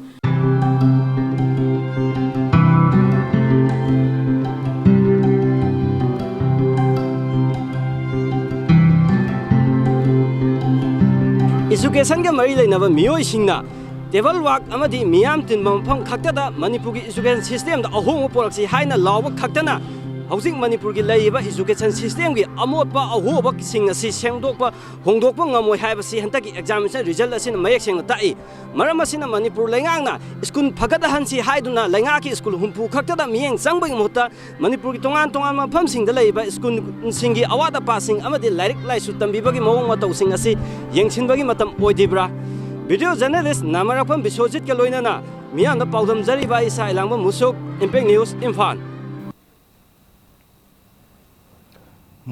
ꯏꯖꯨꯀꯦꯁꯟꯒ ꯃꯔꯤ ꯂꯩꯅꯕ ꯃꯤꯑꯣꯏꯁꯤꯡꯅ ꯇꯦꯕꯜ ꯋꯥꯛ ꯑꯃꯗꯤ ꯃꯤꯌꯥꯝ ꯇꯤꯟꯕ ꯃꯐꯝ ꯈꯛꯇꯗ ꯃꯅꯤꯄꯨꯔꯒꯤ ꯏꯖꯨꯀꯦꯁꯟ ꯁꯤꯁꯇꯦꯝꯗ ꯑꯍꯣꯡꯕ ꯄꯨꯔꯛꯁꯤ ꯍꯥꯏꯅ ꯂꯥꯎꯕ ꯈꯛꯇꯅ ꯍꯧꯖꯤꯛ ꯃꯅꯤꯄꯨꯔꯒꯤ ꯂꯩꯔꯤꯕ ꯏꯖꯨꯀꯦꯁꯟ ꯁꯤꯁꯇꯦꯝꯒꯤ ꯑꯃꯣꯠꯄ ꯑꯍꯣꯕꯁꯤꯡ ꯑꯁꯤ ꯁꯦꯡꯗꯣꯛꯄ, ꯍꯣꯡꯗꯣꯛꯄ ꯉꯝꯃꯣꯏ ꯍꯥꯏꯕꯁꯤ ꯍꯟꯗꯛꯀꯤ ꯑꯦꯛꯖꯥꯃꯤꯅꯦꯁꯟ ꯔꯤꯖꯜ ꯑꯁꯤꯅ ꯃꯌꯦꯛ ꯁꯦꯡꯅ ꯇꯥꯛꯏ꯫ ꯃꯔꯝ ꯑꯁꯤꯅ ꯃꯅꯤꯄꯨꯔ ꯂꯩꯉꯥꯛꯅ ꯁ꯭ꯀꯨꯜ ꯐꯒꯠꯍꯟꯁꯤ ꯍꯥꯏꯗꯨꯅ ꯂꯩꯉꯥꯛꯀꯤ ꯁ꯭ꯀꯨꯜ ꯍꯨꯝꯐꯨ ꯈꯛꯇꯗ ꯃꯤꯠꯌꯦꯡ ꯆꯪꯕꯒꯤ ꯃꯍꯨꯠꯇ ꯃꯅꯤꯄꯨꯔꯒꯤ ꯇꯣꯉꯥꯟ ꯇꯣꯉꯥꯟꯕ ꯃꯐꯝꯁꯤꯡꯗ ꯂꯩꯔꯤꯕ ꯁ꯭ꯀꯨꯜꯁꯤꯡꯒꯤ ꯑꯋꯥꯠ ꯑꯄꯥꯁꯤꯡ ꯑꯃꯗꯤ ꯂꯥꯏꯔꯤꯛ ꯂꯥꯏꯁꯨ ꯇꯝꯕꯤꯕꯒꯤ ꯃꯑꯣꯡ ꯃꯇꯧꯁꯤꯡ ꯑꯁꯤ ꯌꯦꯡꯁꯤꯟꯕꯒꯤ ꯃꯇꯝ ꯑꯣꯏꯗ꯭ꯔꯤꯕ꯭ꯔꯥ? ꯚꯤꯗꯤꯑꯣ ꯖꯔꯅꯦꯂꯤꯁ ꯅꯥꯃꯔꯛꯐꯝ ꯕꯤꯁ꯭ꯋꯖꯤꯠꯀ ꯂꯣꯏꯅꯅ ꯃꯤꯌꯥꯝꯗ ꯄꯥꯎꯗꯝꯖꯔꯤꯕ ꯑꯩ ꯏꯁꯥ ꯏꯂꯥꯡꯕꯝ ꯃꯨꯁꯨꯛ, ꯏꯝꯄꯦꯛ ꯅ꯭ꯌꯨꯁ, ꯏꯝꯐꯥꯜ꯫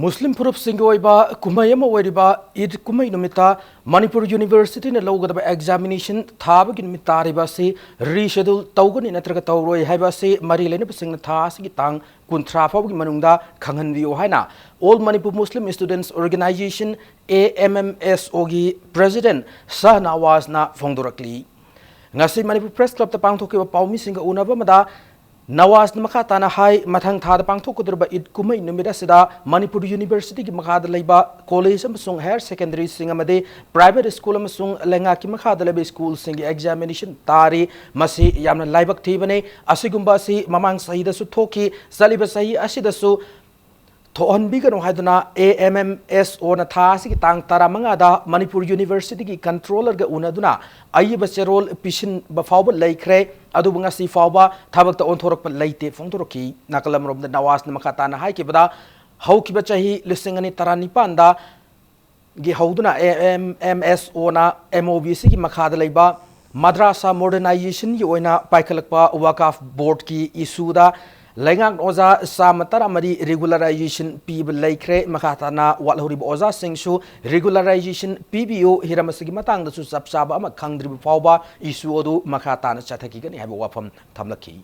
ꯃꯨꯁꯂꯤꯝ ꯐꯨꯔꯨꯞꯁꯤꯡꯒꯤ ꯑꯣꯏꯕ ꯀꯨꯝꯍꯩ ꯑꯃ ꯑꯣꯏꯔꯤꯕ ꯏꯗ ꯀꯨꯝꯍꯩ ꯅꯨꯃꯤꯠꯇ ꯃꯅꯤꯄꯨꯔ ꯌꯨꯅꯤꯚꯔꯁꯤꯇꯤꯅ ꯂꯧꯒꯗꯕ ꯑꯦꯛꯖꯥꯃꯤꯅꯦꯁꯟ ꯊꯥꯕꯒꯤ ꯅꯨꯃꯤꯠ ꯇꯥꯔꯤꯕ ꯑꯁꯤ ꯔꯤꯁꯦꯗꯨꯜ ꯇꯧꯒꯅꯤ ꯅꯠꯇ꯭ꯔꯒ ꯇꯧꯔꯣꯏ ꯍꯥꯏꯕ ꯑꯁꯤ ꯃꯔꯤ ꯂꯩꯅꯕꯁꯤꯡꯅ ꯊꯥ ꯑꯁꯤꯒꯤ ꯇꯥꯡ ꯀꯨꯟꯊ꯭ꯔꯥ ꯐꯥꯎꯕꯒꯤ ꯃꯅꯨꯡꯗ ꯈꯪꯍꯟꯕꯤꯌꯨ ꯍꯥꯏꯅ All Manipur Muslim Students Organisation, A M M S O, ꯒꯤ ꯄ꯭ꯔꯦꯁꯤꯗꯦꯟꯠ ꯁꯍꯅꯋꯥꯖꯅ ꯐꯣꯡꯗꯣꯔꯛꯂꯤ꯫ ꯉꯁꯤ ꯃꯅꯤꯄꯨꯔ ꯄ꯭ꯔꯦꯁ ꯀ꯭ꯂꯕꯇ ꯄꯥꯡꯊꯣꯛꯈꯤꯕ ꯄꯥꯎꯃꯤꯁꯤꯡꯒ ꯎꯅꯕ ꯑꯃꯗ ꯅꯋꯥꯖꯅ ꯃꯈꯥ ꯇꯥꯅ ꯍꯥꯏ, ꯃꯊꯪ ꯊꯥꯗ ꯄꯥꯡꯊꯣꯛꯀꯗꯧꯔꯤꯕ ꯏꯗ ꯀꯨꯝꯍꯩ ꯅꯨꯃꯤꯠ ꯑꯁꯤꯗ ꯃꯅꯤꯄꯨꯔ ꯌꯨꯅꯤꯚꯔꯁꯤꯇꯤꯒꯤ ꯃꯈꯥꯗ ꯂꯩꯕ ꯀꯣꯂꯦꯖ ꯑꯃꯁꯨꯡ ꯍꯥꯌꯔ ꯁꯦꯀꯦꯟꯗꯔꯤꯁꯤꯡ ꯑꯃꯗꯤ ꯄ꯭ꯔꯥꯏꯚꯦꯠ ꯁ꯭ꯀꯨꯜ ꯑꯃꯁꯨꯡ ꯂꯩꯉꯥꯛꯀꯤ ꯃꯈꯥꯗ ꯂꯩꯕ ꯁ꯭ꯀꯨꯜꯁꯤꯡꯒꯤ ꯑꯦꯛꯖꯥꯃꯤꯅꯦꯁꯟ ꯇꯥꯔꯤ꯫ ꯃꯁꯤ ꯌꯥꯝꯅ ꯂꯥꯏꯕꯛ ꯊꯤꯕꯅꯤ꯫ ꯑꯁꯤꯒꯨꯝꯕ ꯑꯁꯤ ꯃꯃꯥꯡ ꯆꯍꯤꯗꯁꯨ ꯊꯣꯛꯈꯤ꯫ ꯆꯠꯂꯤꯕ ꯆꯍꯤ ꯑꯁꯤꯗꯁꯨ ꯊꯣꯛꯍꯟꯕꯤꯒꯅꯨ ꯍꯥꯏꯗꯨꯅ ꯑꯦ ꯑꯦꯝ ꯑꯦꯝ ꯑꯦꯁ ꯑꯣꯅ ꯊꯥ ꯑꯁꯤꯒꯤ ꯇꯥꯡ ꯇꯔꯥꯃꯉꯥꯗ ꯃꯅꯤꯄꯨꯔ ꯌꯨꯅꯤꯚꯔꯁꯤꯇꯤꯒꯤ ꯀꯟꯇ꯭ꯔꯣꯂꯔꯒ ꯎꯅꯗꯨꯅ ꯑꯏꯕ ꯆꯦꯔꯣꯜ ꯄꯤꯁꯤꯟꯕ ꯐꯥꯎꯕ ꯂꯩꯈ꯭ꯔꯦ꯫ ꯑꯗꯨꯕꯨ ꯉꯁꯤ ꯐꯥꯎꯕ ꯊꯕꯛꯇ ꯑꯣꯟꯊꯣꯔꯛꯄ ꯂꯩꯇꯦ ꯐꯣꯡꯗꯣꯔꯛꯈꯤ꯫ ꯅꯥꯀꯜ ꯑꯃꯔꯣꯝꯗ ꯅꯋꯥꯖꯅ ꯃꯈꯥ ꯇꯥꯅ ꯍꯥꯏꯈꯤꯕꯗ, ꯍꯧꯈꯤꯕ ꯆꯍꯤ ꯂꯤꯁꯤꯡ ꯑꯅꯤ ꯇꯔꯥꯅꯤꯄꯥꯟꯗ ꯒꯤ ꯍꯧꯗꯨꯅ A M M S on M O B ꯁꯤꯒꯤ ꯃꯈꯥꯗ ꯂꯩꯕ ꯃꯗ꯭ꯔꯥꯁꯥ ꯃꯣꯗꯔꯅꯥꯏꯖꯦꯁꯟꯒꯤ ꯑꯣꯏꯅ ꯄꯥꯏꯈꯠꯂꯛꯄ ꯋꯥꯀꯥꯐ ꯕꯣꯔꯗꯀꯤ ꯏꯁꯨꯗ ꯂꯩꯉꯥꯛꯅ ꯑꯣꯖꯥ ꯆꯥꯝꯃ ꯇꯔꯥꯃꯔꯤ ꯔꯤꯒꯨꯂꯔꯥꯏꯖꯦꯁꯟ ꯄꯤꯕ ꯂꯩꯈ꯭ꯔꯦ꯫ ꯃꯈꯥ ꯇꯥꯅ ꯋꯥꯠꯍꯧꯔꯤꯕ ꯑꯣꯖꯥꯁꯤꯡꯁꯨ ꯔꯤꯒꯨꯂꯔꯥꯏꯖꯦꯁꯟ ꯄꯤꯕꯤꯌꯨ꯫ ꯍꯤꯔꯝ ꯑꯁꯤꯒꯤ ꯃꯇꯥꯡꯗꯁꯨ ꯆꯞ ꯆꯥꯕ ꯑꯃ ꯈꯪꯗ꯭ꯔꯤꯕ ꯐꯥꯎꯕ ꯏꯁꯨ ꯑꯗꯨ ꯃꯈꯥ ꯇꯥꯅ ꯆꯠꯊꯈꯤꯒꯅꯤ ꯍꯥꯏꯕ ꯋꯥꯐꯝ ꯊꯝꯂꯛꯈꯤ꯫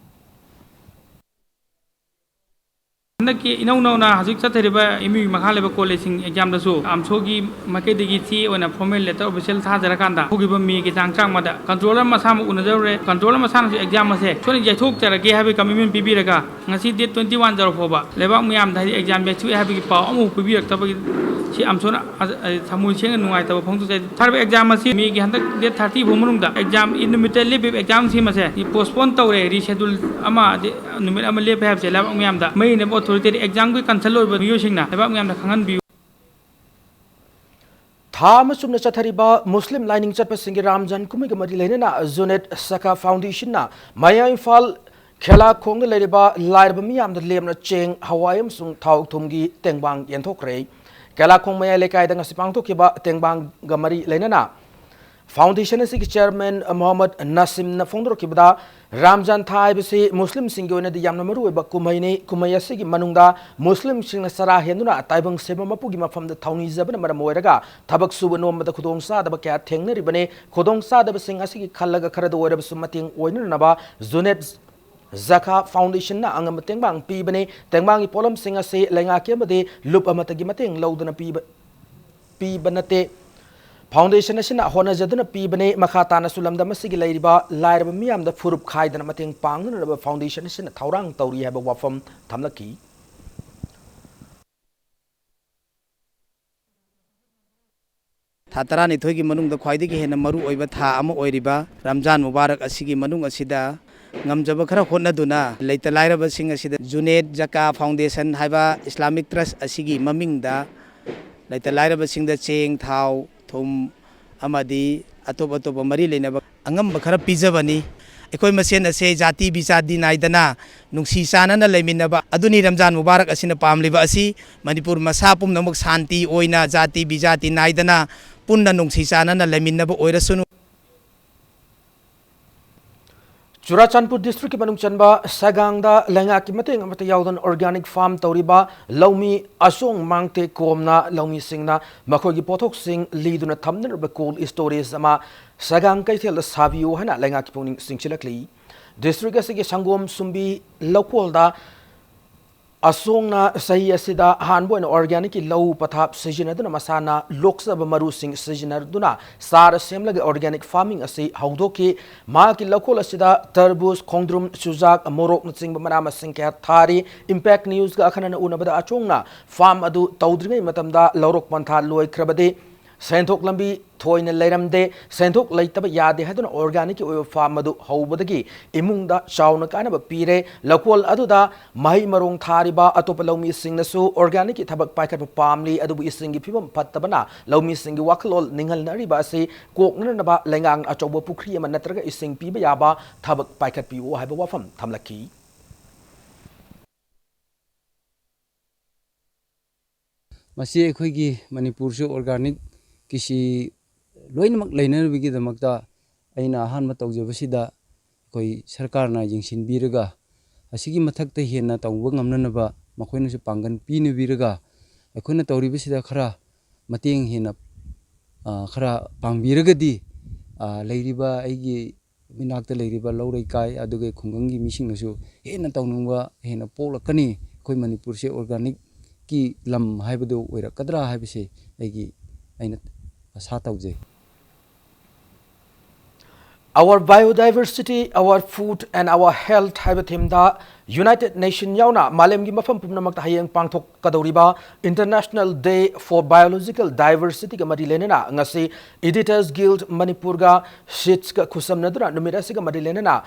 ꯍꯟꯗꯛꯀꯤ ꯏꯅꯧ ꯅꯧꯅ ꯍꯧꯖꯤꯛ ꯆꯠꯊꯔꯤꯕ ꯑꯦꯝ ꯌꯨꯒꯤ ꯃꯈꯥ ꯂꯩꯕ ꯀꯣꯂꯦꯖꯁꯤꯡ ꯑꯦꯛꯖꯥꯝꯗꯁꯨ ꯑꯝꯁꯣꯒꯤ ꯃꯥꯏꯀꯩꯗꯒꯤ ꯆꯦ ꯑꯣꯏꯅ ꯐꯣꯔꯃꯦꯜ ꯂꯦꯇꯔ ꯑꯣꯐꯤꯁꯤꯌꯦꯜ ꯊꯥꯖꯔꯀꯥꯟꯗ ꯍꯧꯈꯤꯕ ꯃꯦꯒꯤ ꯇꯥꯡ ꯇꯔꯥꯃꯉꯥꯗ ꯀꯟꯇ꯭ꯔꯣꯂꯔ ꯃꯁꯥꯃꯛ ꯎꯅꯖꯔꯨꯔꯦ꯫ ꯀꯟꯇ꯭ꯔꯣꯂꯔ ꯃꯁꯥꯅꯁꯨ ꯑꯦꯛꯖꯥꯝ ꯑꯁꯦ ꯁꯣꯏꯗꯅ ꯌꯩꯊꯣꯛꯆꯔꯒꯦ ꯍꯥꯏꯕꯒꯤ ꯀꯃꯤꯠꯃꯦꯟ ꯄꯤꯕꯤꯔꯒ ꯉꯁꯤ ꯗꯦꯠ ꯇ꯭ꯋꯦꯟꯇꯤ ꯋꯥꯟ ꯌꯧꯔꯛ ꯐꯥꯎꯕ ꯂꯩꯕꯥꯛ ꯃꯤꯌꯥꯝꯗ ꯍꯥꯏꯗꯤ ꯑꯦꯛꯖꯥꯝ ꯌꯩꯊꯣꯛꯑꯦ ꯍꯥꯏꯕꯒꯤ ꯄꯥꯎ ꯑꯃꯐꯥꯎ ꯄꯤꯕꯤꯔꯛꯇꯕꯒꯤ ꯁꯤ ꯑꯝꯁꯣꯅ ꯑ-, ꯑ-, ꯊꯃꯣꯏ ꯁꯦꯡꯅ ꯅꯨꯡꯉꯥꯏꯇꯕ ꯐꯣꯡꯗꯣꯛꯆꯔꯤ꯫ ꯊꯥꯔꯤꯕ ꯑꯦꯛꯖꯥꯝ ꯑꯁꯤ ꯃꯦꯒꯤ ꯍꯟꯗꯛ ꯗꯦꯠ ꯊꯥꯔꯇꯤ ꯐꯥꯎ ꯃꯅꯨꯡꯗ ꯑꯦꯛꯖꯥꯝ ꯏꯟ ꯅꯨꯃꯤꯠꯇ ꯂꯦꯞꯄꯤꯕ ꯑꯦꯛꯖꯥꯝꯁꯤꯡ ꯑꯁꯦ ꯄꯣꯁꯄꯣꯟ ꯇꯧꯔꯦ, ꯔꯤꯁꯦꯗꯨꯜ ꯑꯃ ꯑꯗꯩ ꯅꯨꯃꯤꯠ ꯑꯃ ꯂꯦꯞꯄꯦ ꯍꯥꯏꯕꯁꯦ ꯂꯩꯕꯥꯛ ꯃꯤꯌꯥꯝꯗ ꯃꯔꯤ ꯂꯩꯅꯕ ꯑꯣꯊꯣꯔꯤꯇꯤ ꯑꯦꯛꯖꯥꯝꯒꯤ ꯀꯟꯁꯔꯟ ꯑꯣꯏꯕ ꯃꯤꯑꯣꯏꯁꯤꯡꯅ ꯂꯩꯕꯥꯛ ꯃꯤꯌꯥꯝꯗ ꯈꯪꯍꯟꯕꯤꯌꯨ꯫ ꯊꯥ ꯑꯃ ꯆꯨꯞꯅ ꯆꯠꯊꯔꯤꯕ ꯃꯨꯁꯂꯤꯝ ꯂꯥꯏꯅꯤꯡ ꯆꯠꯄꯁꯤꯡꯒꯤ ꯔꯥꯝꯖꯥꯟ ꯀꯨꯝꯍꯩꯒ ꯃꯔꯤ ꯂꯩꯅꯅ ꯖꯨꯅꯦꯗ ꯁꯈꯥ ꯐꯥꯎꯟꯗꯦꯁꯟꯅ ꯃꯌꯥꯏ ꯏꯝꯐꯥꯜ ꯈꯦꯂꯥꯈꯣꯡꯗ ꯂꯩꯔꯤꯕ ꯂꯥꯏꯔꯕ ꯃꯤꯌꯥꯝꯗ ꯂꯦꯝꯅ ꯆꯦꯡ, ꯍꯋꯥꯏ ꯑꯃꯁꯨꯡ ꯊꯥꯎ ꯊꯨꯝꯒꯤ ꯇꯦꯡꯕꯥꯡ ꯌꯦꯟꯊꯣꯛꯈ꯭ꯔꯦ꯫ ꯈꯦꯂꯥꯈꯣꯡ ꯃꯌꯥꯏ ꯂꯩꯀꯥꯏꯗ ꯉꯁꯤ ꯄꯥꯡꯊꯣꯛꯈꯤꯕ ꯇꯦꯡꯕꯥꯡꯒ ꯃꯔꯤ ꯂꯩꯅꯅ ꯐꯥꯎꯟꯗꯦꯁꯟ ꯑꯁꯤꯒꯤ ꯆꯤꯌꯔꯃꯦꯟ ꯃꯣꯍꯝꯃꯗ ꯅꯁꯤꯝꯅ ꯐꯣꯡꯗꯣꯔꯛꯈꯤꯕꯗ, ꯔꯥꯝꯖꯥꯟ ꯊꯥ ꯍꯥꯏꯕꯁꯤ ꯃꯨꯁꯂꯤꯝꯁꯤꯡꯒꯤ ꯑꯣꯏꯅꯗꯤ ꯌꯥꯝꯅ ꯃꯔꯨꯑꯣꯏꯕ ꯀꯨꯝꯍꯩꯅꯤ꯫ ꯀꯨꯝꯍꯩ ꯑꯁꯤꯒꯤ ꯃꯅꯨꯡꯗ ꯃꯨꯁꯂꯤꯝꯁꯤꯡꯅ ꯆꯔꯥ ꯍꯦꯟꯗꯨꯅ ꯇꯥꯏꯕꯪ ꯁꯦꯝꯕ ꯃꯄꯨꯒꯤ ꯃꯐꯝꯗ ꯊꯧꯅꯤꯖꯕꯅ ꯃꯔꯝ ꯑꯣꯏꯔꯒ ꯊꯕꯛ ꯁꯨꯕ ꯅꯣꯝꯕꯗ ꯈꯨꯗꯣꯡꯆꯥꯗꯕ ꯀꯌꯥ ꯊꯦꯡꯅꯔꯤꯕꯅꯤ꯫ ꯈꯨꯗꯣꯡꯆꯥꯗꯕꯁꯤꯡ ꯑꯁꯤꯒꯤ ꯈꯜꯂꯒ ꯈꯔꯗ ꯑꯣꯏꯔꯕꯁꯨ ꯃꯇꯦꯡ ꯑꯣꯏꯅꯅꯕ ꯖꯨꯅꯦꯗ ꯖꯈꯥ ꯐꯥꯎꯟꯗꯦꯁꯟꯅ ꯑꯉꯝꯕ ꯇꯦꯡꯕꯥꯡ ꯄꯤꯕꯅꯤ꯫ ꯇꯦꯡꯕꯥꯡꯒꯤ ꯄꯣꯠꯂꯝꯁꯤꯡ ꯑꯁꯤ ꯂꯩꯉꯥꯛꯀꯤ ꯑꯃꯗꯤ ꯂꯨꯞ ꯑꯃꯠꯇꯒꯤ ꯃꯇꯦꯡ ꯂꯧꯗꯨꯅ ꯄꯤꯕ, ꯄꯤꯕ ꯅꯠꯇꯦ꯫ Foundation ꯑꯁꯤꯅ ꯍꯣꯠꯅꯖꯗꯨꯅ ꯄꯤꯕꯅꯤ꯫ ꯃꯈꯥ ꯇꯥꯅꯁꯨ ꯂꯝꯗꯝ ꯑꯁꯤꯒꯤ ꯂꯩꯔꯤꯕ ꯂꯥꯏꯔꯕ ꯃꯤꯌꯥꯝꯗ ꯐꯨꯔꯨꯞ ꯈꯥꯏꯗꯅ ꯃꯇꯦꯡ ꯄꯥꯡꯅꯅꯕ foundation ꯑꯁꯤꯅ ꯊꯧꯔꯥꯡ ꯇꯧꯔꯤ ꯍꯥꯏꯕ ꯋꯥꯐꯝ ꯊꯝꯂꯛꯈꯤ꯫ ꯊꯥ ꯇꯔꯥꯅꯤꯊꯣꯏꯒꯤ ꯃꯅꯨꯡꯗ ꯈ꯭ꯋꯥꯏꯗꯒꯤ ꯍꯦꯟꯅ ꯃꯔꯨ ꯑꯣꯏꯕ ꯊꯥ ꯑꯃ ꯑꯣꯏꯔꯤꯕ ꯔꯝꯖꯥꯟ ꯃꯨꯕꯥꯔꯛ ꯑꯁꯤꯒꯤ ꯃꯅꯨꯡ ꯑꯁꯤꯗ ꯉꯝꯖꯕ ꯈꯔ ꯍꯣꯠꯅꯗꯨꯅ ꯂꯩꯇ ꯂꯥꯏꯔꯕꯁꯤꯡ ꯑꯁꯤꯗ ꯖꯨꯅꯦꯗ ꯖꯀꯥ ꯐꯥꯎꯟꯗꯦꯁꯟ ꯍꯥꯏꯕ ꯏꯁꯂꯥꯃꯤꯛ ꯇ꯭ꯔꯁ ꯑꯁꯤꯒꯤ ꯃꯃꯤꯡꯗ ꯂꯩꯇ ꯂꯥꯏꯔꯕꯁꯤꯡꯗ ꯆꯦꯡ, ꯊꯥꯎ, ꯊꯨꯝ ꯑꯃꯗꯤ ꯑꯇꯣꯞ ꯑꯇꯣꯞꯄ ꯃꯔꯤ ꯂꯩꯅꯕ ꯑꯉꯝꯕ ꯈꯔ ꯄꯤꯖꯕꯅꯤ꯫ ꯑꯩꯈꯣꯏ ꯃꯁꯦꯟ ꯑꯁꯦ ꯖꯥꯇꯤ ꯕꯤꯖꯥꯇꯤ ꯅꯥꯏꯗꯅ ꯅꯨꯡꯁꯤ ꯆꯥꯟꯅꯅ ꯂꯩꯃꯤꯟꯅꯕ ꯑꯗꯨꯅꯤ ꯔꯝꯖꯥꯟ ꯃꯨꯕꯥꯔꯛ ꯑꯁꯤꯅ ꯄꯥꯝꯂꯤꯕ ꯑꯁꯤ꯫ ꯃꯅꯤꯄꯨꯔ ꯃꯁꯥ ꯄꯨꯝꯅꯃꯛ ꯁꯥꯟꯇꯤ ꯑꯣꯏꯅ ꯖꯥꯇꯤ ꯕꯤꯖꯥꯇꯤ ꯅꯥꯏꯗꯅ ꯄꯨꯟꯅ ꯅꯨꯡꯁꯤ ꯆꯥꯟꯅꯅ ꯂꯩꯃꯤꯟꯅꯕ ꯑꯣꯏꯔꯁꯅꯨ꯫ ꯆꯨꯔꯥꯆꯥꯟꯄꯨꯔ district ꯀꯤ ꯃꯅꯨꯡ ꯆꯟꯕ ꯁꯒꯥꯡꯗ ꯂꯩꯉꯥꯛꯀꯤ ꯃꯇꯦꯡ ꯑꯃꯠꯇ ꯌꯥꯎꯗꯅ organic farm ꯇꯧꯔꯤꯕ ꯂꯧꯃꯤ ꯑꯁꯣꯡ ꯃꯥꯡꯇꯦ ꯀꯣꯝꯅ ꯂꯧꯃꯤꯁꯤꯡꯅ ꯃꯈꯣꯏꯒꯤ ꯄꯣꯠꯊꯣꯛꯁꯤꯡ ꯂꯤꯗꯨꯅ ꯊꯝꯅꯅꯕ cold storage ꯑꯃ ꯁꯒꯥꯡ ꯀꯩꯊꯦꯜꯗ ꯁꯥꯕꯤꯌꯨ ꯍꯥꯏꯅ ꯂꯩꯉꯥꯛꯀꯤ ꯄꯨꯛꯅꯤꯡ ꯆꯤꯡꯁꯤꯜꯂꯛꯂꯤ꯫ District ꯑꯁꯤꯒꯤ ꯁꯪꯒꯣꯝ ꯁꯨꯝꯕꯤ ꯂꯧꯀꯣꯜꯗ ꯑꯁꯣꯡꯅ ꯆꯍꯤ ꯑꯁꯤꯗ ꯑꯍꯥꯟꯕ ꯑꯣꯏꯅ organic ꯀꯤ ꯂꯧ ꯄꯊꯥꯞ ꯁꯤꯖꯤꯟꯅꯗꯨꯅ ꯃꯁꯥꯅ ꯂꯣꯛꯆꯕ ꯃꯔꯨꯁꯤꯡ ꯁꯤꯖꯤꯟꯅꯗꯨꯅ ꯆꯥꯔ ꯁꯦꯝꯂꯒ organic farming ꯑꯁꯤ ꯍꯧꯗꯣꯛꯈꯤ꯫ ꯃꯍꯥꯛꯀꯤ ꯂꯧꯀꯣꯜ ꯑꯁꯤꯗ ꯇꯔꯕꯨꯖ, ꯈꯣꯡꯗ꯭ꯔꯨꯝ, ꯆꯨꯖꯥꯛ, ꯃꯣꯔꯣꯛꯅꯆꯤꯡꯕ ꯃꯅꯥ ꯃꯁꯤꯡ ꯀꯌꯥ ꯊꯥꯔꯤ꯫ Impact News ꯒ ꯑꯈꯟꯅꯅ ꯎꯅꯕꯗ ꯑꯆꯣꯡꯅ farm ꯑꯗꯨ ꯇꯧꯗ꯭ꯔꯤꯉꯩ ꯃꯇꯝꯗ ꯂꯧꯔꯣꯛ ꯄꯟꯊꯥ ꯂꯣꯏꯈ꯭ꯔꯕꯗꯤ ꯁꯦꯟꯊꯣꯛ ꯂꯝꯕꯤ ꯊꯣꯏꯅ ꯂꯩꯔꯝꯗꯦ꯫ ꯁꯦꯟꯊꯣꯛ ꯂꯩꯇꯕ ꯌꯥꯗꯦ ꯍꯥꯏꯗꯨꯅ organic ꯀꯤ ꯑꯣꯏꯕ farm ꯑꯗꯨ ꯍꯧꯕꯗꯒꯤ ꯏꯃꯨꯡꯗ ꯆꯥꯎꯅ ꯀꯥꯟꯅꯕ ꯄꯤꯔꯦ꯫ ꯂꯧꯀꯣꯜ ꯑꯗꯨꯗ ꯃꯍꯩ ꯃꯔꯣꯡ ꯊꯥꯔꯤꯕ ꯑꯇꯣꯞꯄ ꯂꯧꯃꯤꯁꯤꯡꯅꯁꯨ organic ꯀꯤ ꯊꯕꯛ ꯄꯥꯏꯈꯠꯄ ꯄꯥꯝꯂꯤ, ꯑꯗꯨꯕꯨ ꯏꯁꯤꯡꯒꯤ ꯐꯤꯕꯝ ꯐꯠꯇꯕꯅ ꯂꯧꯃꯤꯁꯤꯡꯒꯤ ꯋꯥꯈꯜꯂꯣꯟ ꯅꯤꯡꯍꯟꯅꯔꯤꯕ ꯑꯁꯤ ꯀꯣꯛꯅꯅꯕ ꯂꯩꯉꯥꯛꯅ ꯑꯆꯧꯕ ꯄꯨꯈ꯭ꯔꯤ ꯑꯃ ꯅꯠꯇ꯭ꯔꯒ ꯏꯁꯤꯡ ꯄꯤꯕ ꯌꯥꯕ ꯊꯕꯛ ꯄꯥꯏꯈꯠꯄꯤꯌꯨ ꯍꯥꯏꯕ ꯋꯥꯐꯝ ꯊꯝꯂꯛꯈꯤ꯫ ꯃꯁꯤ ꯑꯩꯈꯣꯏꯒꯤ ꯃꯅꯤꯄꯨꯔꯁꯨ organic ꯀꯤꯁꯤ ꯂꯣꯏꯅꯃꯛ ꯂꯩꯅꯅꯕꯒꯤꯗꯃꯛꯇ ꯑꯩꯅ ꯑꯍꯥꯟꯕ ꯇꯧꯖꯕꯁꯤꯗ ꯑꯩꯈꯣꯏ ꯁꯔꯀꯥꯔꯅ ꯌꯦꯡꯁꯤꯟꯕꯤꯔꯒ ꯑꯁꯤꯒꯤ ꯃꯊꯛꯇ ꯍꯦꯟꯅ ꯇꯧꯕ ꯉꯝꯅꯅꯕ ꯃꯈꯣꯏꯅꯁꯨ ꯄꯥꯡꯒꯜ ꯄꯤꯅꯕꯤꯔꯒ ꯑꯩꯈꯣꯏꯅ ꯇꯧꯔꯤꯕꯁꯤꯗ ꯈꯔ ꯃꯇꯦꯡ ꯍꯦꯟꯅ, ꯑ, ꯈꯔ ꯄꯥꯡꯕꯤꯔꯒꯗꯤ, ꯑ, ꯂꯩꯔꯤꯕ ꯑꯩꯒꯤ ꯃꯤꯅꯥꯛꯇ ꯂꯩꯔꯤꯕ ꯂꯧ ꯂꯩꯀꯥꯏ ꯑꯗꯨꯒ ꯈꯨꯡꯒꯪꯒꯤ ꯃꯤꯁꯤꯡꯅꯁꯨ ꯍꯦꯟꯅ ꯇꯧꯅꯤꯡꯕ ꯍꯦꯟꯅ ꯄꯣꯛꯂꯛꯀꯅꯤ꯫ ꯑꯩꯈꯣꯏ ꯃꯅꯤꯄꯨꯔꯁꯦ organic ꯀꯤ ꯂꯝ ꯍꯥꯏꯕꯗꯨ ꯑꯣꯏꯔꯛꯀꯗ꯭ꯔꯥ ꯍꯥꯏꯕꯁꯦ ꯑꯩꯒꯤ, ꯑꯩꯅ ꯑꯁꯥ ꯇꯧꯖꯩ꯫ Our Biodiversity, Our Food and Our Health ꯍꯥꯏꯕ ꯊꯤꯝꯗ ꯌꯨꯅꯥꯏꯇꯦꯗ ꯅꯦꯁꯟ ꯌꯥꯎꯅ ꯃꯥꯂꯦꯝꯒꯤ ꯃꯐꯝ ꯄꯨꯝꯅꯃꯛꯇ ꯍꯌꯦꯡ ꯄꯥꯡꯊꯣꯛꯀꯗꯧꯔꯤꯕ International Day for Biological Diversityꯒ ꯃꯔꯤ ꯂꯩꯅꯅ ꯉꯁꯤ Editors Guild ꯃꯅꯤꯄꯨꯔꯒ ꯁꯤꯗꯁꯀ ꯈꯨꯠꯁꯝꯅꯗꯨꯅ ꯅꯨꯃꯤꯠ ꯑꯁꯤꯒ ꯃꯔꯤ ꯂꯩꯅꯅ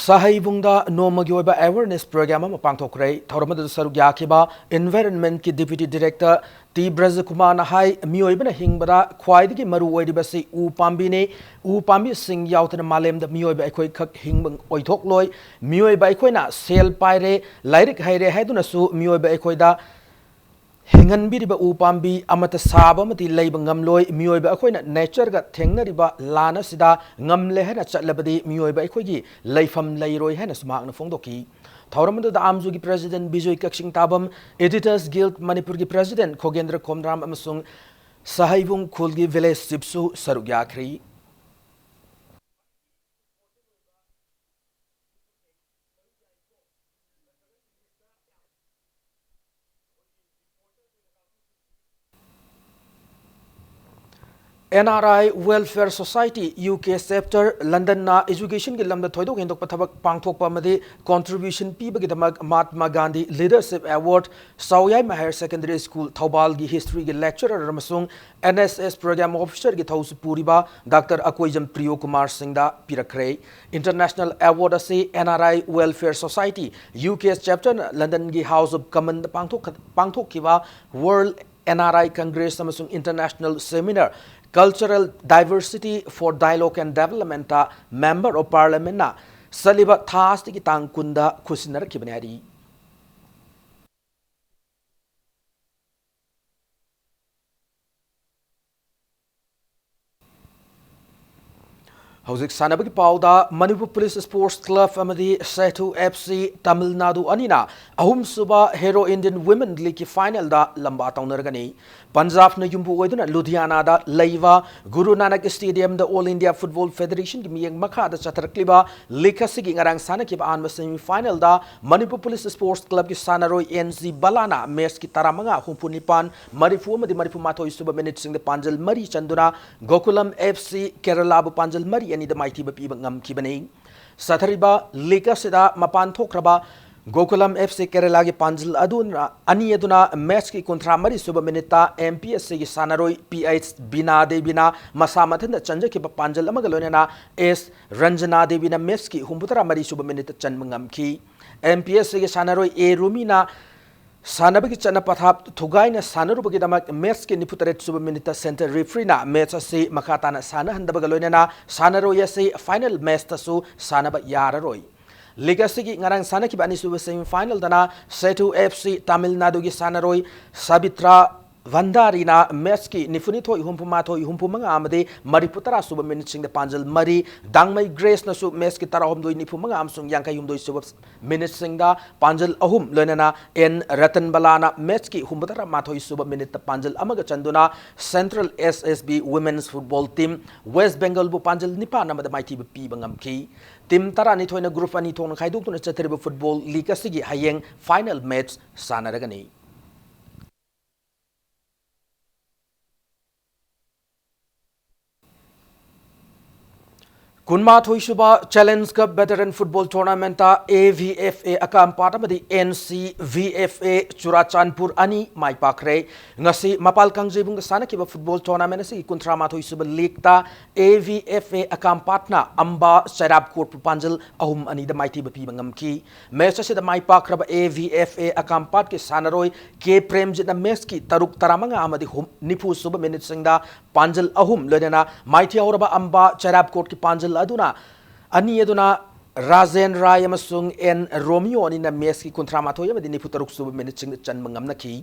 ꯁꯍꯩꯕꯨꯡꯗ ꯅꯣꯡꯃꯒꯤ ꯑꯣꯏꯕ ꯑꯦꯋꯦꯔꯅꯦꯁ ꯄ꯭ꯔꯣꯒ꯭ꯔꯥꯝ ꯑꯃ ꯄꯥꯡꯊꯣꯛꯈ꯭ꯔꯦ꯫ ꯊꯧꯔꯝ ꯑꯗꯨꯗ ꯁꯔꯨꯛ ꯌꯥꯈꯤꯕ ꯏꯟꯚꯥꯏꯔꯟꯃꯦꯟꯠꯀꯤ ꯗꯤꯄ꯭ꯌꯨꯇꯤ ꯗꯤꯔꯦꯛꯇꯔ ꯇꯤ ꯕ꯭ꯔꯖꯀꯨꯃꯥꯔꯅ ꯍꯥꯏ, ꯃꯤꯑꯣꯏꯕꯅ ꯍꯤꯡꯕꯗ ꯈ꯭ꯋꯥꯏꯗꯒꯤ ꯃꯔꯨ ꯑꯣꯏꯔꯤꯕꯁꯤ ꯎ ꯄꯥꯝꯕꯤꯅꯤ꯫ ꯎ ꯄꯥꯝꯕꯤꯁꯤꯡ ꯌꯥꯎꯗꯅ ꯃꯥꯂꯦꯝꯗ ꯃꯤꯑꯣꯏꯕ ꯑꯩꯈꯣꯏ ꯈꯛ ꯍꯤꯡꯕ ꯑꯣꯏꯊꯣꯛꯂꯣꯏ꯫ ꯃꯤꯑꯣꯏꯕ ꯑꯩꯈꯣꯏꯅ ꯁꯦꯜ ꯄꯥꯏꯔꯦ, ꯂꯥꯏꯔꯤꯛ ꯍꯩꯔꯦ ꯍꯥꯏꯗꯨꯅꯁꯨ ꯃꯤꯑꯣꯏꯕ ꯑꯩꯈꯣꯏꯗ ꯍꯤꯡꯍꯟꯕꯤꯔꯤꯕ ꯎ ꯄꯥꯝꯕꯤ ꯑꯃꯠꯇ ꯁꯥꯕ ꯑꯃꯗꯤ ꯂꯩꯕ ꯉꯝꯂꯣꯏ꯫ ꯃꯤꯑꯣꯏꯕ ꯑꯩꯈꯣꯏꯅ ꯅꯦꯆꯔꯒ ꯊꯦꯡꯅꯔꯤꯕ ꯂꯥꯟ ꯑꯁꯤꯗ ꯉꯝꯂꯦ ꯍꯥꯏꯅ ꯆꯠꯂꯕꯗꯤ ꯃꯤꯑꯣꯏꯕ ꯑꯩꯈꯣꯏꯒꯤ ꯂꯩꯐꯝ ꯂꯩꯔꯣꯏ ꯍꯥꯏꯅꯁꯨ ꯃꯍꯥꯛꯅ ꯐꯣꯡꯗꯣꯛꯈꯤ꯫ ꯊꯧꯔꯝ ꯑꯗꯨꯗ ꯑꯥꯝꯖꯨꯒꯤ ꯄ꯭ꯔꯦꯁꯤꯗꯦꯟꯠ ꯕꯤꯖꯣꯏ ꯀꯛꯆꯤꯡ ꯇꯥꯕꯝ, Editors Guild ꯃꯅꯤꯄꯨꯔꯒꯤ ꯄ꯭ꯔꯦꯁꯤꯗꯦꯟꯠ ꯈꯣꯒꯦꯟꯗ꯭ꯔ ꯈꯣꯝꯗ꯭ꯔꯥꯝ ꯑꯃꯁꯨꯡ ꯁꯍꯩꯕꯨꯡ ꯈꯨꯜꯒꯤ ꯚꯤꯂꯦꯖ ꯆꯤꯐꯁꯨ ꯁꯔꯨꯛ ꯌꯥꯈ꯭ꯔꯤ꯫ N R I Welfare Society U K Chapter Londonꯅ educationꯒꯤ ꯂꯝꯗ ꯊꯣꯏꯗꯣꯛ ꯍꯦꯟꯗꯣꯛꯄ ꯊꯕꯛ ꯄꯥꯡꯊꯣꯛꯄ ꯑꯃꯗꯤ contribution ꯄꯤꯕꯒꯤꯗꯃꯛ Mahatma Gandhi Leadership Award ꯆꯥꯎꯌꯥꯏꯃ Higher Secondary School ꯊꯧꯕꯥꯜꯒꯤ historyꯒꯤ lecturer ꯑꯃꯁꯨꯡ N S S program officerꯒꯤ ꯊꯧꯁꯨ ꯄꯨꯔꯤꯕ ꯗꯥꯛꯇꯔ ꯑꯀꯣꯏꯖꯝ ꯄ꯭ꯔꯤꯌꯣ ꯀꯨꯃꯥꯔ ꯁꯤꯡꯗ ꯄꯤꯔꯛꯈ꯭ꯔꯦ꯫ International award ꯑꯁꯤ N R I Welfare Society U K Chapterꯅ Londonꯒꯤ House of Commonꯗ ꯄꯥꯡꯊꯣꯛꯈ-, ꯄꯥꯡꯊꯣꯛꯈꯤꯕ World N R I Congress ꯑꯃꯁꯨꯡ International Seminar Cultural Diversity for Dialogue and Developmentꯇ Member of Parliamentꯅ ꯆꯠꯂꯤꯕ ꯊꯥ ꯑꯁꯤꯒꯤ ꯇꯥꯡ ꯀꯨꯟꯗ ꯈꯨꯠꯁꯤꯟꯅꯔꯛꯈꯤꯕꯅꯤ ꯍꯥꯏꯔꯤ꯫ ꯍꯧꯖꯤꯛ ꯁꯥꯟꯅꯕꯒꯤ ꯄꯥꯎꯗ, ꯃꯅꯤꯄꯨꯔ ꯄꯨꯂꯤꯁ ꯁ꯭ꯄꯣꯔꯠꯁ ꯀ꯭ꯂꯕ ꯑꯃꯗꯤ ꯁꯦꯊꯨ ꯑꯦꯐ ꯁꯤ ꯇꯥꯃꯤꯜ ꯅꯥꯗꯨ ꯑꯅꯤꯅ ꯑꯍꯨꯝꯁꯨꯕ ꯍꯦꯔꯣ ꯏꯟꯗꯤꯌꯟ ꯋꯤꯃꯦꯟ ꯂꯤꯒꯀꯤ ꯐꯥꯏꯅꯦꯜꯗ ꯂꯝꯕꯥ ꯇꯧꯅꯔꯒꯅꯤ꯫ ꯄꯟꯖꯥꯕꯅ ꯌꯨꯝꯕꯨ ꯑꯣꯏꯗꯨꯅ ꯂꯨꯙꯤꯌꯥꯅꯥꯗ ꯂꯩꯕ ꯒꯨꯔꯨ ꯅꯥꯅꯛ ꯁ꯭ꯇꯦꯗꯤꯌꯝꯗ ꯑꯣꯜ ꯏꯟꯗꯤꯌꯥ ꯐꯨꯠꯕꯣꯜ ꯐꯦꯗꯔꯦꯁꯟꯒꯤ ꯃꯤꯠꯌꯦꯡ ꯃꯈꯥꯗ ꯆꯠꯊꯔꯛꯂꯤꯕ ꯂꯤꯒ ꯑꯁꯤꯒꯤ ꯉꯔꯥꯡ ꯁꯥꯟꯅꯈꯤꯕ ꯑꯍꯥꯟꯕ ꯁꯦꯃꯤ ꯐꯥꯏꯅꯦꯜꯗ ꯃꯅꯤꯄꯨꯔ ꯄꯨꯂꯤꯁ ꯁ꯭ꯄꯣꯔꯠꯁ ꯀ꯭ꯂꯕꯀꯤ ꯁꯥꯟꯅꯔꯣꯏ ꯑꯦꯟ ꯖꯤ ꯕꯂꯥꯅ ꯃꯦꯠꯆꯀꯤ ꯇꯔꯥꯃꯉꯥ, ꯍꯨꯝꯐꯨ ꯅꯤꯄꯥꯟ, ꯃꯔꯤꯐꯨ ꯑꯃꯗꯤ ꯃꯔꯤꯐꯨ ꯃꯥꯊꯣꯏ ꯁꯨꯕ ꯃꯤꯅꯤꯠꯁꯤꯡꯗ ꯄꯥꯟꯖꯜ ꯃꯔꯤ ꯆꯟꯗꯨꯅ ꯒꯣꯀꯨꯂꯝ ꯑꯦꯐ ꯁꯤ ꯀꯦꯔꯂꯥꯕꯨ ꯄꯥꯟꯖꯜ ꯃꯔꯤ ꯑꯅꯤꯗ ꯃꯥꯏꯊꯤꯕ ꯄꯤꯕ ꯉꯝꯈꯤꯕꯅꯤ꯫ ꯆꯠꯊꯔꯤꯕ ꯂꯤꯒ ꯑꯁꯤꯗ ꯃꯄꯥꯟ ꯊꯣꯛꯈ꯭ꯔꯕ ꯒꯣꯀꯨꯂꯝ ꯑꯦꯐ ꯁꯤ ꯀꯦꯔꯂꯥꯒꯤ ꯄꯥꯟꯖꯜ ꯑꯗꯨꯅ, ꯑꯅꯤ ꯑꯗꯨꯅ ꯃꯦꯠꯆꯀꯤ ꯀꯨꯟꯊ꯭ꯔꯥ ꯃꯔꯤ ꯁꯨꯕ ꯃꯤꯅꯤꯠꯇ ꯑꯦꯝ ꯄꯤ ꯑꯦꯁ ꯁꯤꯒꯤ ꯁꯥꯟꯅꯔꯣꯏ ꯄꯤ ꯑꯩꯆ ꯕꯤꯅꯥ ꯗꯦꯕꯤꯅ ꯃꯁꯥ ꯃꯊꯟꯇ ꯆꯟꯖꯈꯤꯕ ꯄꯥꯟꯖꯜ ꯑꯃꯒ ꯂꯣꯏꯅꯅ ꯑꯦꯁ ꯔꯟꯖꯅꯥ ꯗꯦꯕꯤꯅ ꯃꯦꯠꯆꯀꯤ ꯍꯨꯝꯐꯨꯇꯔꯥ ꯃꯔꯤ ꯁꯨꯕ ꯃꯤꯅꯤꯠꯇ ꯆꯟꯕ ꯉꯝꯈꯤ꯫ ꯑꯦꯝ ꯄꯤ ꯑꯦꯁ ꯁꯤꯒꯤ ꯁꯥꯟꯅꯔꯣꯏ ꯑꯦ ꯔꯨꯃꯤꯅ ꯁꯥꯟꯅꯕꯒꯤ ꯆꯠꯅ ꯄꯊꯥꯞ ꯊꯨꯒꯥꯏꯅ ꯁꯥꯟꯅꯔꯨꯕꯒꯤꯗꯃꯛ ꯃꯦꯠꯆꯀꯤ ꯅꯤꯐꯨꯇꯔꯦꯠ ꯁꯨꯕ ꯃꯤꯅꯤꯠꯇ ꯁꯦꯟꯇꯔ ꯔꯦꯐ꯭ꯔꯤꯅ ꯃꯦꯠꯆ ꯑꯁꯤ ꯃꯈꯥ ꯇꯥꯅ ꯁꯥꯟꯅꯍꯟꯗꯕꯒ ꯂꯣꯏꯅꯅ ꯁꯥꯟꯅꯔꯣꯏ ꯑꯁꯤ ꯐꯥꯏꯅꯦꯜ ꯃꯦꯠꯆꯇꯁꯨ ꯁꯥꯟꯅꯕ ꯌꯥꯔꯔꯣꯏ꯫ ꯂꯤꯒ ꯑꯁꯤꯒꯤ ꯉꯔꯥꯡ ꯁꯥꯟꯅꯈꯤꯕ ꯑꯅꯤꯁꯨꯕ semi ꯐꯥꯏꯅꯦꯜꯗꯅ Sethu F C Tamil ꯅꯥꯗꯨꯒꯤ ꯁꯥꯟꯅꯔꯣꯏ ꯁꯥꯕꯤꯇ꯭ꯔꯥ ꯚꯟꯗꯥꯔꯤꯅ ꯃꯦꯠꯆꯀꯤ ꯅꯤꯐꯨꯅꯤꯊꯣꯏ, ꯍꯨꯝꯐꯨꯃꯥꯊꯣꯏ, ꯍꯨꯝꯐꯨꯃꯉꯥ ꯑꯃꯗꯤ ꯃꯔꯤꯐꯨꯇꯔꯥ ꯁꯨꯕ ꯃꯤꯅꯤꯠꯁꯤꯡꯗ ꯄꯥꯟꯖꯜ ꯃꯔꯤ, ꯗꯥꯡꯃꯩ ꯒ꯭ꯔꯦꯁꯅꯁꯨ ꯃꯦꯠꯆꯀꯤ ꯇꯔꯥꯍꯨꯝꯗꯣꯏ, ꯅꯤꯐꯨꯃꯉꯥ ꯑꯃꯁꯨꯡ ꯌꯥꯡꯈꯩꯍꯨꯝꯗꯣꯏ ꯁꯨꯕ ꯃꯤꯅꯤꯠꯁꯤꯡꯗ ꯄꯥꯟꯖꯜ ꯑꯍꯨꯝ, ꯂꯣꯏꯅꯅ ꯑꯦꯟ ꯔꯇꯟꯕꯂꯥꯅ ꯃꯦꯠꯆꯀꯤ ꯍꯨꯝꯐꯨꯇꯔꯥ ꯃꯥꯊꯣꯏ ꯁꯨꯕ ꯃꯤꯅꯤꯠꯇ ꯄꯥꯟꯖꯜ ꯑꯃꯒ ꯆꯟꯗꯨꯅ central S S B women's football team west ꯕꯦꯡꯒꯜꯕꯨ ꯄꯥꯟꯖꯜ ꯅꯤꯄꯥꯟ ꯑꯃꯗ ꯃꯥꯏꯊꯤꯕ ꯄꯤꯕ ꯉꯝꯈꯤ꯫ ꯇꯤꯝ ꯇꯔꯥꯅꯤꯊꯣꯏꯅ ꯒ꯭ꯔꯨꯞ ꯑꯅꯤ ꯊꯣꯛꯅ ꯈꯥꯏꯗꯣꯛꯇꯨꯅ ꯆꯠꯊꯔꯤꯕ ꯐꯨꯠꯕꯣꯜ ꯂꯤꯒ ꯑꯁꯤꯒꯤ ꯍꯌꯦꯡ ꯐꯥꯏꯅꯦꯜ ꯃꯦꯠꯆ ꯁꯥꯟꯅꯔꯒꯅꯤ꯫ ꯀꯨꯟꯃꯥꯊꯣꯏ ꯁꯨꯕ ꯆꯦꯂꯦꯟꯖ ꯀꯞ ꯚꯦꯇꯔꯟ ꯐꯨꯠꯕꯣꯜ ꯇꯣꯔꯅꯥꯃꯦꯟꯠꯇ ꯑꯦ ꯚꯤ ꯑꯦꯐ ꯑꯦ ꯑꯀꯥꯝꯄꯥꯠ ꯑꯃꯗꯤ ꯑꯦꯟ ꯁꯤ ꯚꯤ ꯑꯦꯐ ꯑꯦ ꯆꯨꯔꯥꯆꯥꯟꯄꯨꯔ ꯑꯅꯤ ꯃꯥꯏ ꯄꯥꯛꯈ꯭ꯔꯦ꯫ ꯉꯁꯤ ꯃꯄꯥꯜ ꯀꯥꯡꯖꯩꯕꯨꯡꯗ ꯁꯥꯟꯅꯈꯤꯕ ꯐꯨꯠꯕꯣꯜ ꯇꯣꯔꯅꯥꯃꯦꯟꯠ ꯑꯁꯤꯒꯤ ꯀꯨꯟꯊ꯭ꯔꯥ ꯃꯥꯊꯣꯏ ꯁꯨꯕ ꯂꯤꯒꯇ ꯑꯦ ꯚꯤ ꯑꯦꯐ ꯑꯦ ꯑꯀꯥꯝꯄꯥꯠꯅ ꯑꯝꯕꯥ ꯆꯩꯔꯥꯞ ꯀꯣꯔꯠꯄꯨ ꯄꯥꯟꯖꯜ ꯑꯍꯨꯝ ꯑꯅꯤꯗ ꯃꯥꯏꯊꯤꯕ ꯄꯤꯕ ꯉꯝꯈꯤ꯫ ꯃꯦꯠꯆ ꯑꯁꯤꯗ ꯃꯥꯏ ꯄꯥꯛꯈ꯭ꯔꯕ ꯑꯦ ꯚꯤ ꯑꯦꯐ ꯑꯦ ꯑꯀꯥꯝꯄꯥꯠꯀꯤ ꯁꯥꯟꯅꯔꯣꯏ ꯀꯦ ꯄ꯭ꯔꯦꯝꯖꯤꯠꯅ ꯃꯦꯠꯆꯀꯤ ꯇꯔꯨꯛ, ꯇꯔꯥꯃꯉꯥ ꯑꯃꯗꯤ ꯍꯨꯝ-, ꯅꯤꯐꯨ ꯁꯨꯕ ꯃꯤꯅꯤꯠꯁꯤꯡꯗ ꯄꯥꯟꯖꯜ ꯑꯍꯨꯝ, ꯂꯣꯏꯅꯅ ꯃꯥꯏꯊꯤꯍꯧꯔꯕ ꯑꯝꯕꯥ ꯆꯩꯔꯥꯞꯀꯣꯠꯀꯤ ꯄꯥꯟꯖꯜ ꯑꯗꯨꯅ ꯑꯅꯤ ꯑꯗꯨꯅ ꯔꯥꯖꯦꯟ ꯔꯥꯏ ꯑꯃꯁꯨꯡ ꯑꯦꯟ ꯔꯣꯃꯤꯌꯣ ꯑꯅꯤꯅ ꯃꯦꯠꯆꯀꯤ ꯀꯨꯟꯊ꯭ꯔꯥ ꯃꯥꯊꯣꯏ ꯑꯃꯗꯤ ꯅꯤꯐꯨ ꯇꯔꯨꯛ ꯁꯨꯕ ꯃꯤꯅꯤꯠꯁꯤꯡꯗ ꯆꯟꯕ ꯉꯝꯅꯈꯤ꯫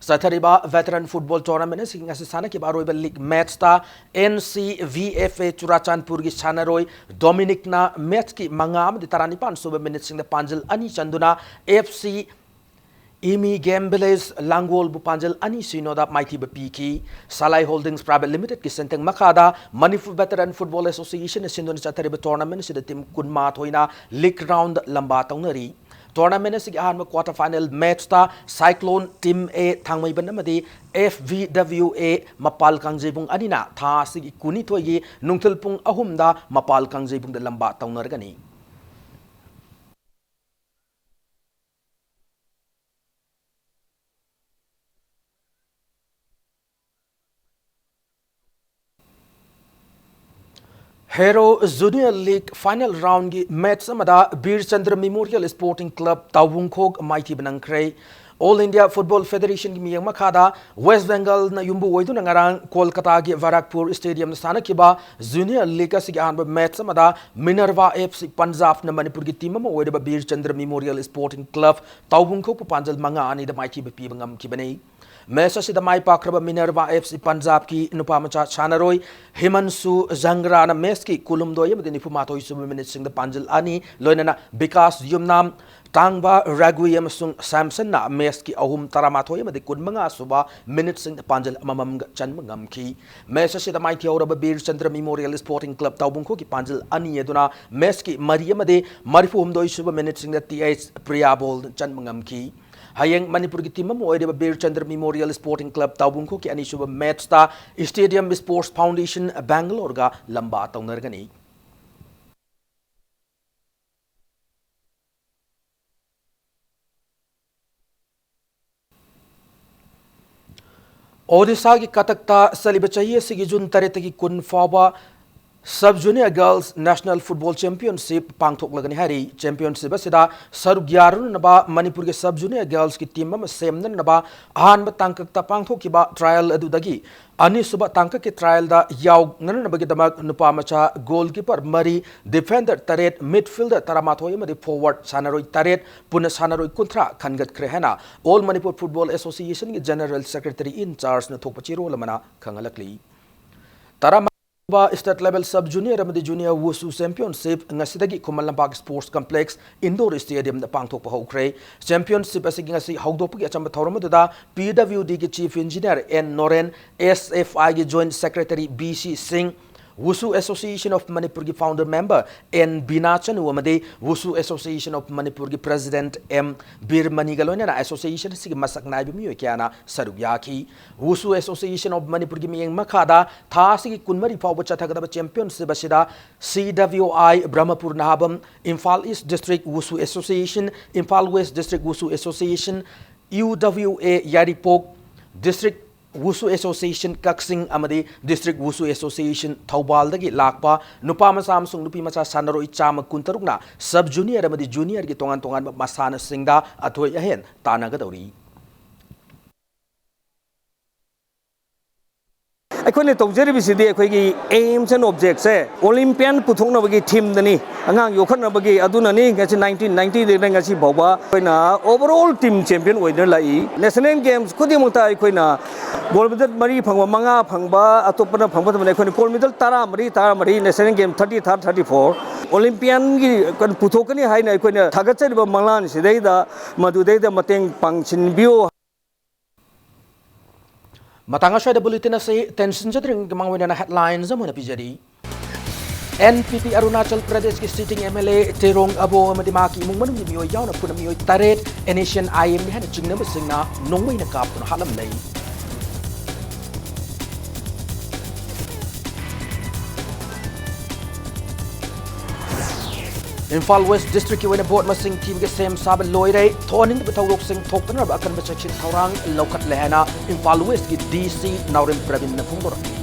ꯆꯠꯊꯔꯤꯕ veteran football tournament ꯑꯁꯤꯒꯤ ꯉꯁꯤ ꯁꯥꯟꯅꯈꯤꯕ ꯑꯔꯣꯏꯕ league matchꯇ N C V F A ꯆꯨꯔꯥꯆꯥꯟꯄꯨꯔꯒꯤ ꯁꯥꯟꯅꯔꯣꯏ ꯗꯣꯃꯤꯅꯤꯛꯅ matchꯀꯤ ꯃꯉꯥ ꯑꯃꯗꯤ ꯇꯔꯥꯅꯤꯄꯥꯟ ꯁꯨꯕ minuteꯁꯤꯡꯗ ꯄꯥꯟꯖꯜ ꯑꯅꯤ ꯆꯟꯗꯨꯅ F C ꯏꯃꯤ Game Village ꯂꯥꯡꯒꯣꯜꯕꯨ ꯄꯥꯟꯖꯜ ꯑꯅꯤ ꯁꯤꯅꯣꯗ ꯃꯥꯏꯊꯤꯕ ꯄꯤꯈꯤ꯫ ꯁꯂꯥꯏ Holdings Private Limitedꯀꯤ ꯁꯦꯟꯊꯪ ꯃꯈꯥꯗ Manipur Veteran Football Associationꯅ ꯁꯤꯟꯗꯨꯅ ꯆꯠꯊꯔꯤꯕ tournament ꯑꯁꯤꯗ team ꯀꯨꯟꯃꯥꯊꯣꯏꯅ league round ꯂꯝꯕꯥ ꯇꯧꯅꯔꯤ꯫ Tournament ꯑꯁꯤꯒꯤ ꯑꯍꯥꯟꯕ quarter final matchꯇ Cyclone Team A ꯊꯥꯡꯃꯩꯕꯟ ꯑꯃꯗꯤ F V W A ꯃꯄꯥꯜ ꯀꯥꯡꯖꯩꯕꯨꯡ ꯑꯅꯤꯅ ꯊꯥ ꯑꯁꯤꯒꯤ ꯀꯨꯟꯅꯤꯊꯣꯏꯒꯤ ꯅꯨꯡꯊꯤꯜ ꯄꯨꯡ ꯑꯍꯨꯝꯗ ꯃꯄꯥꯜ ꯀꯥꯡꯖꯩꯕꯨꯡꯗ ꯂꯝꯕꯥ ꯇꯧꯅꯔꯒꯅꯤ꯫ Hero Junior League final roundꯒꯤ match ꯑꯃꯗ ꯕꯤꯔ ꯆꯟꯗ꯭ꯔ Memorial Sporting Club ꯇꯥꯎꯕꯨꯡꯈꯣꯛ ꯃꯥꯏꯊꯤꯕ ꯅꯪꯈ꯭ꯔꯦ꯫ All India Football Federationꯒꯤ ꯃꯤꯠꯌꯦꯡ ꯃꯈꯥꯗ West Bengalꯅ ꯌꯨꯝꯕꯨ ꯑꯣꯏꯗꯨꯅ ꯉꯔꯥꯡ ꯀꯣꯜꯀꯇꯥꯒꯤ ꯕꯔꯥꯛꯄꯨꯔ stadiumꯗ ꯁꯥꯟꯅꯈꯤꯕ Junior League ꯑꯁꯤꯒꯤ ꯑꯍꯥꯟꯕ match ꯑꯃꯗ Minerva F C Punjabꯅ ꯃꯅꯤꯄꯨꯔꯒꯤ team ꯑꯃ ꯑꯣꯏꯔꯤꯕ ꯕꯤꯔ ꯆꯟꯗ꯭ꯔ Memorial Sporting Club ꯇꯥꯎꯕꯨꯡꯈꯣꯛꯄꯨ ꯄꯥꯟꯖꯜ ꯃꯉꯥ ꯑꯅꯤꯗ ꯃꯥꯏꯊꯤꯕ ꯄꯤꯕ ꯉꯝꯈꯤꯕꯅꯤ꯫ Match ꯑꯁꯤꯗ ꯃꯥꯏ ꯄꯥꯛꯈ꯭ꯔꯕ Minerva F C Punjabꯀꯤ ꯅꯨꯄꯥ ꯃꯆꯥ ꯁꯥꯟꯅꯔꯣꯏ ꯍꯤꯃꯟꯁꯨ ꯖꯪꯒ꯭ꯔꯥꯅ matchꯀꯤ ꯀꯨꯟꯍꯨꯝꯗꯣꯏ ꯑꯃꯗꯤ ꯅꯤꯐꯨꯃꯥꯊꯣꯏ ꯁꯨꯕ minuteꯁꯤꯡꯗ ꯄꯥꯟꯖꯜ ꯑꯅꯤ, ꯂꯣꯏꯅꯅ ꯕꯤꯀꯥꯁ ꯌꯨꯝꯅꯥꯝ, ꯇꯥꯡꯕ ꯔꯥꯒꯨꯏ ꯑꯃꯁꯨꯡ ꯁꯥꯝꯁꯟꯅ matchꯀꯤ ꯑꯍꯨꯝ, ꯇꯔꯥꯃꯥꯊꯣꯏ ꯑꯃꯗꯤ ꯀꯨꯟꯃꯉꯥ ꯁꯨꯕ minuteꯁꯤꯡꯗ ꯄꯥꯟꯖꯜ ꯑꯃꯃꯝꯒ ꯆꯟꯕ ꯉꯝꯈꯤ꯫ Match ꯑꯁꯤꯗ ꯃꯥꯏꯊꯤꯍꯧꯔꯕ ꯕꯤꯔ ꯆꯟꯗ꯭ꯔ Memorial Sporting Club ꯇꯥꯎꯕꯨꯡꯈꯣꯛꯀꯤ ꯄꯥꯟꯖꯜ ꯑꯅꯤ ꯑꯗꯨꯅ matchꯀꯤ ꯃꯔꯤ ꯑꯃꯗꯤ ꯃꯔꯤꯐꯨꯍꯨꯝꯗꯣꯏ ꯁꯨꯕ minuteꯁꯤꯡꯗ T H ꯄ꯭ꯔꯤꯌꯥꯕꯣꯜ ꯆꯟꯕ ꯉꯝꯈꯤ꯫ ꯍꯌꯦꯡ ꯃꯅꯤꯄꯨꯔꯒꯤ team ꯑꯃ ꯑꯣꯏꯔꯤꯕ ꯕꯤꯔ ꯆꯟꯗ꯭ꯔ Memorial Sporting Club ꯇꯥꯎꯕꯨꯡꯈꯣꯛꯀꯤ ꯑꯅꯤꯁꯨꯕ matchꯇ Stadium Sports Foundation Bangaloreꯒ ꯂꯝꯕꯥ ꯇꯧꯅꯔꯒꯅꯤ꯫ ꯑꯣꯗꯤꯁꯥꯒꯤ ꯀꯇꯛꯇ ꯆꯠꯂꯤꯕ ꯆꯍꯤ ꯑꯁꯤꯒꯤ ꯖꯨꯟ ꯇꯔꯦꯠꯇꯒꯤ ꯀꯨꯟ ꯐꯥꯎꯕ Sub Junior Girls National Football Championship ꯄꯥꯡꯊꯣꯛꯂꯒꯅꯤ ꯍꯥꯏꯔꯤ꯫ Championship ꯑꯁꯤꯗ ꯁꯔꯨꯛ ꯌꯥꯔꯨꯅꯅꯕ ꯃꯅꯤꯄꯨꯔꯒꯤ Sub Junior Girls ꯀꯤ team ꯑꯃ ꯁꯦꯝꯅꯅꯕ ꯑꯍꯥꯟꯕ ꯇꯥꯡꯀꯛꯇ ꯄꯥꯡꯊꯣꯛꯈꯤꯕ trial ꯑꯗꯨꯗꯒꯤ ꯑꯅꯤꯁꯨꯕ ꯇꯥꯡꯀꯛꯀꯤ trial ꯗ ꯌꯥꯎꯅꯅꯕꯒꯤꯗꯃꯛ ꯅꯨꯄꯥ ꯃꯆꯥ goalkeeper ꯃꯔꯤ, defender ꯇꯔꯦꯠ, midfielder ꯇꯔꯥꯃꯥꯊꯣꯏ ꯑꯃꯗꯤ forward ꯁꯥꯟꯅꯔꯣꯏ ꯇꯔꯦꯠ, ꯄꯨꯟꯅ ꯁꯥꯟꯅꯔꯣꯏ ꯀꯨꯟꯊ꯭ꯔꯥ ꯈꯟꯒꯠꯈ꯭ꯔꯦ ꯍꯥꯏꯅ All Manipur Football Association ꯒꯤ General Secretary in charge ꯅ ꯊꯣꯛꯄ ꯆꯦꯔꯣꯜ ꯑꯃꯅ ꯈꯪꯍꯜꯂꯛꯂꯤ꯫ ꯇꯔꯥꯃꯥꯊꯣꯏ State Level Sub Junior ꯑꯃꯗꯤ Junior Wushu Championship ꯉꯁꯤꯗꯒꯤ Khuman Lampak Sports Complex Indoor Stadium ꯗ ꯄꯥꯡꯊꯣꯛꯄ ꯍꯧꯈ꯭ꯔꯦ꯫ Championship ꯑꯁꯤꯒꯤ ꯉꯁꯤ ꯍꯧꯗꯣꯛꯄꯒꯤ ꯑꯆꯝꯕ ꯊꯧꯔꯝ ꯑꯗꯨꯗ P W D ꯒꯤ Chief Engineer N Noren, S F I ꯒꯤ Joint Secretary B C Singh, Wushu Association of Manipur ꯒꯤ founder member N ꯕꯤꯅꯥ ꯆꯅꯨ ꯑꯃꯗꯤ Wushu Association of Manipur ꯒꯤ President M ꯕꯤꯔꯃꯅꯤꯒ ꯂꯣꯏꯅꯅ association ꯑꯁꯤꯒꯤ ꯃꯁꯛ ꯅꯥꯏꯕ ꯃꯤꯑꯣꯏ ꯀꯌꯥꯅ ꯁꯔꯨꯛ ꯌꯥꯈꯤ꯫ Wushu Association of Manipur ꯒꯤ ꯃꯤꯠꯌꯦꯡ ꯃꯈꯥꯗ ꯊꯥ ꯑꯁꯤꯒꯤ ꯀꯨꯟꯃꯔꯤ ꯐꯥꯎꯕ ꯆꯠꯊꯒꯗꯕ championship ꯑꯁꯤꯗ C W I Brahmapur Nahabam, Imphal East District Wushu Association, Imphal West District Wushu Association, U W A Yairipok, District Wushu Association Kaksing ꯑꯃꯗꯤ District Wushu Association ꯊꯧꯕꯥꯜꯗꯒꯤ ꯂꯥꯛꯄ ꯅꯨꯄꯥ ꯃꯆꯥ ꯑꯃꯁꯨꯡ ꯅꯨꯄꯤ ꯃꯆꯥ ꯁꯥꯟꯅꯔꯣꯏ ꯆꯥꯝꯃ ꯀꯨꯟꯇꯔꯨꯛꯅ Sub Junior ꯑꯃꯗꯤ Junior ꯒꯤ ꯇꯣꯉꯥꯟ ꯇꯣꯉꯥꯟꯕ ꯃꯁꯥꯟꯅꯁꯤꯡꯗ ꯑꯊꯣꯏ ꯑꯍꯦꯟ ꯇꯥꯟꯅꯒꯗꯧꯔꯤ꯫ ꯑꯩꯈꯣꯏꯅ ꯇꯧꯖꯔꯤꯕꯁꯤꯗꯤ ꯑꯩꯈꯣꯏꯒꯤ aims and objects say Olympian ꯄꯨꯊꯣꯛꯅꯕꯒꯤ theme ꯗꯅꯤ, ꯑꯉꯥꯡ ꯌꯣꯛꯈꯠꯅꯕꯒꯤ꯫ ꯑꯗꯨꯅꯅꯤ ꯉꯁꯤ nineteen ninety ꯗꯒꯤꯅ ꯉꯁꯤ ꯐꯥꯎꯕ ꯑꯩꯈꯣꯏꯅ overall team champion ꯑꯣꯏꯗꯨꯅ ꯂꯥꯛꯏ꯫ National Games ꯈꯨꯗꯤꯡꯃꯛꯇ ꯑꯩꯈꯣꯏꯅ gold medal ꯃꯔꯤ ꯐꯪꯕ, ꯃꯉꯥ ꯐꯪꯕ, ꯑꯇꯣꯞꯄꯅ ꯐꯪꯕ ꯃꯇꯝꯗ ꯑꯩꯈꯣꯏꯅ gold medal ꯇꯔꯥꯃꯔꯤ, ꯇꯔꯥꯃꯔꯤ, National Game thirty-third, thirty-four, Olympian ꯒꯤ ꯀꯩꯅꯣ ꯄꯨꯊꯣꯛꯀꯅꯤ ꯍꯥꯏꯅ ꯑꯩꯈꯣꯏꯅ ꯊꯥꯒꯠꯆꯔꯤꯕ ꯃꯪꯂꯥꯟꯁꯤꯗꯩꯗ ꯃꯗꯨꯗꯩꯗ ꯃꯇꯦꯡ ꯄꯥꯡꯁꯤꯟꯕꯤꯌꯨ꯫ ꯃꯇꯥꯡ ꯑꯁ꯭ꯋꯥꯏꯗ bulletin ꯑꯁꯤ ꯇꯦꯟꯁꯤꯟꯖꯗ꯭ꯔꯤꯉꯩꯒꯤ ꯃꯃꯥꯡ ꯑꯣꯏꯅ headlines ꯑꯃ ꯑꯣꯏꯅ ꯄꯤꯖꯔꯤ꯫ N P P ꯑꯔꯨꯅꯥꯆꯜ ꯄ꯭ꯔꯗꯦꯁꯀꯤ sitting M L A ꯇꯦꯔꯣꯡ ꯑꯕꯣ ꯑꯃꯗꯤ ꯃꯍꯥꯛꯀꯤ ꯏꯃꯨꯡ ꯃꯅꯨꯡꯒꯤ ꯃꯤꯑꯣꯏ ꯌꯥꯎꯅ ꯄꯨꯟꯅ ꯃꯤꯑꯣꯏ ꯇꯔꯦꯠ N S C N I M ꯅꯤ ꯍꯥꯏꯅ ꯆꯤꯡꯅꯕꯁꯤꯡꯅ ꯅꯣꯡꯃꯩꯅ ꯀꯥꯞꯇꯨꯅ ꯍꯥꯠꯂꯝꯂꯦ꯫ ꯏꯝꯐꯥꯜ West District ꯀꯤ ꯑꯣꯏꯅ vote ꯃꯁꯤꯡ ꯊꯤꯕꯒꯤ ꯁꯦꯝ ꯁꯥꯕ ꯂꯣꯏꯔꯦ꯫ ꯊꯣꯛꯍꯟꯅꯤꯡꯗꯕ ꯊꯧꯗꯣꯛꯁꯤꯡ ꯊꯣꯛꯇꯅꯕ ꯑꯀꯟꯕ ꯆꯦꯛꯁꯤꯟ ꯊꯧꯔꯥꯡ ꯂꯧꯈꯠꯂꯦ ꯍꯥꯏꯅ ꯏꯝꯐꯥꯜ West ꯀꯤ D C ꯅꯥꯎꯔꯦꯝ ꯄ꯭ꯔꯕꯤꯟꯅ ꯐꯣꯡꯗꯣꯔꯛꯂꯤ꯫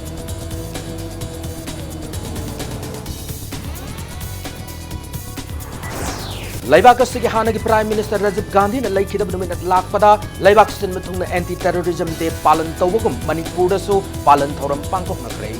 ꯂꯩꯕꯥꯛ ꯑꯁꯤꯒꯤ ꯍꯥꯟꯅꯒꯤ Prime Minister ꯔꯥꯖꯤꯕ ꯒꯥꯟꯙꯤꯅ ꯂꯩꯈꯤꯗꯕ ꯅꯨꯃꯤꯠ ꯂꯥꯛꯄꯗ ꯂꯩꯕꯥꯛ ꯁꯤꯟꯕ ꯊꯨꯡꯅ Anti Terrorism Day ꯄꯥꯂꯟ ꯇꯧꯕꯒꯨꯝ ꯃꯅꯤꯄꯨꯔꯗꯁꯨ ꯄꯥꯂꯟ ꯊꯧꯔꯝ ꯄꯥꯡꯊꯣꯛꯅꯈ꯭ꯔꯦ꯫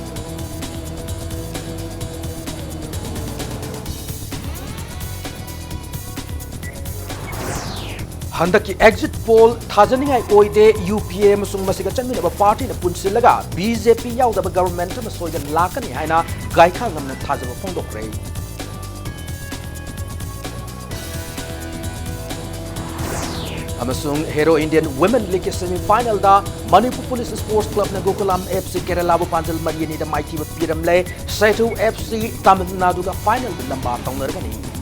ꯍꯟꯗꯛꯀꯤ exit poll ꯊꯥꯖꯅꯤꯡꯉꯥꯏ ꯑꯣꯏꯗꯦ, UPA ꯑꯃꯁꯨꯡ ꯃꯁꯤꯒ ꯆꯠꯃꯤꯟꯅꯕ partyꯅ ꯄꯨꯟꯁꯤꯜꯂꯒ BJP ꯌꯥꯎꯗꯕ government ꯑꯃ ꯁꯣꯏꯗꯅ ꯂꯥꯛꯀꯅꯤ ꯍꯥꯏꯅ ꯒꯥꯏꯈꯥꯉꯝꯅ ꯊꯥꯖꯕ ꯐꯣꯡꯗꯣꯛꯈ꯭ꯔꯦ꯫ ꯑꯃꯁꯨꯡ Hero Indian Women Leagueꯀꯤ semi finalꯗ Manipur Police Sports Clubꯅ ꯒꯣꯀꯨꯂꯝ FC ꯀꯦꯔꯂꯥꯕꯨ ꯄꯥꯟꯖꯜ ꯃꯔꯤ ꯑꯅꯤꯗ ꯃꯥꯏꯊꯤꯕ ꯄꯤꯔꯝꯂꯦ꯫ ꯁꯦꯊꯨ FC ꯇꯥꯃꯤꯜ ꯅꯥꯗꯨꯒ finalꯗ ꯂꯝꯕꯥ ꯇꯧꯅꯔꯒꯅꯤ꯫